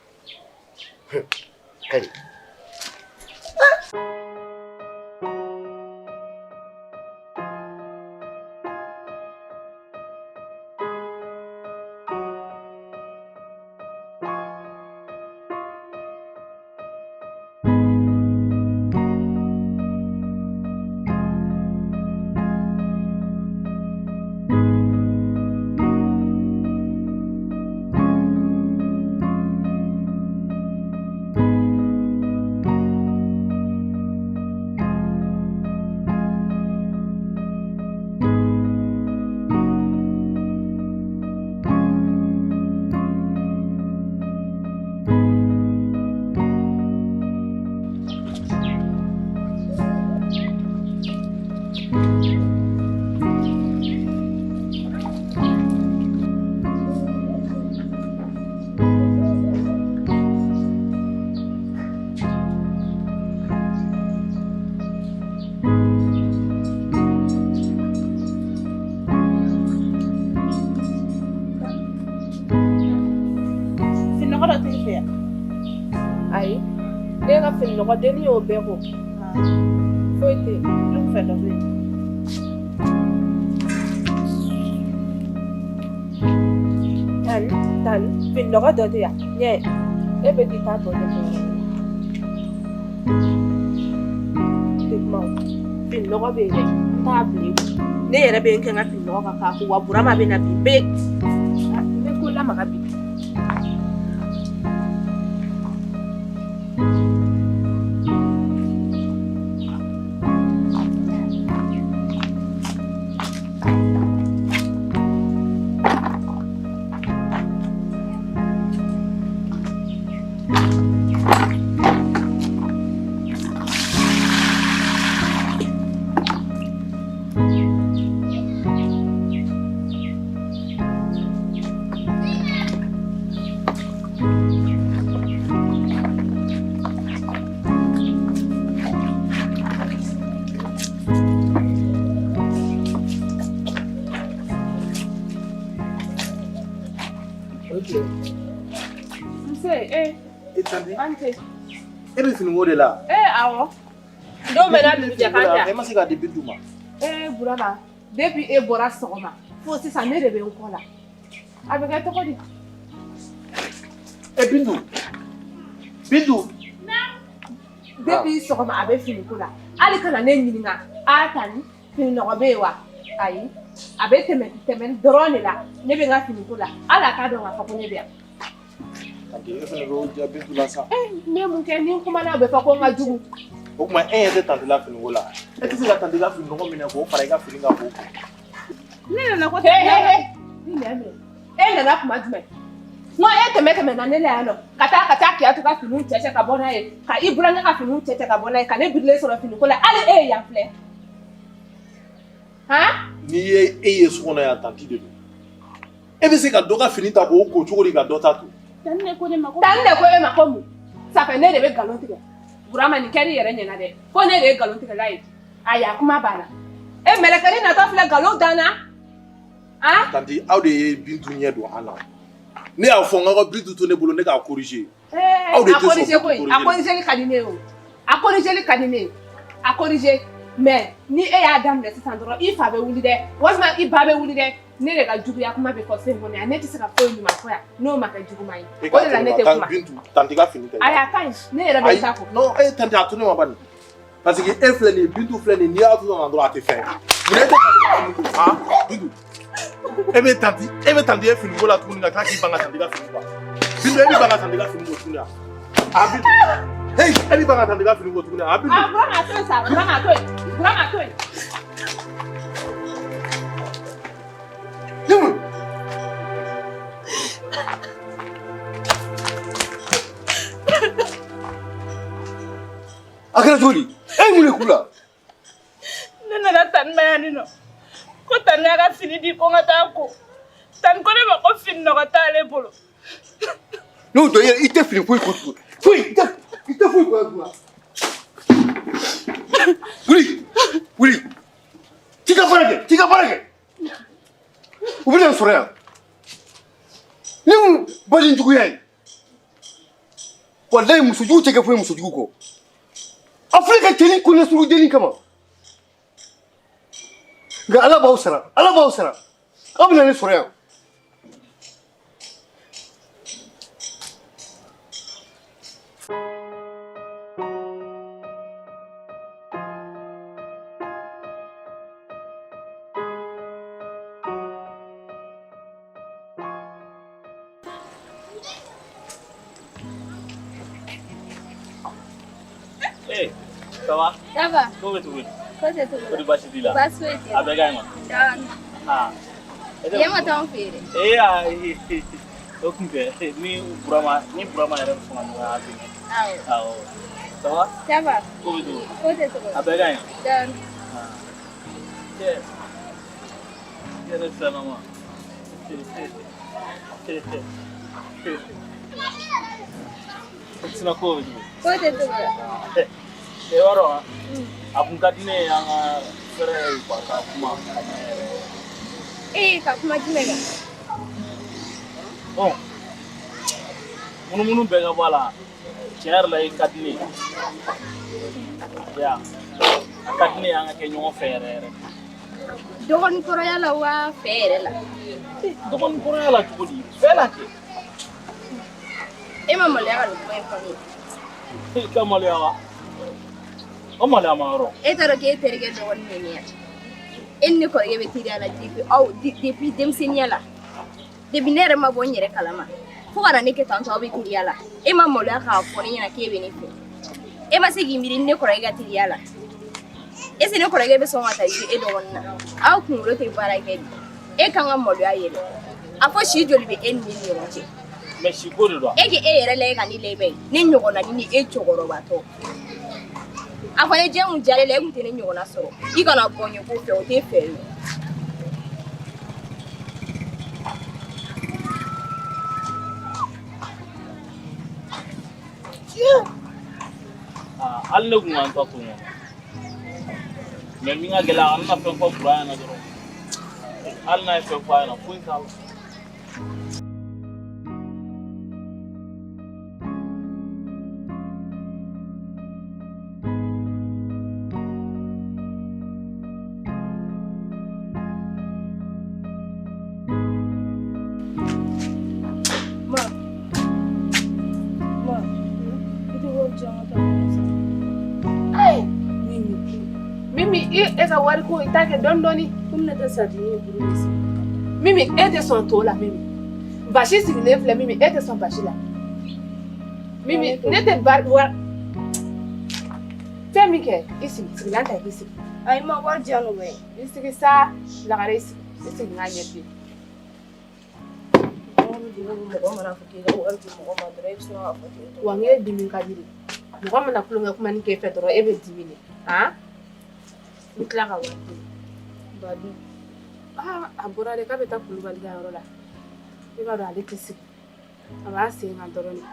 Kayi. Finɔgɔ dɔ t'i fɛ yan? Ayi, ne ka fininɔgɔ denni y'o bɛɛ ko. Foyi tɛ yen, ne fɛ dɔ bɛ yen. Tan tan, fininɔgɔ dɔ tɛ yan ɲɛ, e bɛ t'i ta tɔ ɲɛfɔ. Tɛ kuma o, fininɔgɔ bɛ yen dɛ, n t'a bila i kun. Ne yɛrɛ bɛ n kɛ n ka fininɔgɔ kan k'a ko, wa Burama bɛ na bi, n bɛ n bɛ ko lamaga bi. Nse, e. E Tanti. An tɛ. E bɛ finiko de la? Ee, awɔ. Don bɛɛ n'a dugu jɛ k'an E tɛ. ma se k'a di Bintu ma? Ee Burama, depuis e bɔra sɔgɔma fo sisan, ne de bɛ n kɔ la. A bɛ kɛ cogo di? E Bintu. Bintu. Depuis sɔgɔma a bɛ finiko la. Hali kana ne ɲininka. A tani, fininɔgɔ bɛ yen wa? Ayi. A bɛ tɛmɛ tɛmɛ dɔrɔn de la. Ne bɛ n ka finiko la. Hali a t'a dɔn k'a fɔ ko ne bɛ yan. Tanti, e fana b'o diya Bintu la sa. Ee, ne mun kɛ? Ni n kumana, a bɛ fɔ ko n ka jugu. O tuma e ɲɛ tɛ tanti la finiko la. E tɛ se ka tanti ka fini nɔgɔ minɛ k'o fara i ka fini kan k'o ko. Ne nana ko he he he. Ni nɛ minɛ. E nana kuma jumɛn? N ko e tɛmɛ tɛmɛ na ne la yan nɔ ka taa Kiyatu ka finiw cɛ cɛ ka bɔ n'a ye, ka i burankɛ ka finiw cɛ cɛ ka bɔ n'a ye, ka ne birilen sɔrɔ finiko la. Hali e ye yan filɛ han. N'i ye e ye so kɔnɔ yan, tanti de don. E bɛ se ka dɔ ka fini ta k'o ko cogo di ka dɔ ta to? Tan ne ko ne ma ko, tan ne ko e ma ko mun? Safɛ, ne de bɛ nkalon tigɛ. Burama, nin kɛr'i yɛrɛ ɲɛna dɛ, ko ne de ye nkalon tigɛla ye. Ayi, a kuma banna. E mɛlɛkɛnin natɔ filɛ nkalon dan na han. Tanti, aw de ye Bintu ɲɛ don an na. Ne y'a fɔ n k'aw ka Bintu to ne bolo, ne k'a corriger. Aw de a tɛ sɔn corriger koyi, a corriger. corriger ka di ne ye o, a corriger ka di ne ye, a corriger. Mais ni e y'a daminɛ sisan dɔrɔn, i fa bɛ wuli dɛ, walima i ba bɛ wuli dɛ. Ne de ka juguya kuma bɛ fɔ sen kɔnɔ yan. Ne tɛ se ka foyi ɲuman fɔ yan n'o ma kɛ juguman ye. E O de la ne tɛ kuma. Bintu, tanti ka fini tɛ. Ayi, a ka ɲi, ne yɛrɛ bɛ Ayi, n ta ko. non, e tanti, a to ne ma bani. Parce que e filɛ nin ye, Bintu filɛ nin ye, n'i y'a to tan dɔrɔn a tɛ fɛn. Munna e tɛ han Bintu? E bɛ tanti ye finiko la tuguni ka tila k'i ban ka tanti ka fini ko. Bintu, e b'i ban ka tanti ka fini ko tuguni wa? Ah Bintu. Hey, e b'i ban ka tanti ka fini ko tuguni wa? Ah Bintu. A Burama to yen sa, Burama to yen. Burama to yen. Jamu. A kɛra cogo di? E ye mun de k'u la? Ne nana tani ma yan nɔ ko tani y'a ka fini di ko n ka taa ko. Tani ko ne ma ko fini nɔgɔ t'ale bolo. N'o tɛ i tɛ fini foyi ko tuguni. Foyi i tɛ foyi ko tuguni. Wuli wuli. T'i ka baara kɛ, t'i ka baara kɛ. U bɛna n sɔrɔ yan. Ni mun baden juguya ye. Walayi musojugu tɛ kɛ foyi musojugu kɔ. A filɛ ka cɛnin ko nasugu dennin kama. Nka Ala b'aw sara, Ala b'aw sara. Aw bɛna ne sɔrɔ yan. Eh, ça va? Ça va. Ko bɛ cogo di? Ko tɛ cogo Ko di baasi t'i la? Baasi foyi tɛ. A bɛɛ ka ɲi wa? Ça va. Ah. Yen ma taa anw fɛ yen dɛ. Eh, ayi. O kun tɛ. Ni Burama yɛrɛ bɛ sɔn ka ɲɔgɔn ye a tɛ. Awɔ. Awɔ. Ça va? Ça va. Ko bɛ cogo di? Ko tɛ cogo A bɛɛ ka ɲi? Dɔɔni. Ah. Cɛ. Yɛrɛ filanama. Sinon ko bɛ cogo di? Ko tɛ cogo la. I b'a dɔn wa? A kun ka di ne ye an ka fɛrɛ quoi ka kuma ka ɲɛ yɛrɛ. Ee, ka kuma jumɛn kan? Bon, munumunu bɛɛ ka bɔ a la, tiɲɛ yɛrɛ la i ka di ne ye. Ya, a ka di ne ye an ka kɛ ɲɔgɔn fɛ yɛrɛ yɛrɛ. Dɔgɔnin kɔrɔya la wa fɛ yɛrɛ la? Dɔgɔnin kɔrɔya la cogo di? Fɛ la kɛ. E ma maloya ka nin kuma in fɔ ne ye? I ka maloya wa? O maloya ma yɔrɔ. E t'a dɔn k'e terikɛ dɔgɔnin ye ne ye? E ni ne kɔrɔkɛ bɛ teriya la depuis aw depuis denmisɛnninya la. Depuis ne yɛrɛ ma bɔ n yɛrɛ kalama. Fo ka na ne kɛ tantɔ aw bɛ teriya la. E ma maloya k'a fɔ ne ɲɛna k'e bɛ ne fɛ. E ma se k'i miiri ni ne kɔrɔkɛ ka teriya la. Est ce que ne kɔrɔkɛ bɛ sɔn ka taa e dɔgɔnin na? Aw kunkolo tɛ baara kɛ de. E kan ka maloya yɛrɛ. A fɔ si joli bɛ e ni ne ni ɲɔgɔn cɛ? Mais si ko de don. E k'e yɛrɛ lajɛ ka ne lajɛ, ne ɲɔgɔnna ni e cɛkɔrɔbatɔ. A fɔ ne diɲɛ kun diyara e la, e kun tɛ ne ɲɔgɔnna sɔrɔ. I kana bɔ n ye ko fɛ, o tɛ fɛ ye. Ah, hali ne kun ka n ta to n kɔnɔ. Mais min ka gɛlɛn, a kana fɛn fɔ Bura ɲɛna dɔrɔn. Hali n'a ye fɛn fɔ a ɲɛna, foyi t'a la. Ma. Ma. I tɛ wari di yan ka taa fini san. Mimi. Mimi, e ka wari ko i t'a kɛ dɔɔni dɔɔni. Komi ne tɛ sardine ni buru de san. Mimi, e tɛ sɔn to la Mimi. Basi sigilen filɛ Mimi, e tɛ sɔn basi la. Mimi, ne tɛ bari wari. Fɛn min kɛ, i sigi, sigilan ta i sigi. Ayi ma, wari di yan nɔ bɛ. I sigi sa, lagare i sigi. I sigi n k'a ɲɛf'i ye. Mɔgɔ mana fɔ k'i ka wari di mɔgɔ ma dɔrɔn, e bɛ sɔrɔ k'a fɔ ten. Wa n k'e dimi ka di de. Mɔgɔ mana tulonkɛ kuma ni k'e fɛ dɔrɔn, e bɛ dimi de. Han? N bɛ tila ka wari di. Ba dun. Ah, a bɔra de k'a bɛ taa Kulubali ka yɔrɔ la. I b'a dɔn ale tɛ sigi. A b'a sen kan dɔrɔn de.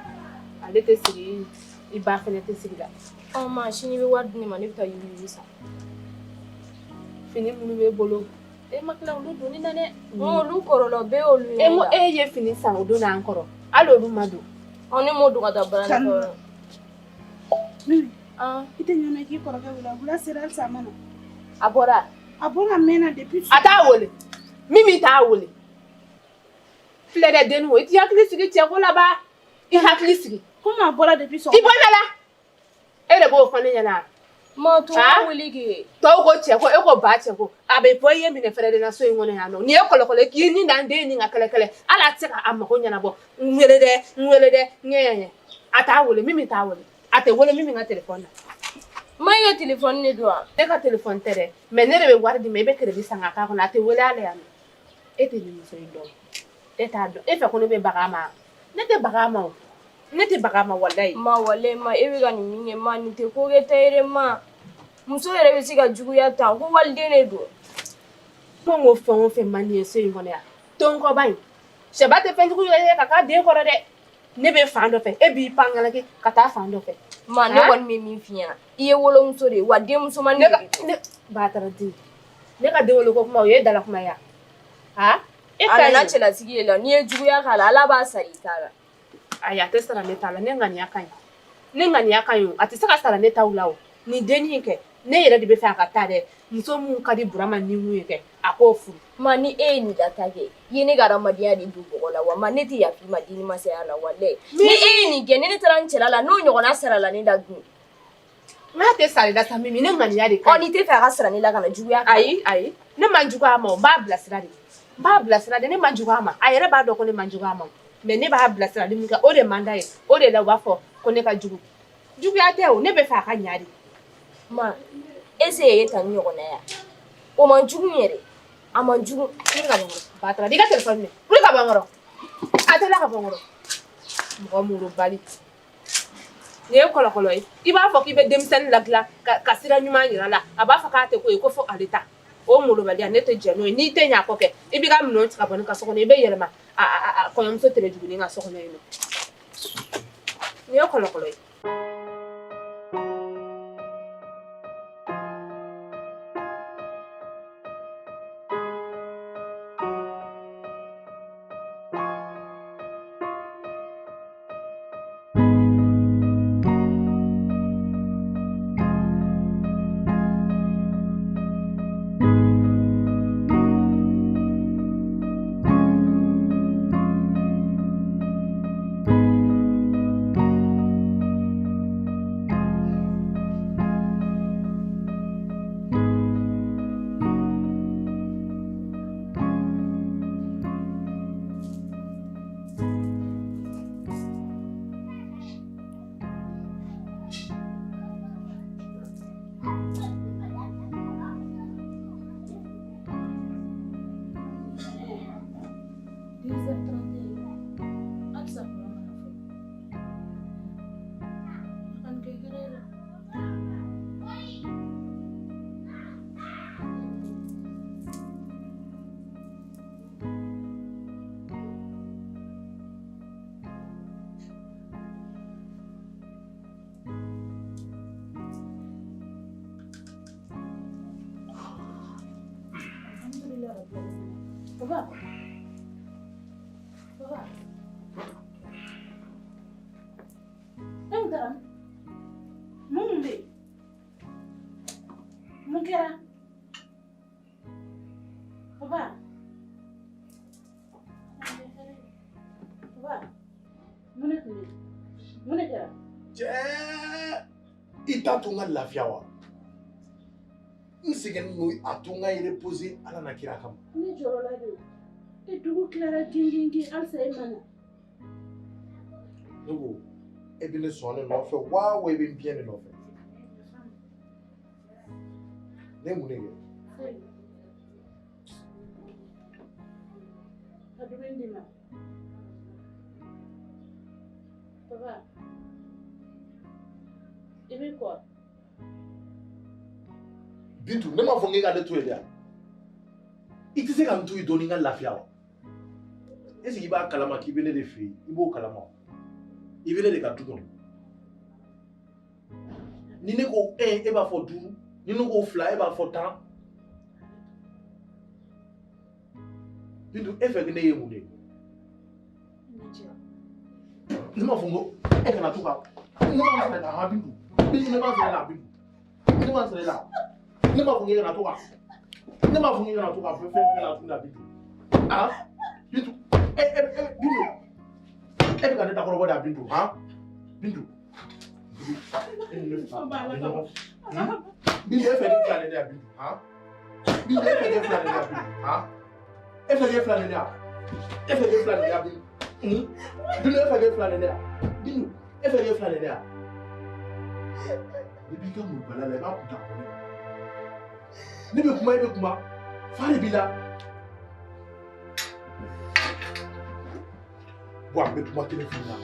Ale tɛ sigi, i ba fɛnɛ tɛ sigi la. Ɔ ma, sini i bɛ wari di ne ma, ne bɛ taa yuguyugu san. Fini minnu b'e bolo, e ma tila olu donni na dɛ. Olu kɔrɔla bɛɛ y'olu ye. E ko e ye fini san o don n'an kɔrɔ. Hali olu ma don. Ɔ ne m'o don ka taa baara la. Mimi, i tɛ ɲinɛ k'i kɔrɔkɛ wele, a wula sera halisa a ma na. A bɔra. A bɔra a mɛnna depuis. A t'a wele. Mimi t'a wele. Filɛ dɛ denni o, i t'i hakili sigi cɛko la ba. I hakili sigi. Komi a bɔra depuis sɔgɔma. I bɔ da la. E de b'o fɔ ne ɲɛna. Ma to wele ke. Tɔw ko cɛ ko e ko ba cɛ ko a bɛ bɔ i ye minɛ fɛrɛ de na so in kɔnɔ yan nɔ. Nin ye kɔlɔkɔlɔ ye k'i ni dan den ni ka kɛlɛ kɛlɛ. Hali a tɛ se ka a mago ɲɛnabɔ. N wele dɛ, n wele dɛ, n ɲɛ. A t'a wele, Mimi t'a wele. A tɛ wele Mimi ka téléphone na. Ma i ka téléphone de don wa? Ne ka téléphone tɛ dɛ, mais ne de bɛ wari d'i ma i bɛ crédit san k'a k'a kɔnɔ a tɛ wele ale yan nɔ. E tɛ nin muso in dɔn. E t'a dɔn. E fɛ ko ne bɛ baga a ma? Ne tɛ baga a ma o. Ne tɛ baga a ma walayi. Ma walayi ma e bɛ ka nin min kɛ ma nin tɛ ko kɛta ye dɛ ma. Muso yɛrɛ bɛ se ka juguya tan ko waliden de don. Ko n ko fɛn o fɛn man di ye so in kɔnɔ yan. Tonkɔba in. Sɛba tɛ fɛnjugu yɛrɛ ye ka k'a den kɔrɔ dɛ. Ne bɛ fan dɔ fɛ e b'i pan kɛ ka taa fan dɔ fɛ. Ma ne kɔni bɛ min f'i ɲɛna i ye wolomuso de ye wa denmusomanin de don. Ne Batara den. Ne ka den wolo ko kuma o ye dala kuma ye wa? E a nana cɛlasigi de la n'i ye juguya k'a la Ala b'a sara i ta la. Ayi a tɛ sara ne ta la ne ŋaniya ka ɲi. Ne ŋaniya ka ɲi o a tɛ se ka sara ne taw la o. Nin dennin in kɛ ne yɛrɛ de bɛ fɛ a ka taa dɛ muso mun ka di Burama ni mun ye kɛ a k'o furu. Ma ni e ye nin data kɛ i ye ne ka adamadenya de don bɔgɔ la wa ma ne tɛ yafa i ma denni masaya la walayi ni e ye nin kɛ ni ne taara n cɛla la n'o ɲɔgɔnna sarala ne la dun. N'a tɛ sara i la sa Mimi ne ŋaniya de ka ɲi. Ɔ n'i tɛ fɛ a ka sara ne la kana juguya. Ayi ayi ne man jugu a ma o n b'a bilasira de. N b'a bilasira de ne man jugu a ma a yɛrɛ b'a dɔn ko ne man jugu a ma mais ne b'a bilasirali min kɛ o de man d'a ye o de la u b'a fɔ ko ne ka jugu. Juguya tɛ o ne bɛ fɛ a ka ɲa de. Ma est-ce que e ta ni ɲɔgɔnna ya o man jugu yɛrɛ a man jugu. Wuli ka bɔ n kɔrɔ Batara i ka téléphone minɛ wuli ka bɔ n kɔrɔ a tɛ la ka bɔ n kɔrɔ mɔgɔ murubali. Nin ye kɔlɔkɔlɔ ye i b'a fɔ k'i bɛ denmisɛnnin ladilan ka sira ɲuman yira la a b'a fɔ k'a tɛ ko ye ko fo ale ta o molobaliya ne tɛ jɛn n'o ye n'i tɛ ɲɛ a kɔ kɛ i b'i ka minɛnw ci ka bɔ ne ka so kɔnɔ i bɛ yɛlɛma a kɔɲɔmuso tɛrɛjugunin ka so kɔnɔ yen nɔ nin ye kɔlɔkɔlɔ ye. Papa. Papa. E mun taara? Mun bɛ yen? Mun kɛra? Papa. Papa. Mun de tun bɛ yen? Mun de kɛra? Cɛ, i t'a to n ka lafiya wa? N sɛgɛnnen don a to n ka reposer Ala na kira kama. Ne jɔrɔla de o. E dugu tilara gingingin halisa e ma na. Ne ko e bɛ ne sɔn ne nɔfɛ wa e bɛ n biɲɛ ne nɔfɛ? Ne ye mun de kɛ? Foyi. Ka dumuni d'i ma. Papa. I b'i kɔ. Bintu, ne m'a fɔ k'e ka ne to yen dɛ. I tɛ se ka n to yen dɔɔnin n ka lafiya wa? Est-ce que i b'a kalama k'i bɛ ne de fɛ yen? I b'o kalama wa? I bɛ ne de ka du kɔnɔ. Ni ne ko 1 e b'a fɔ 5, ni ne ko 2 e b'a fɔ 10. Bintu, e fɛ ko ne ye mun de ye? Ne m'a fɔ ko e kana to ka ne m'a sara i la han Bintu. Bintu ne m'a sara i la Bintu. Ne m'a sara i la. Ne m'a fɔ k'e kana to ka ne m'a fɔ k'e kana to ka fɛn fɛn kɛ la tuguni Bintu. Ah Bintu e Bintu e bɛ ka ne dakɔrɔbɔ de Bintu han Bintu. Bintu, e fɛ den fila de yan Bintu, han? Bintu, e fɛ den fila de yan Bintu, han? E fɛ den fila de yan? E fɛ den fila de yan Bintu? Bintu, e fɛ den fila de yan? Bintu, e fɛ den fila de yan? I b'i ka molobaliya la, i b'a kun ta ka bɔ ne ma. Ne bɛ kuma, e bɛ kuma. Fa de b'i la. Bon, an bɛ kuma kelen f'i ɲɛna.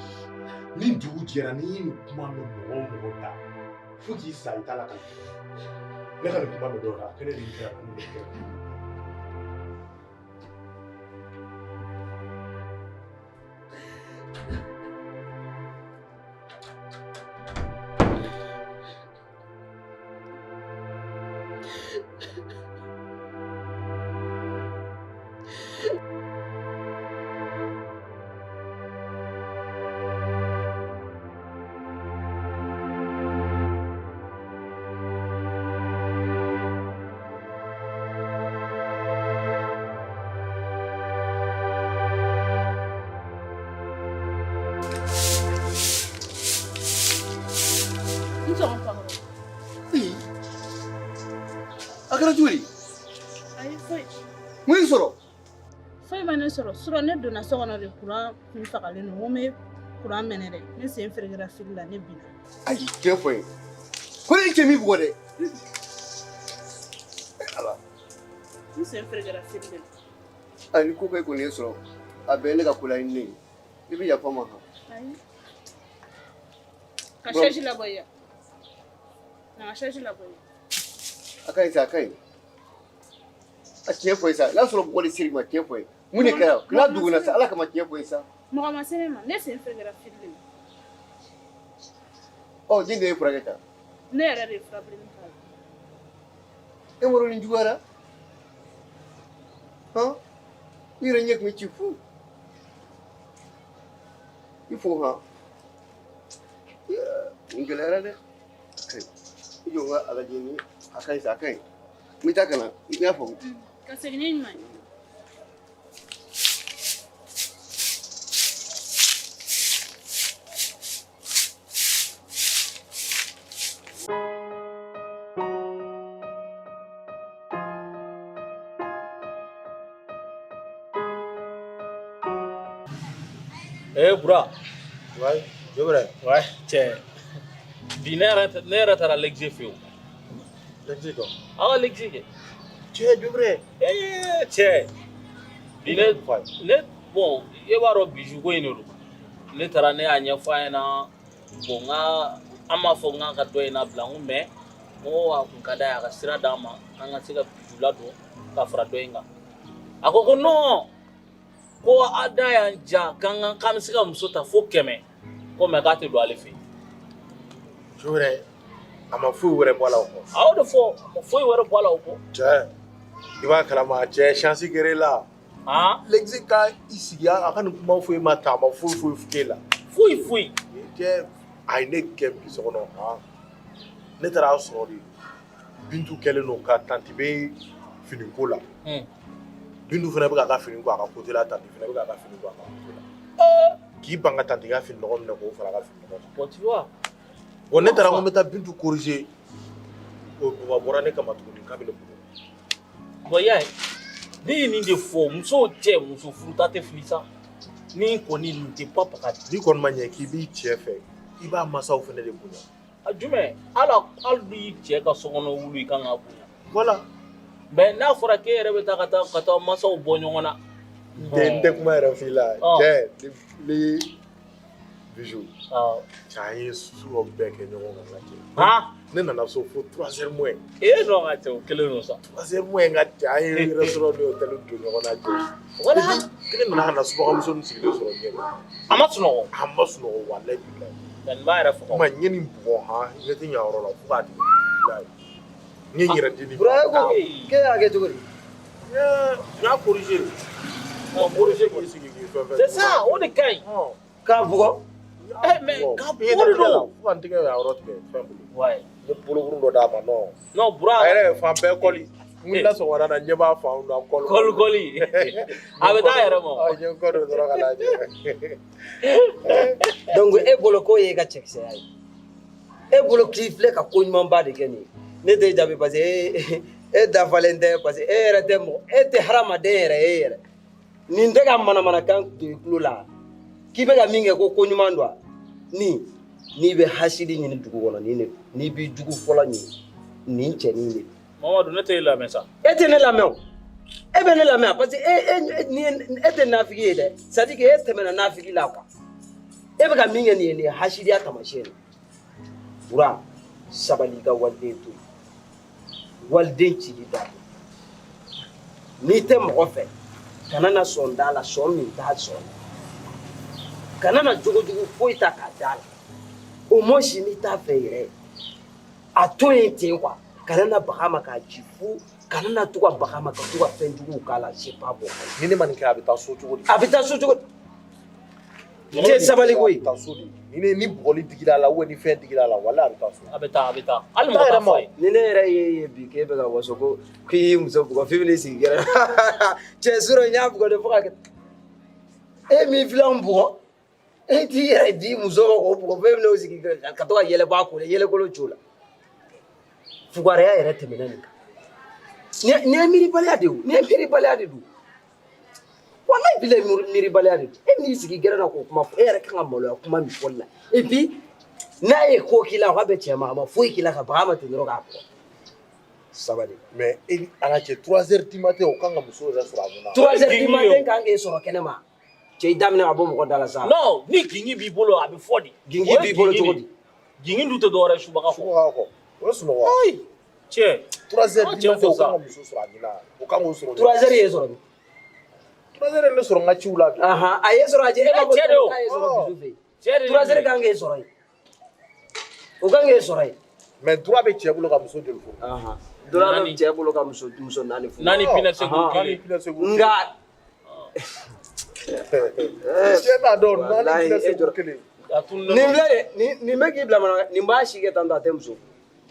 Ni dugu jɛra, n'i ye nin kuma mɛn mɔgɔ o mɔgɔ da, fo k'i sa i t'a la ka ne ka nin kuma mɛn dɔw la, a kɛnɛ de y'i kɛ ne de kɛ. A kɛra cogo di? Ayi, foyi. Mun y'i sɔrɔ? Foyi ma ne sɔrɔ. Surɔ ne donna so kɔnɔ de, kuran kun fagalen don. N ko n bɛ kuran mɛnɛ dɛ. Ne sen ferekera fili la, ne binna. Ayi, tiɲɛ fɔ n ye. Ko ne cɛ m'i bugɔ dɛ. Ala. N sen ferekera fili de la. Ayi, ni ko kɛ kɔni ye sɔrɔ, a bɛɛ ye ne ka ko laɲini ye. I bɛ yafa n ma han. Ayi. Ka chaise labɔ yan. Na ka chaise labɔ yan. A ka ɲi sa, a ka ɲi. A tiɲɛ fɔ n ye sa, n'a sɔrɔ mɔgɔ de ser'i ma, tiɲɛ fɔ n ye. Mun de kɛra? N'a duguna sa, Ala kama tiɲɛ fɔ n ye sa. Mɔgɔ ma se ne ma, ne sen ferekera fili de la. Ɔ, den de ye furakɛ tan. Ne yɛrɛ de ye furabilenni k'a la. E m'a dɔn nin juguyara? Han? I yɛrɛ ɲɛ tun bɛ ci fu. I fo han. Nin gɛlɛyara dɛ. A ka ɲi. I jɔ n ka a lajɛ ni a ka ɲi sa, a ka ɲi. N bɛ taa ka na, i y'a faamu. Ka segin ni ɲuman ye. Eh Bura. Ouais, Jobre. Ouais, cɛ. Bi ne yɛrɛ taara Lexi fɛ yen. Lexi kɔ? Aw ka Lexi kɛ. Cɛ Jobre. Eh cɛ. Bi ne bon e b'a dɔn bijou ko in de don. Ne taara ne y'a ɲɛfɔ a ɲɛna. Bon n ka an m'a fɔ n k'a ka dɔ in labila n ko mais n ko a kun ka d'a ye a ka sira d'an ma an ka se ka bijou ladon ka fara dɔ in kan. A ko ko non. Ko a da y'an ja k'an bɛ se ka muso ta fo 100 ko mais k'a tɛ don ale fɛ yen. Jobre, a ma foyi wɛrɛ bɔ a la o kɔ. A y'o de fɔ, a ma foyi wɛrɛ bɔ a la o kɔ. Cɛ, i b'a kalama cɛ, chance kɛra e la. Han? Lexi ka i sigi a ka nin kuma foyi ma ta, a ma foyi foyi k'e la. Foyi foyi. Cɛ, a ye ne gɛn bi so kɔnɔ han. Ne taara a sɔrɔ de, Bintu kɛlen don ka tanti bɛ finiko la. Bintu fana bɛ k'a ka fini ko a ka côté la, tanti fana bɛ k'a ka fini ko a ka côté la. K'i ban ka tanti ka fini nɔgɔ minɛ k'o fara a ka fini nɔgɔ kan. Bon, tu vois. Bon, ne taara ko n bɛ taa Bintu corriger. O Buba bɔra ne kama tuguni k'a bɛ ne bugɔ. Bon, i y'a ye, ne ye nin de fɔ, muso cɛ muso furuta tɛ fili sa. Ni kɔni nin tɛ pa paga. N'i kɔni ma ɲɛ k'i b'i cɛ fɛ, i b'a masaw fana de bonya. A jumɛn, hali n'i cɛ ka sokɔnɔ wulu i kan k'a bonya. Voilà. Mais n'a fɔra k'e yɛrɛ bɛ taa ka taa masaw bɔ ɲɔgɔn na. N tɛ kuma yɛrɛ f'i la. Cɛ ni Bijou. Cɛ an ye su bɛɛ kɛ ɲɔgɔn kan ka cɛ. Han? Ne nana so fo 3 heures moins. E non ka cɛ o kelen don sa. 3 heures moins ka cɛ an ye restaurant ni hôtel don ɲɔgɔn na cɛ. Voilà. Ne nana ka na subagamuso min sigilen sɔrɔ ɲɛ la. A ma sunɔgɔ. A ma sunɔgɔ walayi bilayi. Nka nin b'a yɛrɛ faga. Ma n ye nin bugɔ han, ɲɛ tɛ ɲa yɔrɔ la fo k'a tigɛ. N ye n yɛrɛ di nin. Bura e ko k'e y'a kɛ cogo di? N y'a corriger. Ɔ corriger k'i sigi k'i fɛn fɛn. C'est ça, o de ka ɲi. K'a bugɔ? Eh mais k'a bugɔ de don. Fo ka n tigɛ a yɔrɔ tigɛ fɛn bolo. Ouais. N ye bolokuru dɔ d'a ma non. Non Bura. A yɛrɛ fan bɛɛ kɔli. N wulila sɔgɔmada la ɲɛ b'a fanw na kɔli. Kɔli kɔli. A bɛ taa a yɛrɛ ma. Ɔ n ye n kɔ don dɔrɔn ka n'a jɛ. Donc e bolo k'o y'e ka cɛkisɛya ye. E bolo k'i filɛ ka ko ɲumanba de kɛ nin ye. Ne t'e jaabi parce que e dafalen tɛ, parce que e yɛrɛ tɛ mɔgɔ, e tɛ hadamaden yɛrɛ ye yɛrɛ. Nin tɛ ka manamanakan don i tulo la k'i bɛ ka min kɛ ko ko ɲuman don wa? Nin n'i bɛ hasidi ɲini dugu kɔnɔ, nin de don. N'i b'i jugu fɔlɔ ɲini, nin cɛnin de don. Mamadu, ne t'e lamɛn sa. E tɛ ne lamɛn o. E bɛ ne lamɛn parce que e tɛ nafigi ye dɛ. C'est à dire que e tɛmɛna nafigi la quoi. E bɛ ka min kɛ nin ye, nin ye hasidiya taamasiyɛn de ye. Bura, sabali, i ka waliden to yen. Waliden cili dabila. N'i tɛ mɔgɔ fɛ, kana na sɔn da la, sɔn min t'a sɔn na. Kana na jogojugu foyi ta k'a da la. Au moins n'i t'a fɛ yɛrɛ, a to yen ten quoi. Kana na baga a ma k'a ci fu, kana na to ka baga a ma ka to ka fɛn juguw k'a la, c'est pas bon. Ni ne ma nin kɛ, a bɛ taa so cogo di? A bɛ taa so cogo di? Cɛ, sabali koyi. A bɛ taa so de. Ni bugɔli digir'a la ou ni fɛn digir'a la, walahi a bɛ taa so. A bɛ taa, a bɛ taa. Hali mɔgɔ t'a fɔ a ye. Ni ne yɛrɛ ye bi k'e bɛ ka waso ko k'i y'i muso bugɔ, f'i bɛn'i sigi kɛrɛ. Cɛ, surɔ n y'a bugɔ de fo ka kɛ. E m'i filanw bugɔ, e t'i yɛrɛ di muso ma k'o bugɔ, f'e bɛn'o sigi kɛrɛ ka to ka yɛlɛ bɔ a kun na, yɛlɛkolo c'o la. Fugariya yɛrɛ tɛmɛna nin kan. Nin ye miiribaliya de ye o, nin ye miiribaliya de don. Walayi bilayi, miiribaliya de don. E m'i sigi gɛrɛn na k'o kuma fɔ, e yɛrɛ kan ka maloya kuma min fɔli la. Et puis n'a ye ko k'i la, o ka bɛn cɛ ma, a ma foyi k'i la, ka baga a ma ten dɔrɔn k'a bugɔ. Sabali. Mais e ni Ala cɛ, 3 heures du matin, o kan ka muso yɛrɛ sɔrɔ a mun na? 3 heures du matin kan k'e sɔrɔ kɛnɛ ma. Cɛ, i daminɛ ka bɔ mɔgɔ da la sa. Non, ni gingi b'i bolo, a bɛ fɔ de. Gingi b'i bolo cogo di? Gingi dun tɛ dɔwɛrɛ ye subaga kɔ. Subaga kɔ. O ye sunɔgɔ. Ayi. Cɛ. 3 heures du matin, o kan ka muso sɔrɔ a ɲɛna. O kan k'o sɔrɔ. 3 heures ye sɔrɔ min? 3 heures ye ne sɔrɔ n ka ciw la bi. Ahan, a ye sɔrɔ a cɛ, e b'a fɔ Cɛ de o. k'a ye sɔrɔ Bijou fɛ yen. Cɛ de. 3 heures kan k'e sɔrɔ yen. O kan k'e sɔrɔ yen. Mais droit bɛ cɛ bolo ka muso joli furu? Ahan. Droit bɛ cɛ bolo ka muso 4 furu. 4 pinɛ segu kelen. Nka Cɛ t'a dɔn, 4 pinɛ segu kelen. Nin filɛ nin nin bɛ k'i bila mana, nin b'a si kɛ tan tɔ, a tɛ muso.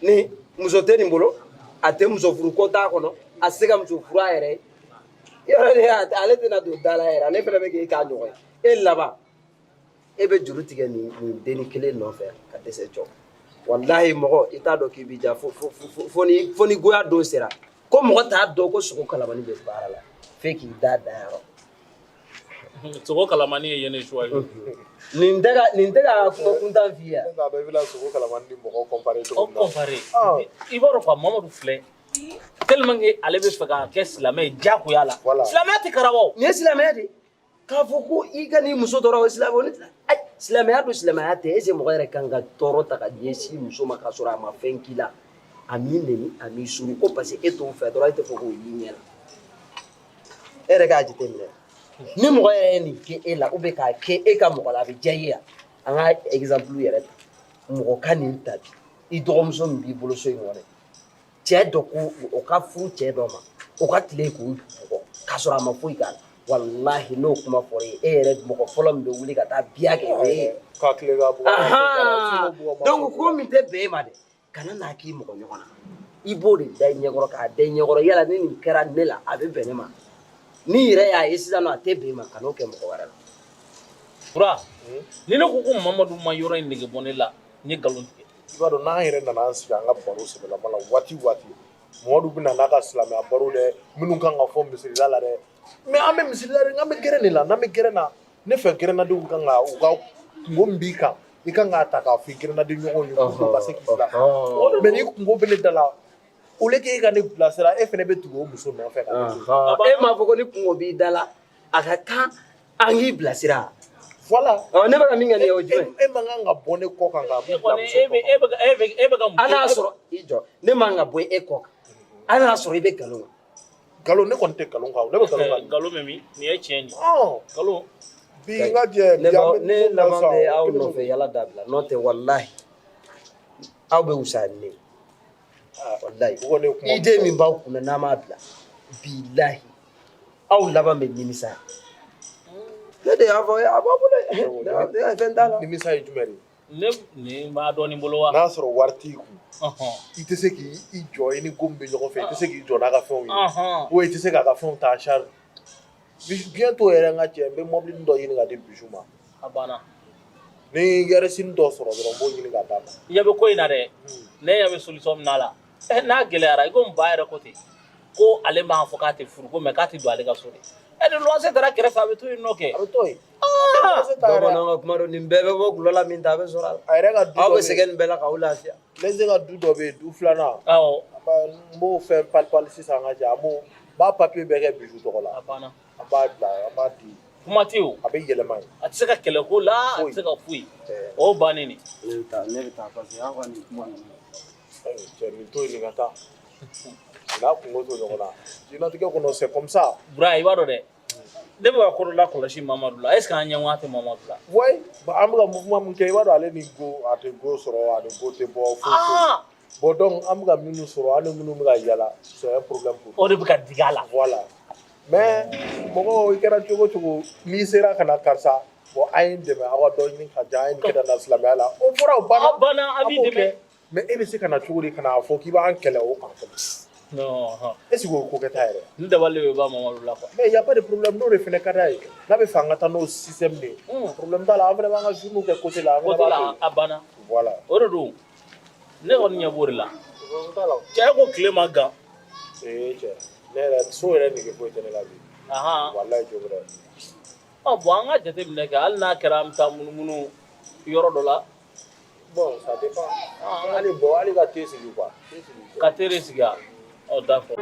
Ni muso tɛ nin bolo, a tɛ muso furu ko t'a kɔnɔ, a tɛ se ka muso furu a yɛrɛ ye. Yɔrɔ de ale tɛna don da la yɛrɛ, ale fana bɛ k'e k'a ɲɔgɔn ye. E laban, e bɛ juru tigɛ nin dennin kelen nɔfɛ ka dɛsɛ jɔ. Walahi mɔgɔ, i t'a dɔn k'i b'i ja fo fo fo ni goya don sera. Ko mɔgɔ t'a dɔn ko sogo kalamani bɛ baara la, f'e k'i da yɔrɔ. Sogo kalamani ye yen ne choix ye. Nin tɛ ka kuma kuntan f'i ye. Ne t'a dɔn i bɛna sogo kalamani ni mɔgɔ comparer cogo min na. O comparer. I b'a dɔn quoi, Mamadu filɛ. Tellement que ale bɛ fɛ ka kɛ silamɛ ye diyagoya la. Silamɛya tɛ karaba o. Nin ye silamɛya de ye. K'a fɔ ko i ka n'i muso tɔɔrɔ, o silamɛ o ni ayi silamɛya don, silamɛya tɛ. Est-ce que mɔgɔ yɛrɛ kan ka tɔɔrɔ ta ka ɲɛsin muso ma k'a sɔrɔ a ma fɛn k'i la? A m'i neni, a m'i suru, ko parce que e t'o fɛ dɔrɔn, e tɛ fɛ k'o y'i ɲɛ la. E yɛrɛ k'a jateminɛ. Ni mɔgɔ yɛrɛ ye nin kɛ e la ou bien k'a kɛ e ka mɔgɔ la, a bɛ diya i ye wa? An ka exemple yɛrɛ ta. Mɔgɔ ka nin ta bi, i dɔgɔmuso min b'i bolo so in kɔnɔ, cɛ dɔ ko o ka furu cɛ dɔ ma, o ka tile k'o bugɔ k'a sɔrɔ a ma foyi k'a la. Walahi n'o kuma fɔra e ye, e yɛrɛ mɔgɔ fɔlɔ min bɛ wuli ka taa biya kɛ o ye. Ka tile ka bugɔ. Ahan. Donc ko min tɛ bɛn e ma dɛ, kana n'a k'i mɔgɔ ɲɔgɔn na. I b'o de da i ɲɛkɔrɔ k'a da i ɲɛkɔrɔ, yala ni nin kɛra ne la, a bɛ bɛn ne ma. N'i yɛrɛ y'a ye sisan nɔ, a tɛ bɛn e ma, kan'o kɛ mɔgɔ wɛrɛ la. Bura, ni ne ko ko Mamadu ma yɔrɔ in nege bɔ ne la, n ye nkalon tigɛ. I b'a dɔn, n'an yɛrɛ nana an sigi an ka baro sɛbɛlama la waati o waati, Mamadu bɛ na n'a ka silamɛya baro dɛ, minnu kan ka fɔ misirila la dɛ. Mais an bɛ misirila dɛ, an bɛ gɛrɛn de la, n'an bɛ gɛrɛn na, ne fɛ gɛrɛnnadenw kan ka u ka kungo min b'i kan, i kan k'a ta k'a fɔ i gɛrɛnnaden ɲɔgɔnw ye pour que u ka se k'i bila. Mais ni kungo bɛ ne da la, au lieu que e ka ne bilasira, e fana bɛ tugu o muso nɔfɛ ka taa. E m'a fɔ ko ni kungo b'i da la, a ka kan an k'i bilasira. Voilà. Ne bɛ ka min kɛ nin ye, o ye jumɛn? E man kan ka bɔ ne kɔ kan ka bila muso E bɛ ka muso. An y'a sɔrɔ i jɔ, ne man kan ka bɔ e kɔ kan. An y'a sɔrɔ i bɛ nkalon kan. Nkalon, ne kɔni tɛ nkalon kan, ne bɛ nkalon kan. Nkalon bɛ min? Nin ye tiɲɛ de ye. Nkalon. Bi n ka jɛ, Ne laban bɛ aw nɔfɛ yala dabila, n'o tɛ walahi aw bɛ wusaya ni ne ye. Walahi idée min b'aw kunna n'a m'a bila, bilahi aw laban bɛ nimisa. Ne de y'a fɔ a b'a bolo dɛ, fɛn t'a la. Nimisa ye jumɛn de ye? Ne nin b'a dɔn nin bolo wa? N'a sɔrɔ wari t'i kun, i tɛ se k'i jɔ, i ni ko min bɛ ɲɔgɔn fɛ, i tɛ se k'i jɔ n'a ka fɛnw ye, ou i tɛ se k'a ka fɛnw ta en charge. Bientôt yɛrɛ n ka cɛ, n bɛ mɔbili dɔ ɲini ka di Bijou ma. A banna. Ni yɛrɛsini dɔ sɔrɔ dɔrɔn n b'o ɲini ka d'a ma. I ɲɛ bɛ ko in na dɛ, ne ɲɛ bɛ solution min na la, n'a gɛlɛyara i ko n ba yɛrɛ ko ten ko ale m'a fɔ k'a tɛ furu ko mais k'a tɛ don ale ka so de. Ni luwanse taara kɛrɛfɛ a bɛ to yen nɔ kɛ. A bɛ to yen. Bamananw ka kuma don, nin bɛɛ bɛ bɔ gulɔ la min ta a bɛ sɔrɔ a la. A yɛrɛ ka du dɔ Aw bɛ bɛ yen. sɛgɛn nin bɛɛ la k'aw lafiya. Lese ka du dɔ bɛ yen, du filanan. Awɔ. N b'o fɛn palipali sisan ka jɛ, an b'o n b'a papiye bɛɛ kɛ Bijou tɔgɔ la. A banna. An b'a bila, an b'a di. Kuma tɛ o. A bɛ yɛlɛma yen. A tɛ se ka kɛlɛ ko la, a tɛ se ka foyi. O bannen de. Ne bɛ taa parce que aw ka nin kuma ninnu. Cɛ nin to yen, nin ka taa. N'a kungo to ɲɔgɔn na. Diɲɛlatigɛ kɔnɔ c'est comme ça. Bura i b'a dɔn dɛ. Ne bɛ ka ko dɔ lakɔlɔsi Mamadu la, est ce que an ɲɛŋoya tɛ Mamadu la? Ouais, an bɛ ka mouvement min kɛ, i b'a dɔn ale ni go a tɛ go sɔrɔ, a ni go tɛ bɔ foyi foyi. Bon donc an bɛ ka minnu sɔrɔ, an ni minnu bɛ ka yala, c'est un problème pour O de bɛ ka digi a la. Voilà. Mais mɔgɔw i kɛra cogo cogo n'i sera ka na karisa, bon an ye n dɛmɛ aw ka dɔ ɲini ka diyan, an ye nin kɛ tan na silamɛya la. O fɔra o banna. A banna, an b'i b'o dɛmɛ. kɛ. Mais e bɛ se ka na cogo di ka n'a fɔ k'i b'an kɛlɛ o kan fɛnɛ? Non. Est ce que o ye ko kɛta yɛrɛ ye? N dabali bɛ ban Mamadu la quoi. Mais y a pas de problème, n'o de fɛnɛ ka d'a ye. N'a bɛ fɛ an ka taa n'o système de ye. Problème t'a la, an fɛnɛ b'an ka journée kɛ côté la, an fɛnɛ Côté b'a la to yen. a banna. Voilà. O de don. Ne kɔni ɲɛ b'o de la. Problème t'a la. Cɛ ko tile ma gan. Ee cɛ, ne yɛrɛ so yɛrɛ nege foyi tɛ ne la bi. Ahan. Walayi jo wɛrɛ. Ɔ bon an ka jateminɛ kɛ hali n'a kɛra an bɛ taa munumunu yɔrɔ dɔ la. Bon ça dépend. Hali bon hali ka thé sigi quoi. Thé sigi. Ka thé de sigi wa? Ɔ d'accord.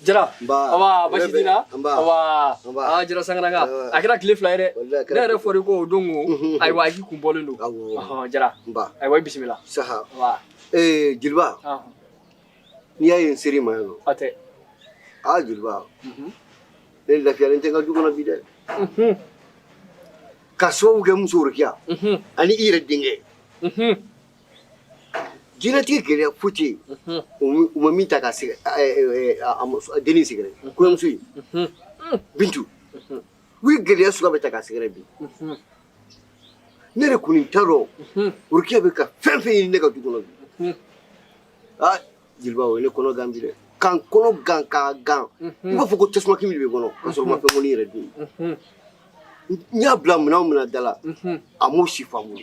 Jara Nba. aba basi t'i la Nba. aba Nba. aa Jara Sangaranga a kɛra tile 2 ye dɛ, Walahi, a kɛra ne yɛrɛ tile fɔra i ko o don ko ayiwa i k'i kun bɔlen don. Ɔhɔn, Jara Nba. Ayiwa i bisimila. Saha. Nba. Ee Jeliba. N'i y'a ye n ser'i ma yan nɔ. A tɛ. Aa Jeliba. Ne lafiyalen tɛ n ka du kɔnɔ bi dɛ. Ka sababu kɛ muso Rokiya. Ani i yɛrɛ denkɛ. Diɲɛlatigɛ gɛlɛya foyi tɛ yen. U ma min ta ka sɛgɛ a dennin sɛgɛrɛ. Kɔɲɔmuso in. Bintu. U ye gɛlɛya suguya bɛɛ ta k'a sɛgɛrɛ bi. Ne yɛrɛ kɔni t'a dɔn. Rokiya bɛ ka fɛn fɛn ɲini ne ka du kɔnɔ bi. Aa Jeliba o ye ne kɔnɔ gan bi dɛ. K'an kɔnɔ gan k'a gan. I b'a fɔ ko tasuma kimi de bɛ kɔnɔ. K'a sɔrɔ n ma fɛn fɔ ne yɛrɛ dun ye. N y'a bila minɛn o minɛn da la. A m'o si faamu.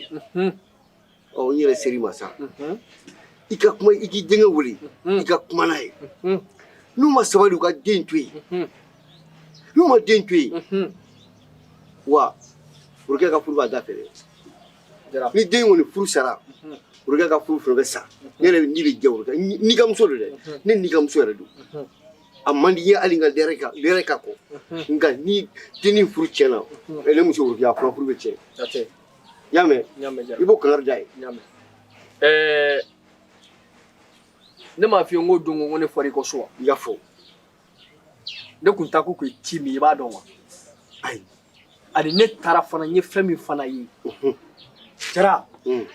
Ɔ n yɛrɛ ser'i ma sa. I ka kuma i k'i denkɛ wele. I ka kuma n'a ye. N'u ma sabali u ka den to yen. N'u ma den to yen. Wa Rokiya ka furu b'a da fɛ dɛ. Ni den kɔni furu sara. Rokiya ka furu fana bɛ sa. Ne yɛrɛ ni bɛ diya Rokiya. N'i ka muso don dɛ. Ne n'i ka muso yɛrɛ don. A man di n ye hali n ka lɛrɛ ka kɔ. Nka ni dennin furu tiɲɛna, ne muso Rokiya a fana furu bɛ tiɲɛ. A tɛ. I y'a mɛn? N y'a mɛn Jara. I b'o kangari da ye. N y'a mɛn. Ɛɛ ne m'a f'i ye n ko don ko ne fɔra i kɔ so wa? I y'a fɔ. Ne kun taa ko k'i ci min i b'a dɔn wa? Ayi. Ani ne taara fana n ye fɛn min fana ye. Jara. Ne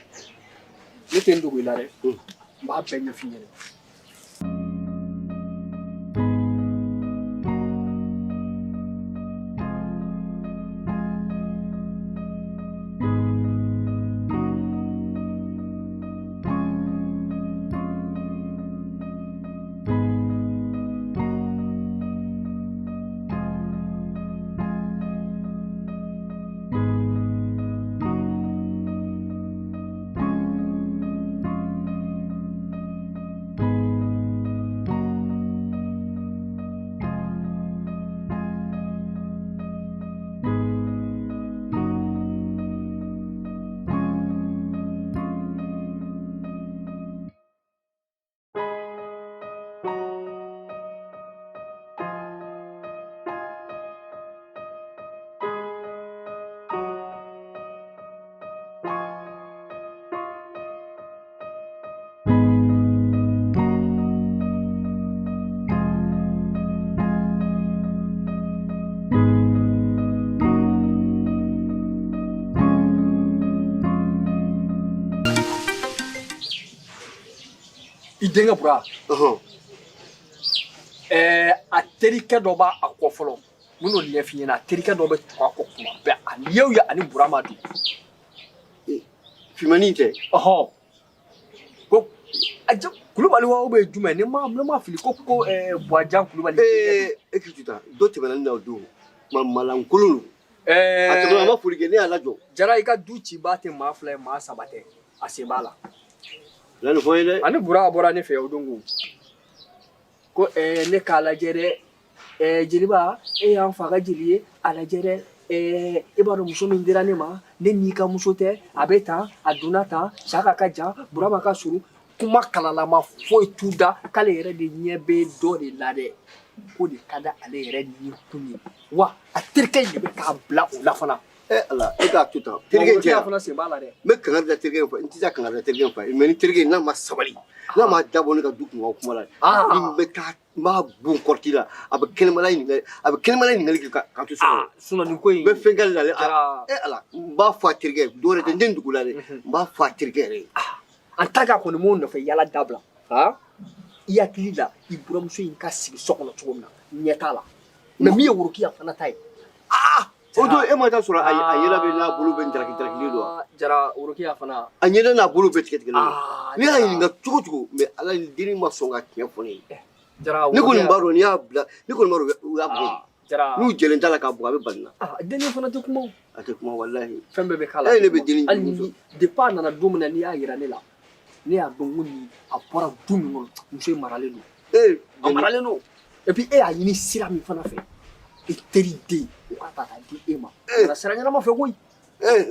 tɛ n dogo i la dɛ. N b'a bɛɛ ɲɛf'i ɲɛna. denkɛ Bura. A terikɛ dɔ b'a kɔ fɔlɔ. N bɛn'o ɲɛf'i ɲɛna, a terikɛ dɔ bɛ tugu a kɔ kuma bɛɛ. A ye o ye ani Bura ma don. Fimanin tɛ? Ɔhɔn. Ko Kulubali wa ou bien jumɛn? Ne ma fili ko Buwajan Kulubali. E k'i to tan, dɔ tɛmɛna ne na o don. Malankolon don. A tɛmɛna, a ma foli kɛ, ne y'a lajɔ. Jara, i ka du cibaa tɛ maa fila ye, maa saba tɛ. A sen b'a la. Na nin fɔ n ye dɛ. Ani Bura bɔra ne fɛ o don ko. Ko ne k'a lajɛ dɛ. Jeliba, e y'an fa ka jeli ye, a lajɛ dɛ. E b'a dɔn muso min dira ne ma, ne n'i ka muso tɛ, a bɛ tan, a donna tan, Saka ka jan, Burama ka surun. Kuma kalalama foyi t'u da, k'ale yɛrɛ de ɲɛ bɛ dɔ de la dɛ. K'o de ka di ale yɛrɛ ni kun ye. Wa a terikɛ in de bɛ k'a bila o la fana. Ala, e k'a to tan. Terikɛ in tɛ yan. Fana sen b'a la dɛ. N bɛ kangari da terikɛ in fɛ, n tɛ se ka kangari da terikɛ in fɛ. Mais ni terikɛ in n'a ma sabali, n'a ma dabɔ ne ka du kunkan kuma la, ni n bɛ taa n b'a bon kɔrɔti la, a bɛ kɛnɛmala ɲininkali, a bɛ kɛnɛmala ɲininkali kɛ k'a to so kɔnɔ. Sinon nin ko in. N bɛ fɛn k'ale la dɛ. Ala, n b'a fɔ a terikɛ ye, dɔwɛrɛ tɛ, n tɛ n dugu la dɛ. N b'a fɔ a terikɛ yɛrɛ ye. En tant que a kɔni m'o nɔfɛ yala dabila, i hakili la i buramuso in ka sigi so kɔnɔ cogo min na, ɲɛ t'a la. Mais min ye Worokiya fana ta ye. O don e ma taa sɔrɔ a ɲɛda bɛ n'a bolo bɛ jalaki jalakilen don wa? Jara, Worokiya fana. A ɲɛda n'a bolo bɛɛ tigɛ tigɛlen don. Ne y'a ɲininka cogo cogo, mais Ala ni dennin ma sɔn ka tiɲɛ fɔ ne ye. Jara, ne kɔni b'a dɔn n'i y'a bila, ne kɔni b'a dɔn u y'a bugɔ. Jara. N'u jɛlen t'a la k'a bugɔ, a bɛ bali na. Dennin fana tɛ kuma o. A tɛ kuma walahi. Fɛn bɛɛ bɛ k'a la. E ne bɛ dennin Hali ni depuis a nana don min na, n'i y'a yira ne la, ne y'a dɔn ko nin a bɔra du min kɔnɔ, muso in maralen don. A maralen don. Et puis e y'a ɲini sira min fana fɛ, i teri den, o ka ta k'a di e ma. A nana sira ɲɛnama fɛ koyi.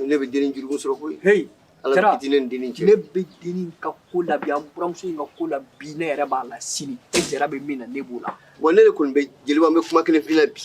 Ne bɛ dennin jurumu sɔrɔ koyi. Hey, Ala Jara, bɛ kiti ne ni dennin cɛ. Ne bɛ dennin ka ko la bi, an buramuso in ka ko la bi, ne yɛrɛ b'a la sini. E Jara bɛ min na, ne b'o la. Bon, ne de kɔni bɛ jeliba, n bɛ kuma kelen f'i ɲɛna bi.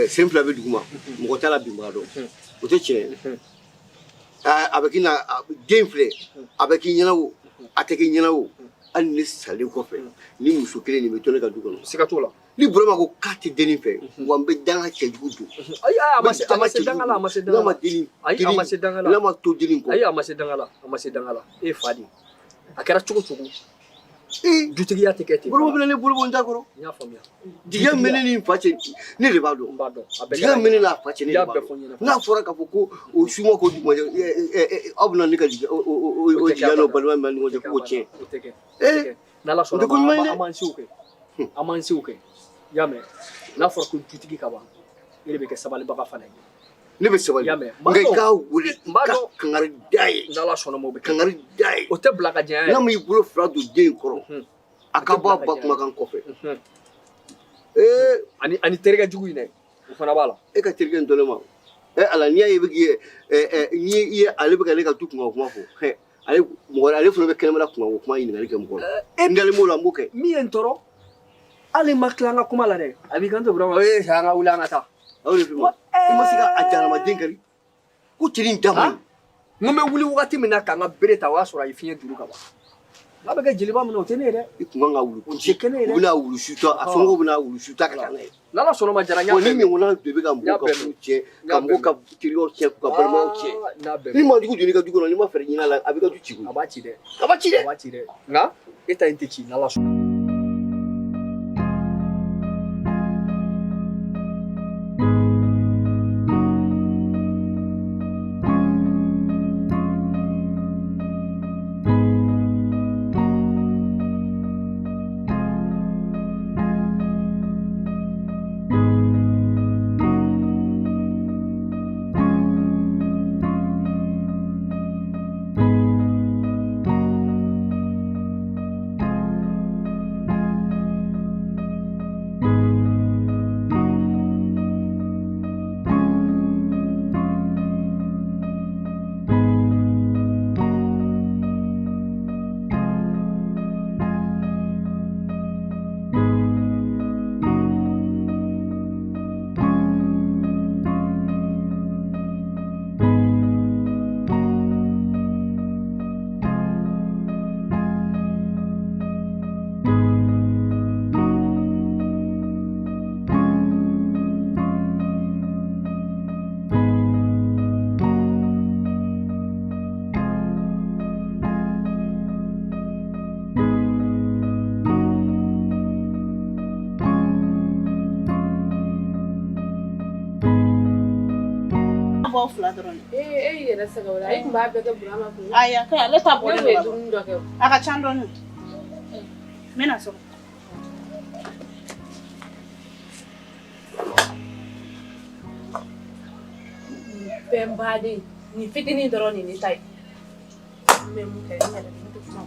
Sen fila bɛ duguma, mɔgɔ t'a la binbaga dɔn, o tɛ tiɲɛ ye. A bɛ k'i na den filɛ, a bɛ k'i ɲɛna o, a tɛ k'i ɲɛna o, hali ne salen kɔfɛ ni muso kelen nin bɛ to ne ka du kɔnɔ. Siga t'o la. Ni Burama ko k'a tɛ dennin fɛ, wa n bɛ danga cɛjugu don. Ayi, a ma se, a ma se danga la, a ma se danga la. N'a ma dennin, Ayi, a ma se danga la. N'a ma to dennin kɔ. Ayi, a ma se danga la, a ma se danga la. E fa de. A kɛra cogo cogo. Dutigiya tɛ kɛ ten. Burama bɛna ne bolo bɔ n da kɔrɔ. N y'a faamuya. Jigiya min bɛ ne ni n fa cɛ, ne de b'a dɔn. N b'a dɔn. A bɛɛ Jigiya min bɛ ne n'a fa cɛ, ne de I y'a b'a bɛɛ fɔ dɔn. n ɲɛna. N'a fɔra k'a fɔ ko o suma ko duguma aw bɛna ne ka jigiya o jigiya n'o balimaya min b'an ni ɲɔgɔn cɛ k'o tiɲɛ. O tɛ kɛ. O tɛ kɛ. N'Ala O tɛ ko sɔnna ɲuman ye ma, dɛ. an b'an sew kɛ. An b'an sew kɛ. I y'a mɛn? N'a fɔra ko dutigi ka ban, e de bɛ kɛ sabalibaga fana ye. Ne bɛ sabali. I y'a mɛn? Nka i k'a wele, N b'a ka dɔn. kangari d'a ye. N'Ala sɔnna ma, o bɛ kɛ. Kangari d'a ye. O tɛ bila ka janya yɛrɛ. N'a m'i bolo fila don den in kɔrɔ, a ka bɔ a ba kumakan kɔfɛ. Ani terikɛ jugu in dɛ, o fana b'a la. E ka terikɛ in dɔn ne ma. Ala, n'i y'a ye i bɛ k'i n'i ye ale bɛ ka ne ka du kunkan kuma fɔ, ale mɔgɔ ale fana bɛ kɛnɛmana kunkan kuma ɲininkali kɛ mɔgɔ la. N dalen b'o la, n b'o kɛ. Min ye n tɔɔrɔ, hali ma tila an ka kuma la dɛ, a b'i kanto Burama, ee an ka wuli an ka taa. A y'o de f'i ma. I ma se ka a jahanamaden kari. Ko cɛnin da man ɲi. N ko n bɛ wuli wagati min na k'an ka bere ta, o y'a sɔrɔ a ye fiɲɛ juru ka ban. N'a bɛ kɛ jeliba min na, o tɛ ne ye dɛ. I kun kan ka wulu O tɛ kɛ ne ye dɛ. U bɛna wulu su ta, a somɔgɔw bɛna wulu su ta ka taa n'a ye. N'Ala sɔnna ma, Jara, n y'a Bon, ni bɛɛ mɛn. ɲɔgɔnna de bɛ ka N y'a mɔgɔw ka bɛɛ furu mɛn. tiɲɛ, N y'a ka mɔgɔw bɛɛ ka teriyaw tiɲɛ, k'u ka balimaw tiɲɛ. N'a bɛɛ Ni maajugu donna i ka du kɔnɔ, n'i ma fɛɛrɛ ɲini a la, a b'i ka du ci koyi. A b'a ci dɛ. A b'a ci dɛ. A b'a ci dɛ. Nka e ta in tɛ ci, n'Ala sɔnna. E y'i yɛrɛ sɛgɛn o la, e tun b'a bɛɛ kɛ Burama kun. Ayi, a ka ɲi, ale ta bɔlen Ne don tun ye ka ban. dumuni dɔ kɛ o. A ka ca dɔɔni. N bɛna so. Nin fɛn baden nin fitinin dɔrɔn de ye ne ta ye. N bɛ mun kɛ n yɛrɛ de, ne tɛ kuma.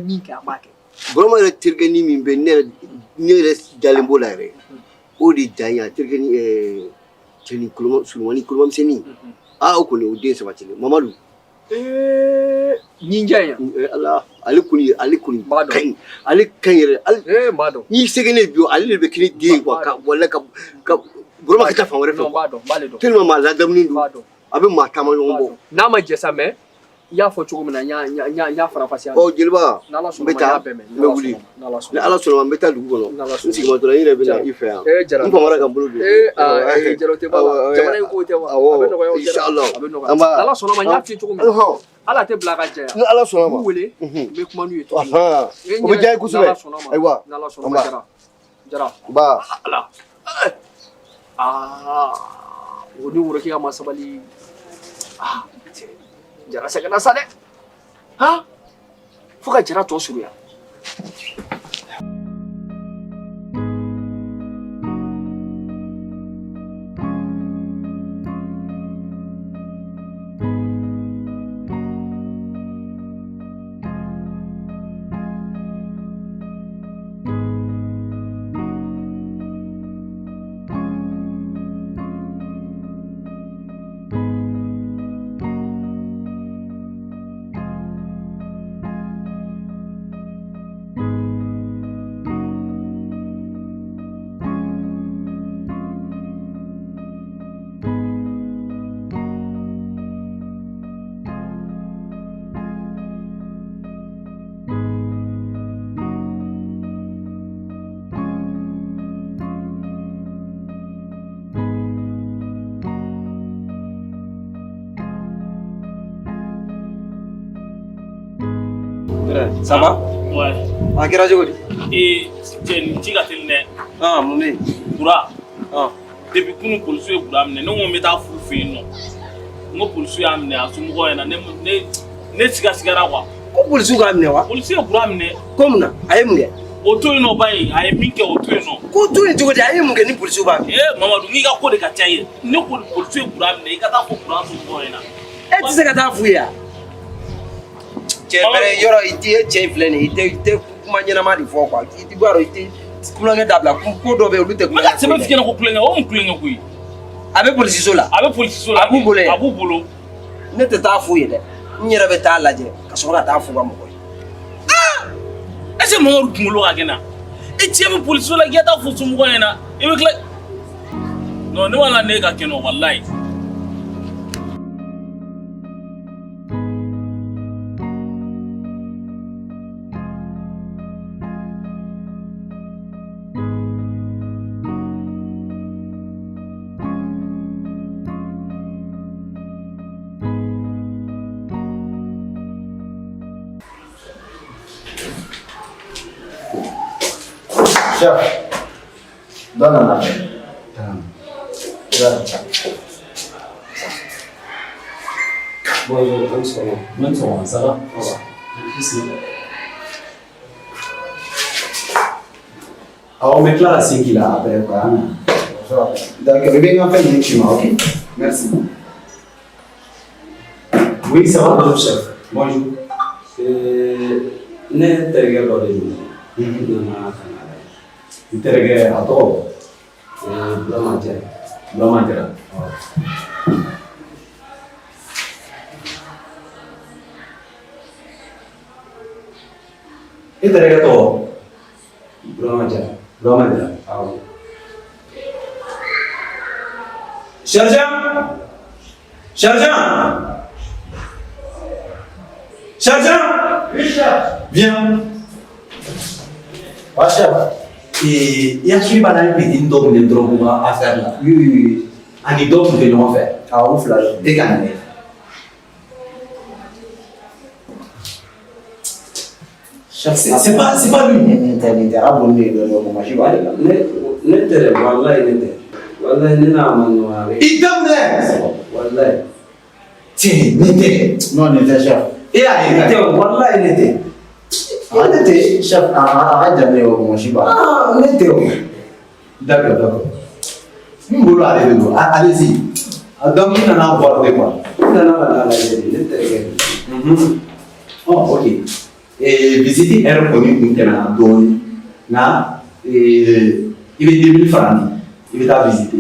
Min kɛ, an b'a kɛ. Burama yɛrɛ terikɛnin min bɛ ne yɛrɛ dalen b'o la yɛrɛ, o de dan ye a terikɛnin, cɛnin koloma surumani, kolomamisɛnnin. Aa, o kɔni, o den sabatilen Mamadu. Ɲinjɛ yan. Ala, ale kɔni ka ɲi, ale ka ɲi yɛrɛ. Ale n b'a dɔn. N'i sɛgɛnnen bi, ale de bɛ kɛ ne den ye quoi, ka wala ka Burama ka taa fan wɛrɛ fɛ. Non, n b'a dɔn, n b'ale dɔn. Tellement maa ladamunen don, a bɛ maa taama ɲɔgɔn bɔ. N'a ma jɛ sa, mais i y'a fɔ cogo min na, n y'a faranfasiya. Ɔ jeliba, N'Ala n sɔnna bɛ ma, n taa, y'a bɛɛ mɛn. n bɛ wuli. N'Ala sɔnna Ni Ala sɔnna ma, n bɛ taa dugu kɔnɔ. N sigimatɔ la, n yɛrɛ bɛ na i fɛ yan. Eh, Jara. N famara ka n bolo don. Eh, aa, eh, Jara, o tɛ ban la. Jamana in ko tɛ wa? Awɔ, A bɛ nɔgɔya o, Jara. inshallah. A bɛ nɔgɔya. An b'a. N'Ala sɔnna ma, n y'a f'i ye cogo min na. Ɔhɔn. Ala tɛ bila ka jɛ yan. Ni Ala sɔnna ma. N b'u wele, n bɛ kuma n'u ye tuguni. Ɔhɔn. Eh, n O bɛ yɛrɛ- diya n ye kosɛbɛ. N'Ala sɔnna ma. Ayiwa. N'Ala sɔnna An ma, b'a. Jara. Jara. Ba. Ala. Aa, o ni worokɛ ma sabali. Aa, cɛ, Jara sɛgɛnna sa dɛ. Han? Fo ka Jara tɔ surunya. Ça va? Ouais. A kɛra cogo di? Ee, cɛ, nin ci ka teli dɛ. Ah, mun bɛ yen? Bura. Depuis kunun, polisiw ye Bura minɛ. Ne ko n bɛ taa f'u fɛ yen nɔ. N ko polisiw y'a minɛ a somɔgɔw ɲɛna. Ne sigasigara quoi. Ko polisiw k'a minɛ wa? Polisiw ye Bura minɛ. Ko mun na? A ye mun kɛ? O to yen nɔ ba ye, a ye min kɛ, o to yen nɔ. Ko to yen cogo di? A ye mun kɛ ni polisiw b'a minɛ? Ee Mamadu, n'i ka ko de ka ca ye. Ne ko polisiw ye Bura minɛ, i ka taa fɔ Bura somɔgɔw ɲɛna. E tɛ se ka taa f'u ye wa? Cɛ bɛrɛ yɔrɔ i tɛ, e cɛ in filɛ nin ye, i tɛ kuma ɲɛnama de fɔ quoi. I tɛ b'a dɔn, i tɛ kulonkɛ dabila, ko dɔ bɛ yen, olu tɛ N bɛ ka sɛbɛn f'i ɲɛna ko kulonkɛ, o mun kulonkɛ koyi? A bɛ polisiso la. A bɛ polisiso la. A b'u bolo yen. A b'u bolo. Ne tɛ taa f'u ye dɛ. N yɛrɛ bɛ taa lajɛ ka sɔrɔ ka taa f'u ka mɔgɔ ye. Est ce que Mamadu kunkolo ka kɛnɛ? E cɛ bɛ polisiso la, k'i ka taa f'u somɔgɔw ɲɛna, i bɛ tila. Non, ne b'a la, ne ka kɛnɛ walayi. Chef, dɔ nana. Bonjour, bonne sɔgɔma. Bonne sɔgɔma, ça va? Ça va. Ici. Awɔ, n bɛ tila ka segin k'i la après quoi. D'accord, i bɛ n ka fɛn ninnu ci ma, ok? Merci. Oui, ça va, bonjour chef. Bonjour. Ne terikɛ dɔ de don. N nana ka na lajɛ. I terikɛ, a tɔgɔ? Burama Jara. Burama Jara. I terikɛ tɔgɔ? Burama Jara. Burama Jara. Awɔ. Sergent! Sergent! Sergent! Oui, chef. Viens. Ouais, chef. Et i hakili b'a la an ye petit dɔ minɛ dɔrɔgu ka affaire la. Oui, oui, oui. Ani dɔ tun tɛ ɲɔgɔn fɛ. Awɔ, u fila don. E ka nin kɛ. Chef, c'est pas lui. Nin tɛ nin tɛ a boli de dɔɔnin o masi b'ale la. Ne tɛ dɛ, walayi ne tɛ. Walayi ne n'a ma ɲɔgɔn ye. I daminɛ. Walayi. Tiɲɛ nin tɛ. Non nin tɛ chef. E y'a ye. Ne tɛ walayi ne tɛ. A ne tɛ chef a ka jan ne ye o masi b'a la. Ah ne tɛ o. D'accord, d'accord. N bolo ale de don. Allez-y. Donc i nana voir de quoi. N nana ka n'a lajɛ de, ne terikɛ. Oh, ok. Et visite heure kɔni kun tɛmɛna dɔɔnin nka i bɛ 2000 francs di i bɛ taa visiter.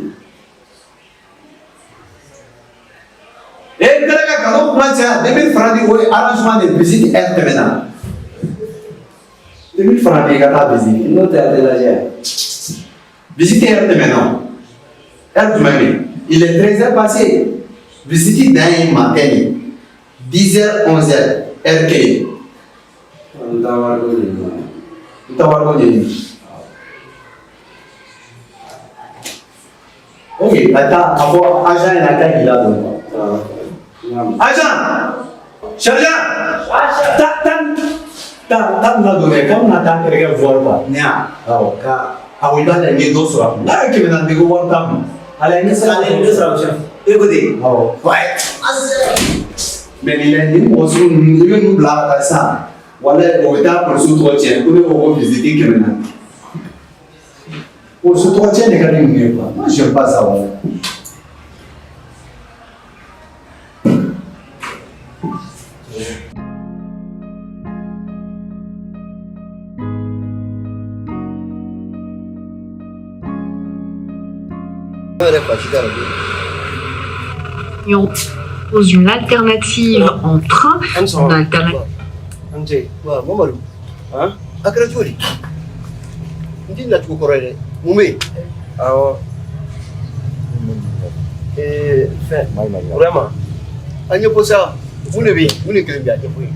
Eh n terikɛ kan'o kuma caya 2000 francs di o ye arrangement de visite heure tɛmɛna. 2000 francs di i ka taa visiter. N'o tɛ a tɛ lajɛ. Visite heure tɛmɛna o. Heure jumɛn bɛ yen? Il est 13 heures passé. Visite dan ye matin de 10 heures 11 heures heure kelen. N taa wariko ɲɛɲini. N taa wariko ɲɛɲini. Ok, a taa a fɔ agent ɲɛna k'a k'i ladon quoi. Agent! Sergent! Ta ta ta ta nin ladon dɛ k'an bɛna taa n terikɛ voir quoi. Ne y'a awɔ ka awɔ i b'a lajɛ n'i ye dɔ sɔrɔ a kun. N'a ye 400 di ko wari t'a kun. Ale ne sera Ale ne sera chef. Écoutez. Awɔ. Ouais. Mais nin lajɛ nin mɔgɔ sugu ninnu i bɛ ninnu bila ka taa sisan walayi o bɛ taa polisiw tɔgɔ tiɲɛ ko ne ko ko visite 400. Polisiw tɔgɔ tiɲɛ de ka di ninnu ye quoi. Moi j'aime pas ça walayi. On propose une alternative en train, une alternative. Wa Mamadu. A kɛra cogo di? N t'i nacogo kɔrɔ ye dɛ. Mun bɛ yen? Awɔ. Ee fɛn. Burama. A ɲɛfɔ sa. Mun de bɛ yen? Mun de kelen bɛ yen? A ɲɛfɔ n ye.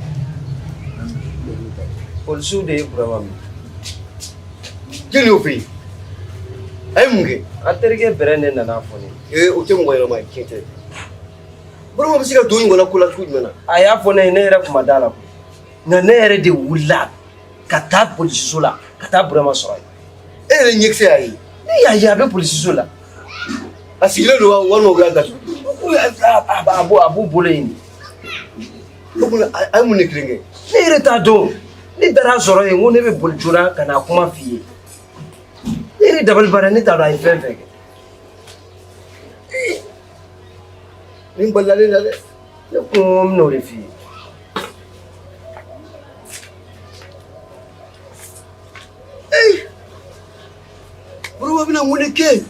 Polisiw de ye Burama minɛ. Jɔnni y'o fɛ yen? A ye mun kɛ? An terikɛ Bɛrɛ de nana fɔ ne ye. Ee o tɛ mɔgɔ ɲɛnama ye, tiɲɛ tɛ. Burama bɛ se ka don ɲɔgɔn na ko la cogo jumɛn na? A y'a fɔ ne ye, ne yɛrɛ tun ma d'a la koyi. Nka ne yɛrɛ de wulila ka taa polisiso la ka taa Burama sɔrɔ yen. E yɛrɛ ɲɛkisɛ y'a ye? Ne y'a ye a bɛ polisiso la. A sigilen don wa walima u y'a datugu? A b'u bolo yen de. O tuma a ye mun de kelen kɛ? Ne yɛrɛ t'a dɔn. Ne taara sɔrɔ yen, n ko ne bɛ boli joona ka na kuma f'i ye. Ne yɛrɛ dabali banna, ne t'a dɔn a ye fɛn fɛn kɛ. Nin balila ne la dɛ. Ne ko n bɛn'o de f'i ye. Ee! Burama bɛna mun de kɛ?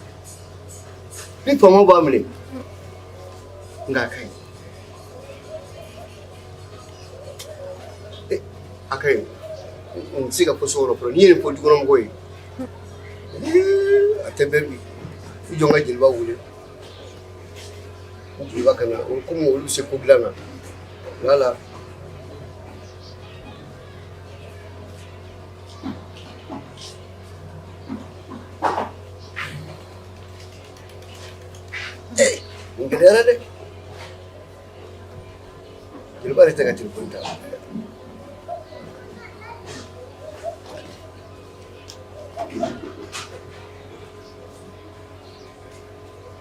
Ni faamaw b'a minɛ. Nka a ka ɲi. A ka ɲi. N tɛ se ka fɔ so kɔnɔ fɔlɔ. N'i ye nin fɔ dukɔnɔmɔgɔw ye. A tɛ bɛn bi. I jɔ n ka jeliba wele. Jeliba ka na komi olu bɛ se ko dilan na. Voilà. Nin gɛlɛyara dɛ. Jeliba yɛrɛ tɛ ka telefɔni ta.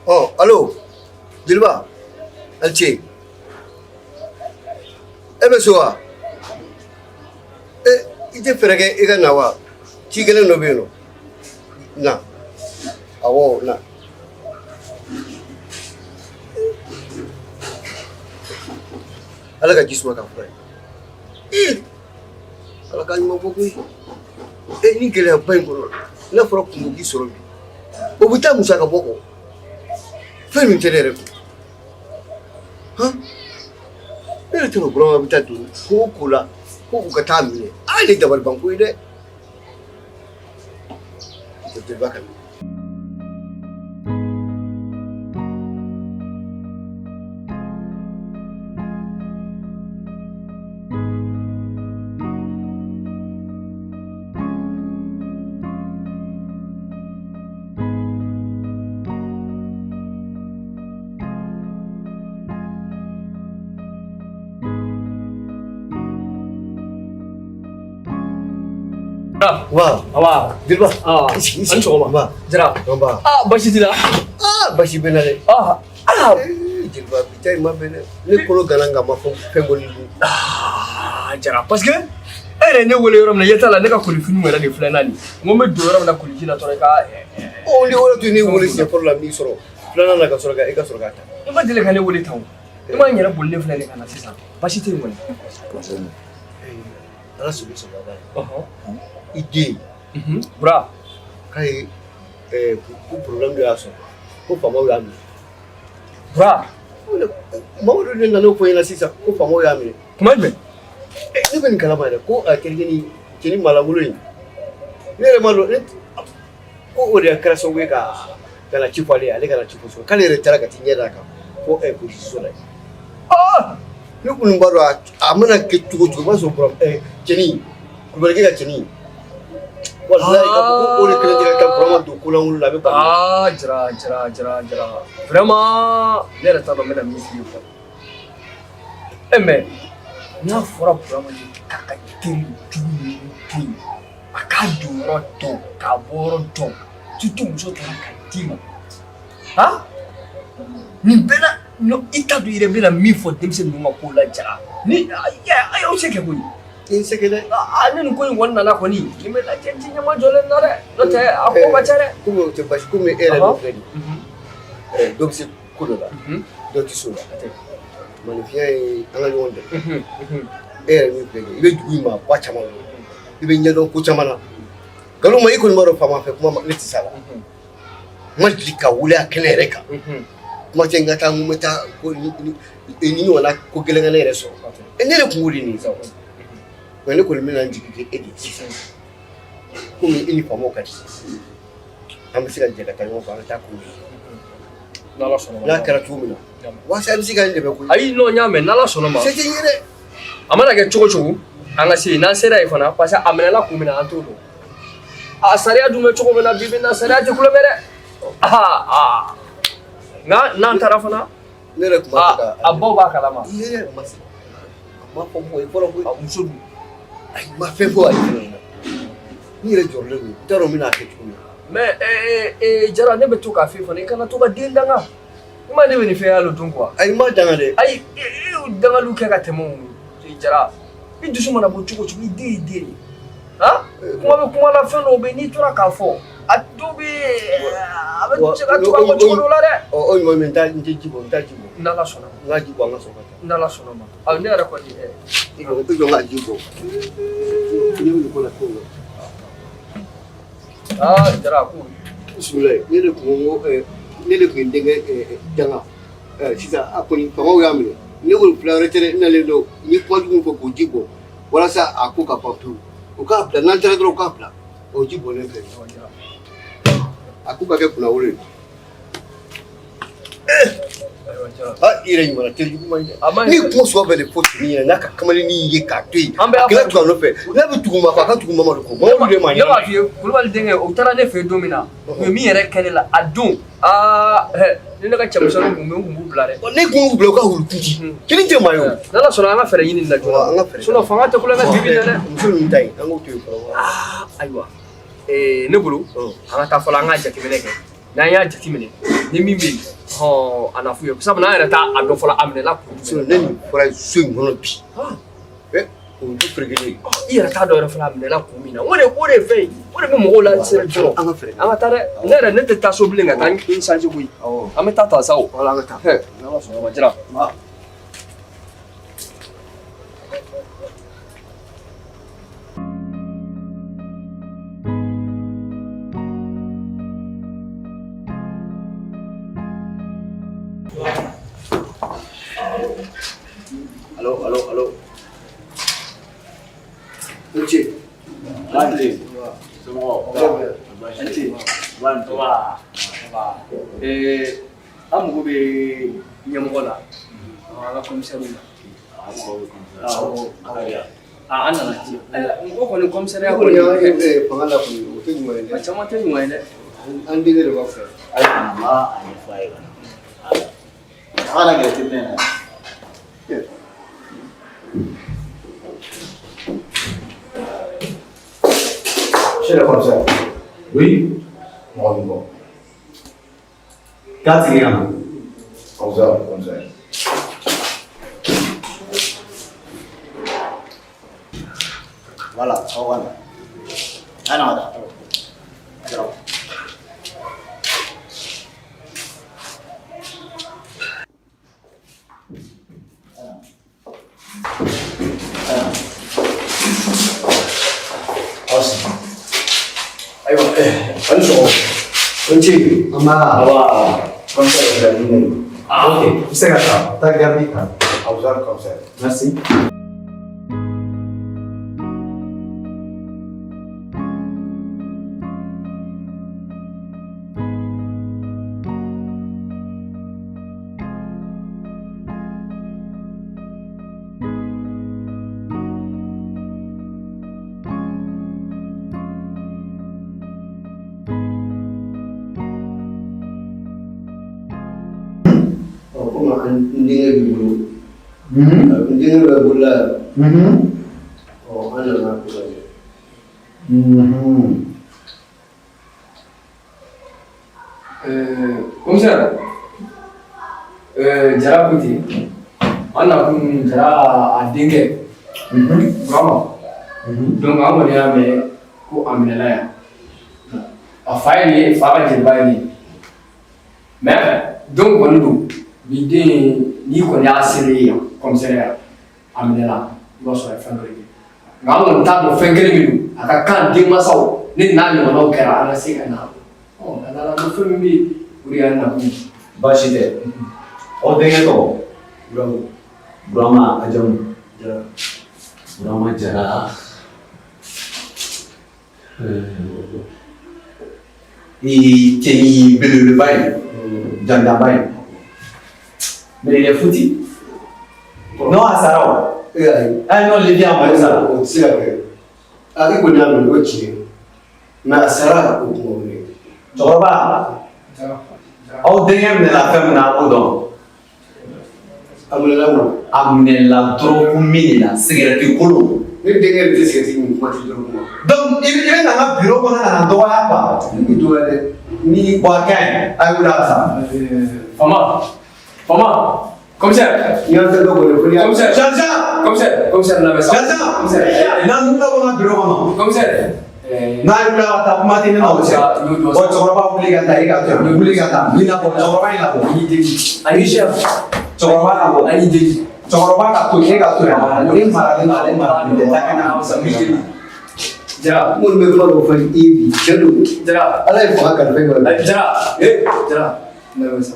Ɔ allo jeliba a ni ce e bɛ so wa e i tɛ fɛɛrɛ kɛ i ka na wa ci gɛlɛn dɔ bɛ yen nɔ na awɔ na ala ka ji suma ka fura ye ala ka ɲuman bɔ koyi e ni gɛlɛyaba in kɔnɔ n'a fɔra kungo k'i sɔrɔ bi o bɛ taa musaka bɔ kɔ fɛn min tɛ ne yɛrɛ kun han ne yɛrɛ t'a dɔn Burama bɛ taa don ko o ko la ko u ka taa minɛ aa nin dabaliban ko ye dɛ jeliba ka na. Bura. Wa. Awa. Jeliba. Ah. I sigi, i sigi. Ani sɔgɔma. Nba. Jara. Nba. Ah, basi t'i la. Ah, basi bɛ n na dɛ. Ah. Ah. Jeliba, bi ta in ma bɛn dɛ. Ne kolo gana nka ma fɔ fɛn kɔni dun. Ah, Jara, parce que e yɛrɛ ye ne wele yɔrɔ min na, i ɲɛ t'a la, ne ka kolifiniw yɛrɛ de filɛ n'a nin. N ko n bɛ don yɔrɔ min na koliji la dɔrɔn i ka. Ɔ, ni o de tun ye ne wele siɲɛ fɔlɔ la min sɔrɔ filanan na ka sɔrɔ ka e ka sɔrɔ k'a ta. I ma deli ka ne wele tan o. I ma n yɛrɛ bolilen filɛ nin ka na sisan. Basi tɛ yen kɔni. Ala sɔnna sɔrɔ ba ye. I den. Bura. K'a ye ko problème dɔ y'a sɔrɔ ko faamaw y'a minɛ. Bura. Mamadu de nana o fɔ n ɲɛna sisan ko faamaw y'a minɛ. Kuma jumɛn? Ne bɛ nin kalama yɛrɛ ko a terikɛ ni cɛnin maalankolon in ne yɛrɛ ma dɔn ne ko o de kɛra sababu ye ka na ci fɔ ale ye, ale ka na ci fɔ so k'ale yɛrɛ taara ka t'i ɲɛ d'a kan ko polisiso la yen. Ne kɔni b'a dɔn a mana kɛ cogo o cogo i b'a sɔrɔ cɛnin kulubalikɛ ka cɛnin walayi k'a fɔ ko o de kelen tɛ ka taa Burama don kolankolon la a bɛ bali. Ah, Jara, Jara, Jara, Jara. Vraiment, ne yɛrɛ t'a dɔn n bɛna min f'i ye quoi. Eh mais n'a fɔra Burama ye k'a ka teri jugu ninnu to yen, a k'a don yɔrɔ dɔn, k'a bɔ yɔrɔ dɔn, surtout muso taara ka d'i ma. Han? Nin bɛɛ la, i t'a dɔn i yɛrɛ bɛna min fɔ denmisɛnnin ninnu ka ko la Jara. Ni a y'aw se kɛ koyi. I se kɛ dɛ. Aa, ni nin ko in kɔni nana kɔni, nin bɛ lajɛ ji ɲɛma jɔlen na dɛ. N'o tɛ a ko ka ca dɛ. Komi o tɛ basi komi e yɛrɛ dun filɛ nin ye, dɔ bɛ se ko dɔ la, dɔ tɛ se o la. Maninfinya ye an ka ɲɔgɔn dɛmɛ. E yɛrɛ min filɛ nin ye, i bɛ dugu in maa ba caman dɔn, i bɛ ɲɛdɔn ko caman na. Nkalon ma i kɔni b'a dɔn faama fɛ kuma ma ne tɛ s'a la. N ma deli ka wuli a kɛnɛ yɛrɛ kan. Kuma tɛ n ka taa n ko n bɛ taa ko ni ɲɔgɔnna ko gɛlɛn ka ne yɛrɛ sɔrɔ. Ne yɛrɛ kun b'o de ɲini sa o. Nka ne kɔni bɛna n jigi kɛ e de ye sisan. Komi i ni faamaw ka di. An bɛ se ka jɛ ka taa ɲɔgɔn fɛ, an ka taa ko ɲɛɲini. N'Ala sɔnna ma. N'a kɛra cogo min na, walasa a bɛ se ka n dɛmɛ koyi. Ayi, non, n y'a mɛn, n'Ala sɔnna ma. Se tɛ n ye dɛ. A mana kɛ cogo cogo, an ka se yen, n'an sera yen fana, parce que a minɛla kun min na, an t'o dɔn. A sariya dun bɛ cogo min na bi bi in na, sariya tɛ kulonkɛ dɛ. Aa, nka n'an taara fana. Ne yɛrɛ tun b'a fɛ ka. A baw b'a kalama. Ne yɛrɛ ma se. A ma fɔ mɔgɔ ye fɔlɔ koyi. A muso dun. Ayi, n ma fɛn fɔ ale fana ɲɛna. N yɛrɛ jɔrɔlen don, n t'a dɔn n bɛna kɛ cogo min na. Mais Jara, ne bɛ to k'a f'i fana, i kana to ka den danga. I ma ne bɛ nin fɛn y'ale dun quoi. Ayi, n ma danga dɛ. Ayi, e y'o dangaliw kɛ ka tɛmɛ o Jara. I dusu mana bɔ cogo o cogo, i den y'i den de ye. Han? Kuma bɛ kuma la, fɛn dɔw bɛ yen n'i tora k'a fɔ, a dɔw bɛ a bɛ se ka tugu a kɔ cogo dɔw la dɛ. Ɔ, o ɲuman min, n tɛ ji bɔ, n t'a ji bɔ. N'Ala sɔnna ma. N ka ji bɔ, an ka sɔrɔ ka taa. N'Ala sɔnna ma. Ayi, ne yɛrɛ kɔni I jɔ n ka ji bɔ. Ne bɛ nin ko la cogo min na. Aa, Jara, ko. Bisimilayi, ne de kun ko ne de tun ye n denkɛ danga. Sisan a kɔni faamaw y'a minɛ. Ne kɔni fila wɛrɛ tɛ dɛ, n nalen don n ye kuma jugu fɔ k'o ji bɔ walasa a ko ka ban pewu. U k'a bila, n'an taara dɔrɔn u k'a bila. O ji bɔlen filɛ. A ko ka kɛ kunnawolo ye. Ah, i yɛrɛ ɲuman teri jugu man ɲi dɛ. Ni kuma sugu bɛɛ de fɔ cɛnin ɲɛna n'a ka kamalennin ye k'a to yen. An bɛɛ A kana tugu a nɔfɛ. N'a bɛ tugu ma kɔ, a ka tugu Mamadu kɔ. Mamadu de ma Ne b'a f'i ye, Kulubali denkɛ, o taara ne fɛ yen don min na, u ye min yɛrɛ kɛ ne la a don, aa ni ne ka cɛmisɛnninw kun bɛ yen, n kun b'u bila dɛ. Ne kun b'u bila u ka wulu kuti. Cɛnin tɛ maa ye o. N'Ala sɔnna, an ka fɛɛrɛ ɲini nin la joona. An ka fɛɛrɛ. Sinon fanga tɛ kulonkɛ bi bi in na dɛ. Muso ninnu ta in, an k'o to yen fɔlɔ. Ayiwa, ne bolo, an ka taa fɔlɔ, an ka jateminɛ kɛ. N'an y'a jateminɛ, ni min bɛ yen, hɔn, a na f'u ye. Sabula an yɛrɛ t'a dɔn fɔlɔ, a minɛla kun jumɛn. Ne nin fɔra so in kɔnɔ bi. O du ferekelen. I yɛrɛ t'a dɔn yɛrɛ fɔlɔ a minɛla kun min na. O de ye fɛn ye. O de bɛ mɔgɔw la seri dɔrɔn. An ka fɛɛrɛ. An ka taa dɛ. Ne yɛrɛ ne tɛ taa so bilen ka taa n sanji koyi. An bɛ taa ta sa o. Wala, an ka taa. N'Ala sɔnna ma, Jara. Allo, allo, allo. I ce. Bante. Somɔgɔw. Bante. Bante. An mago bɛ ɲɛmɔgɔ la, an ka commissaire la. Awɔ. An nana ci. Mɔgɔ kɔni commissariat kɔni fanga la kɔni, o tɛ ɲuman ye dɛ. A caman tɛ ɲuman ye dɛ. An denkɛ de b'a fɛ. Ayi, a ma a ɲɛfɔ a ye ka na. A kana gɛrɛ tɛ minɛ na. Monsieur le commissaire. Oui. Mɔgɔ b'i kɔ. K'a tigi ka na. Commissaire, commissaire. Voilà, aw ka na. A na ka taa. Jara. Aw sigi. Ayiwa, a ni sɔgɔma. O ni ce. Nba. Nba. Commissaire filɛ nin de don. Ah, ok. I bɛ se ka taa. Taa garde ta. Commissaire, commissaire. Merci. Ɔ komi an n denkɛ b'i bolo. N denkɛ bɛ bolola yan. Ɔ an nana ko lajɛ. Commissaire, Jara ko ten, an nakun Jara a denkɛ Burama. Donc an kɔni y'a mɛn ko a minɛna yan. A fa ye nin ye, fa ka jeliba ye nin ye. Mais don kɔni don, bi den n'i kɔni y'a selen ye yan commissariat a minɛna, i b'a sɔrɔ a ye fɛn dɔ de kɛ. Nka an kɔni t'a dɔn fɛn kelen min don, a ka kan denmansaw ni n'a ɲɔgɔnnaw kɛra an ka se ka na. Ɔ ka da la ko fɛn min bɛ yen, o de y'an nakun ye. Baasi tɛ. Aw denkɛ tɔgɔ? Burama. Burama a jamu? Jara. Burama Jara. Ee, cɛnin belebeleba in, janjanba in. Mais il est foutu. Non, a sara o. E ayi. Ah non, Lévi a malo sara. O tɛ se ka kɛ. A i kɔni y'a minɛ o tiɲɛ. Mais a sara o kuma wɛrɛ. Cɛkɔrɔba, aw denkɛ minɛna fɛn min na, a b'o dɔn. A minɛna mun na? A minɛla dɔrɔgu min de la, sigɛrɛti kolon. Ne denkɛ yɛrɛ tɛ sigɛrɛti min, kuma tɛ dɔrɔgu ma. Donc i bɛ na n ka bureau kɔnɔ ka na n dɔgɔya quoi. Ne b'i dɔgɔya dɛ. Ni bon a ka ɲi, a ye wuli a ka taa. Fama, Fama, commissaire. N y'an tɛ dɔ kɔni fo n'i y'a. Commissaire. Sergent. Commissaire, commissaire lamɛn sa. Sergent. Commissaire. Na ninnu ka bɔ n ka bureau kɔnɔ. Commissaire. N'a ye wuli a ka taa, kuma tɛ ne n'aw cɛ. Bon cɛkɔrɔba wuli ka taa, e ka to yan. Wuli ka taa, n labɔ, cɛkɔrɔba in labɔ. Ani chef. Cɛkɔrɔba labɔ. Ani deli. Cɛkɔrɔba ka to yen, e ka to yan. Ne maralen don, ale maralen tɛ. Taa ka na. Jara. N kɔni bɛ kuma dɔ fɔ i ye bi, tiɲɛ don. Jara. Ala ye fanga kalifa i ma. Jara. Ee Jara. Lamɛn sa.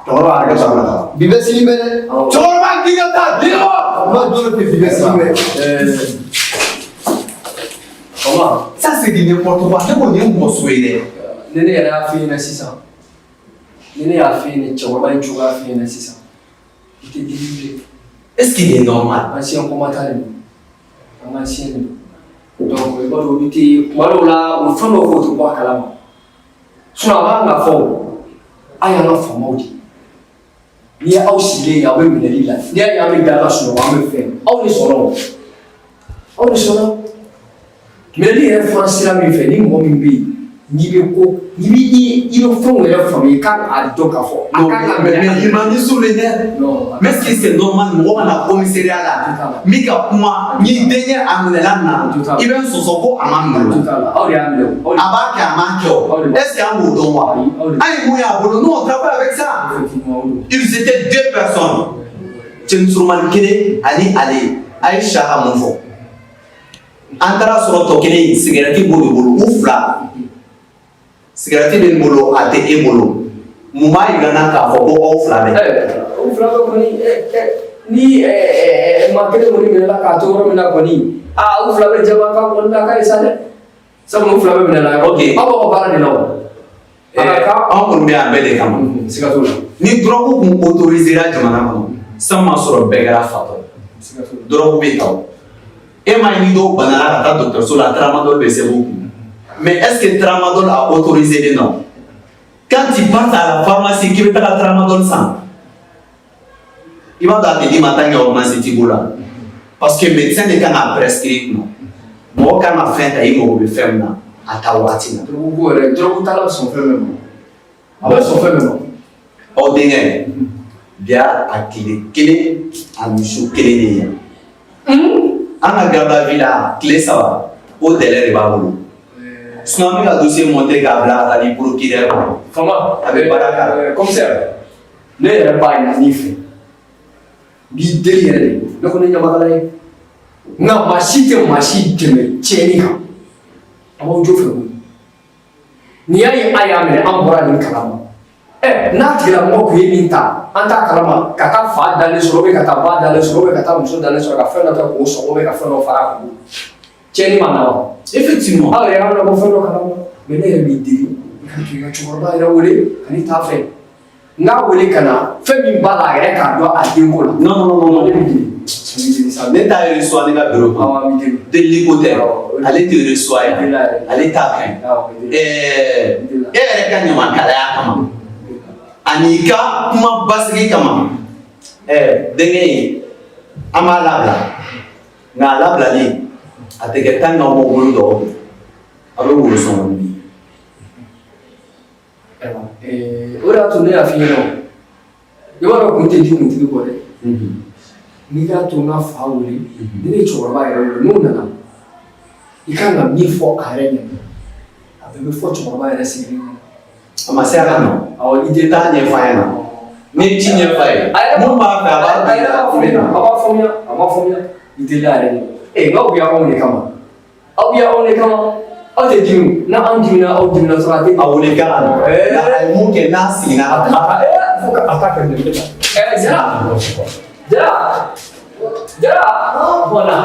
Cɛkɔrɔba hakɛ to a la. Bi bɛ sini bɛ dɛ. Cɛkɔrɔba k'i ka taa, di bɔ. N b'a dɔn bi bɛ sini bɛ. Fama. Ça c'est du n'importe quoi. Ne ko nin ye mɔgɔ sugu ye dɛ. Ni ne yɛrɛ y'a f'i ɲɛna sisan, ni ne y'a f'i ɲɛna cɛkɔrɔba in cogoya f'i ɲɛna sisan, i tɛ dimi bilen. Est-ce qu'il est normal? Ancien combattant de don. An ka ancien de don. Donc i b'a dɔn olu tɛ kuma dɔw la u bɛ fɛn dɔw fɔ u tɛ bɔ a kalama. Sinon a man kan ka fɔ o. An y'an ka faamaw de ye. N'i ye aw sigilen ye aw bɛ minɛli la, n'i y'a ye an bɛ da ka sunɔgɔ an bɛ fɛn, aw de sɔnna o. Aw de sɔnna. Minɛli yɛrɛ fɔra sira min fɛ, ni mɔgɔ min bɛ yen n'i bɛ ko n'i bɛ i bɛ fɛnw yɛrɛ faamuya i kan k'a dɔn k'a fɔ. A Non, kan ka mais, minɛ. mais il m'a mis sous les nerfs. Non. Mais est-ce que c'est normal mɔgɔ ka na commissariat la min ka kuma n'i denkɛ a minɛla nin na i bɛ n sɔsɔ ko a ma minɛ o la. Aw de y'a minɛ o. A b'a kɛ a m'a kɛ o. Est-ce que an b'o dɔn wa? An ye mun y'a bolo? Nous on travaille avec ça. Ils étaient deux personnes. Cɛnin surumani kelen ani ale a ye sa ka mun fɔ? An taara sɔrɔ tɔ kelen sigɛrɛti b'o de bolo u fila. Sigɛrɛti bɛ n bolo a tɛ e bolo. Mun b'a yira n na k'a fɔ ko aw fila bɛ? O fila bɛ kɔni ni maa kelen kɔni minɛla k'a to yɔrɔ min na kɔni aa u fila bɛ jama kan kɔni na k'a ye sa dɛ. Sabu u fila bɛ minɛla. Ok. Aw b'aw ka baara de la o. Anw kɔni bɛ yan bɛɛ de kama. Siga t'o la. Ni drogue kun autorisé ra jamana kɔnɔ, san ma sɔrɔ bɛɛ kɛra fatɔ ye. Drogue bɛ ta o. E m'a ye ni dɔw banana ka taa dɔgɔtɔrɔso la, tramadol bɛ sɛbɛn u kun. Mais est-ce que tramadol a autorisé len non? Quand tu pars à la pharmacie k'i bɛ taga tramadol san, i b'a dɔn a tɛ d'i ma tant que ordonnance t'i bolo la. Parce que médecin de kan k'a prescrire i kunna. Mɔgɔ kan ka fɛn ta, i mago bɛ fɛn min na, a ta waati la. Dɔrɔgu ko yɛrɛ, dɔrɔgu tala bɛ sɔn fɛn bɛɛ ma. A bɛ sɔn fɛn bɛɛ ma. Aw denkɛ, bi y'a a tile kelen, a muso kelen de ye yan. An ka garde à vue la, tile 3, o délai de b'a bolo. Sinon an bɛ ka dossier monter k'a bila ka taa di procureur ma. Fama, a bɛ baara k'a la. Commissaire, ne yɛrɛ b'a ɲini i fɛ. N b'i deli yɛrɛ de. Ne kɔni ye ɲamakala ye. Nka maa si tɛ maa si dɛmɛ tiɲɛni kan. A b'aw jo fɛ koyi. N'i y'a ye a y'a minɛ, an bɔra nin kalama. Ɛ n'a tigilamɔgɔ tun ye nin ta, an t'a kalama ka taa fa dalen sɔrɔ ou ka taa ba dalen sɔrɔ ou ka taa muso dalen sɔrɔ ka fɛn dɔ ta k'o sɔgɔ ou ka fɛn dɔ fara a kun. Tiɲɛni ma na wa? Effectivement. Aw yɛrɛ y'aw labɔ fɛn dɔ kalama. Mais ne yɛrɛ b'i deli, i ka to i ka cɛkɔrɔba yɛrɛ wele ka n'i t'a fɛ. N k'a wele ka na fɛn min b'a la a yɛrɛ k'a dɔn a denko la. Non, non, non, non. Ne b'i deli. N b'i deli sa. Ne t'a reçoit ne ka bureau kɔnɔ. Awɔ, n b'i deli. Delili ko tɛ. Ale tɛ reçoit yan. Ale t'a fɛ. Ɛɛ e yɛrɛ ka ɲamakalaya kama ani i ka kuma basigi kama, ɛɛ denkɛ in, an b'a labila, nka a labilali a tɛ kɛ tan k'aw bolo dɔgɔ, a bɛ woro sɔngɔ di. Ayiwa, o de y'a to ne y'a f'i ɲɛna o. I b'a dɔn kun tɛ di kuntigi kɔ dɛ. N'i y'a to n ka fa wele, ni ne ye cɛkɔrɔba yɛrɛ wele, n'o nana, i kan ka min fɔ a yɛrɛ ɲɛna, a bɛɛ bɛ fɔ cɛkɔrɔba yɛrɛ sigilen ɲɛna. A ma se a ka na. Awɔ, i tɛ taa ɲɛfɔ a ɲɛna. N'i ye ci ɲɛfɔ a ye, mun b'a fɛ a b'a A yɛrɛ b'a faamuya, a b'a faamuya, a b'a faamuya. I tɛ a yɛrɛ ɲɛna. Ee n'aw bɛ anw de kama. Aw bɛ anw de kama. Aw tɛ dimi, n'anw dimina, aw dimina sɔrɔ a tɛ. A wele k'a ka na. A ye mun kɛ n'a seginna ka taa. Fo ka a ta kɛ ne bɛ taa. Jara, Jara, Jara, voilà.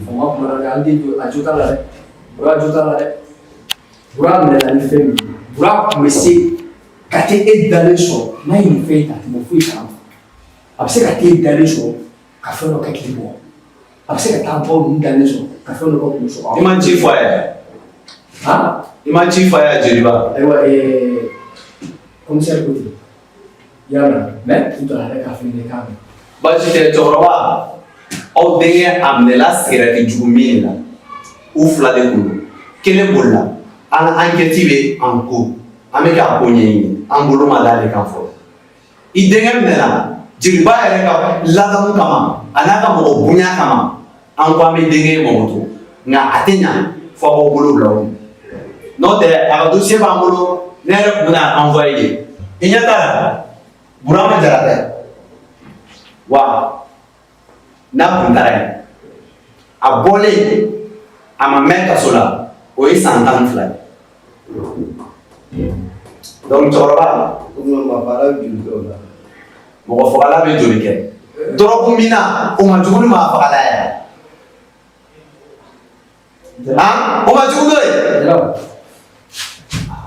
Fama kumana dɛ, an den a jo t'a la dɛ. Bura jo t'a la dɛ. Bura minɛna ni fɛn min ye, Bura tun bɛ se ka t'e e dalen sɔrɔ n'a ye nin fɛn in ta, a tɛ bɔ foyi kalama. A bɛ se ka t'e dalen sɔrɔ ka fɛn dɔ kɛ k'i bɔ. A bɛ se ka taa baw ninnu dalen sɔrɔ ka fɛn dɔ kɛ k'u sɔgɔ. I ma ci fɔ a ye? Han? I ma ci fɔ a ye Jeliba? Ayiwa, commissaire ko ten. I y'a mɛn, mais i donna yɛrɛ k'a fɔ i k'a mɛn. Baasi tɛ cɛkɔrɔba, aw denkɛ a minɛla sigɛrɛti jugu min la, u fila de kun don, kelen bolila, an ka enquête bɛ en cours, an bɛ k'a ko ɲɛɲini, an bolo ma d'ale kan fɔlɔ. I denkɛ minɛla Jeliba yɛrɛ ka ladamu kama, a n'a ka mɔgɔ bonya kama, an ko an bɛ denkɛ in makoto, nka a tɛ ɲa fo aw bolo bila o kun. N'o tɛ, a ka dossier b'an bolo, ne yɛrɛ tun bɛna envoyer de. I ɲɛ t'a la, Burama Jara tɛ wa? N'a tun taara yen, a bɔlen a ma mɛn kaso la, o ye san 12 ye. Donc cɛkɔrɔba, mɔgɔ fagala bɛ joli kɛ? Dɔrɔgu minna, o ma jugu ni maa fagala ye han? O ma jugu n'o ye.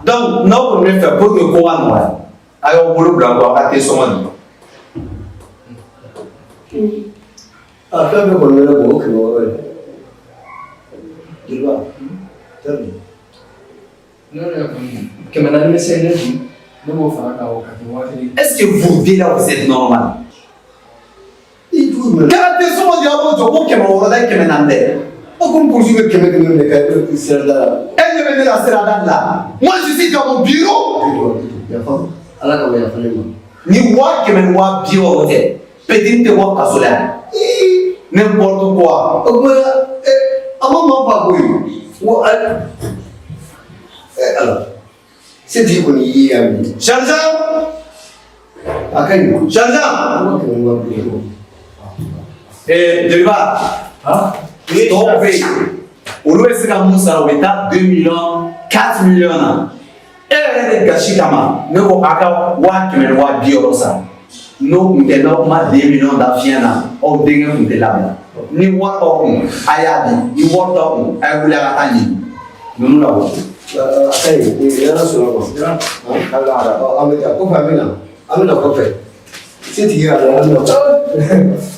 Donc n'aw kɔni bɛ fɛ pour que ko ka nɔgɔya, a y'aw bolo bila n kɔ, a ka te sɔngɔ di. A fɛn bɛɛ kɔni bɛ ne bolo, o 600 ye. Jeliba, tɛri. Ne yɛrɛ kɔni, 400 bɛ se ne kun, ne b'o fara kan o ka kɛ 1000. Est-ce que vous deux là, vous êtes normal? Kɛra te sɔngɔ di, aw b'o jɔ ko 600 dɛ, 400 dɛ. O komi polisiw bɛ kɛmɛ kɛmɛ minɛ ka e sirada la. E ɲɛ bɛ ne la sirada la. Moi, je suis dans mon bureau. Yafa, Ala kama yafa ne ma. Ni 100 000 ni 60 000 tɛ, petit tɛ bɔ kaso la yan. N'importe quoi. O tuma a ma maa fa koyi. N ko Ala. Setigi kɔni y'i yan bi. Sergent. A ka ɲi. Sergent. 100 000 ni 60 000. Jeliba. Tɔw bɛ yen, olu bɛ se ka mun sara, u bɛ taa 2 millions, 4 millions na. E yɛrɛ de gasi kama, ne ko a ka 100 000 ni 60 000 sara. N'o tun tɛ, n'aw ma 2 millions da fiɲɛ na, aw denkɛ tun tɛ labila. Ni wari b'aw kun, a y'a di. Ni wari t'aw kun, a ye wuli a ka taa ɲini ninnu labɔ. A ka ɲi, ni Ala sɔnna ma. An bɛ taa kɔfɛ, an bɛ na kɔfɛ. Setigi y'a dɔn, an bɛ na kɔfɛ.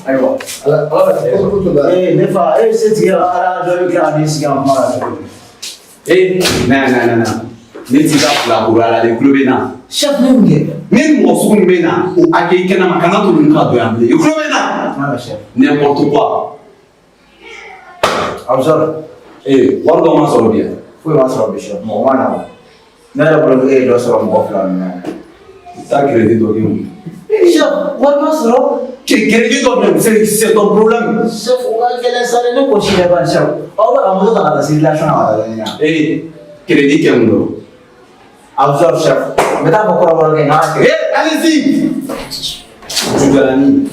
Ayiwa, ala ala ka tiɲɛ sɔrɔ. Ee ne fa, e bɛ se tigɛ la ala dɔ bɛ tila ka n'i sigi an kuma la cogo di? Ee, na na na na. Ne t'i ka fila kuru ala de tulo bɛ na. Chef ne mun kɛ? Ni mɔgɔ sugu min bɛ na, o a kɛ i kɛnɛ ma, kana to ninnu ka don yan bilen. I tulo bɛ na? N'importe quoi. Abusɔrɔ. Ee, wari dɔ ma sɔrɔ bi yan. Foyi ma sɔrɔ bi chef, mɔgɔ ma na o. Ne yɛrɛ bolo ko e ye dɔ sɔrɔ mɔgɔ fila ninnu na. Taa crédit dɔ di mun. Chef, wari ma sɔrɔ. Crédit dɔ bɛ yen, c'est ton problème. Chef, o ka gɛlɛn sa dɛ, ne ko si yɛrɛ ban chef. Aw bɛ ka moto ta ka taa circulation na ka taa ɲini. Ee, crédit kɛ mun dɔrɔn. Abusɔrɔ chef, n bɛ taa fɔ kɔrɔbɔrɔ kɛ n k'a kɛ. Eh, allez-y. Jugalani.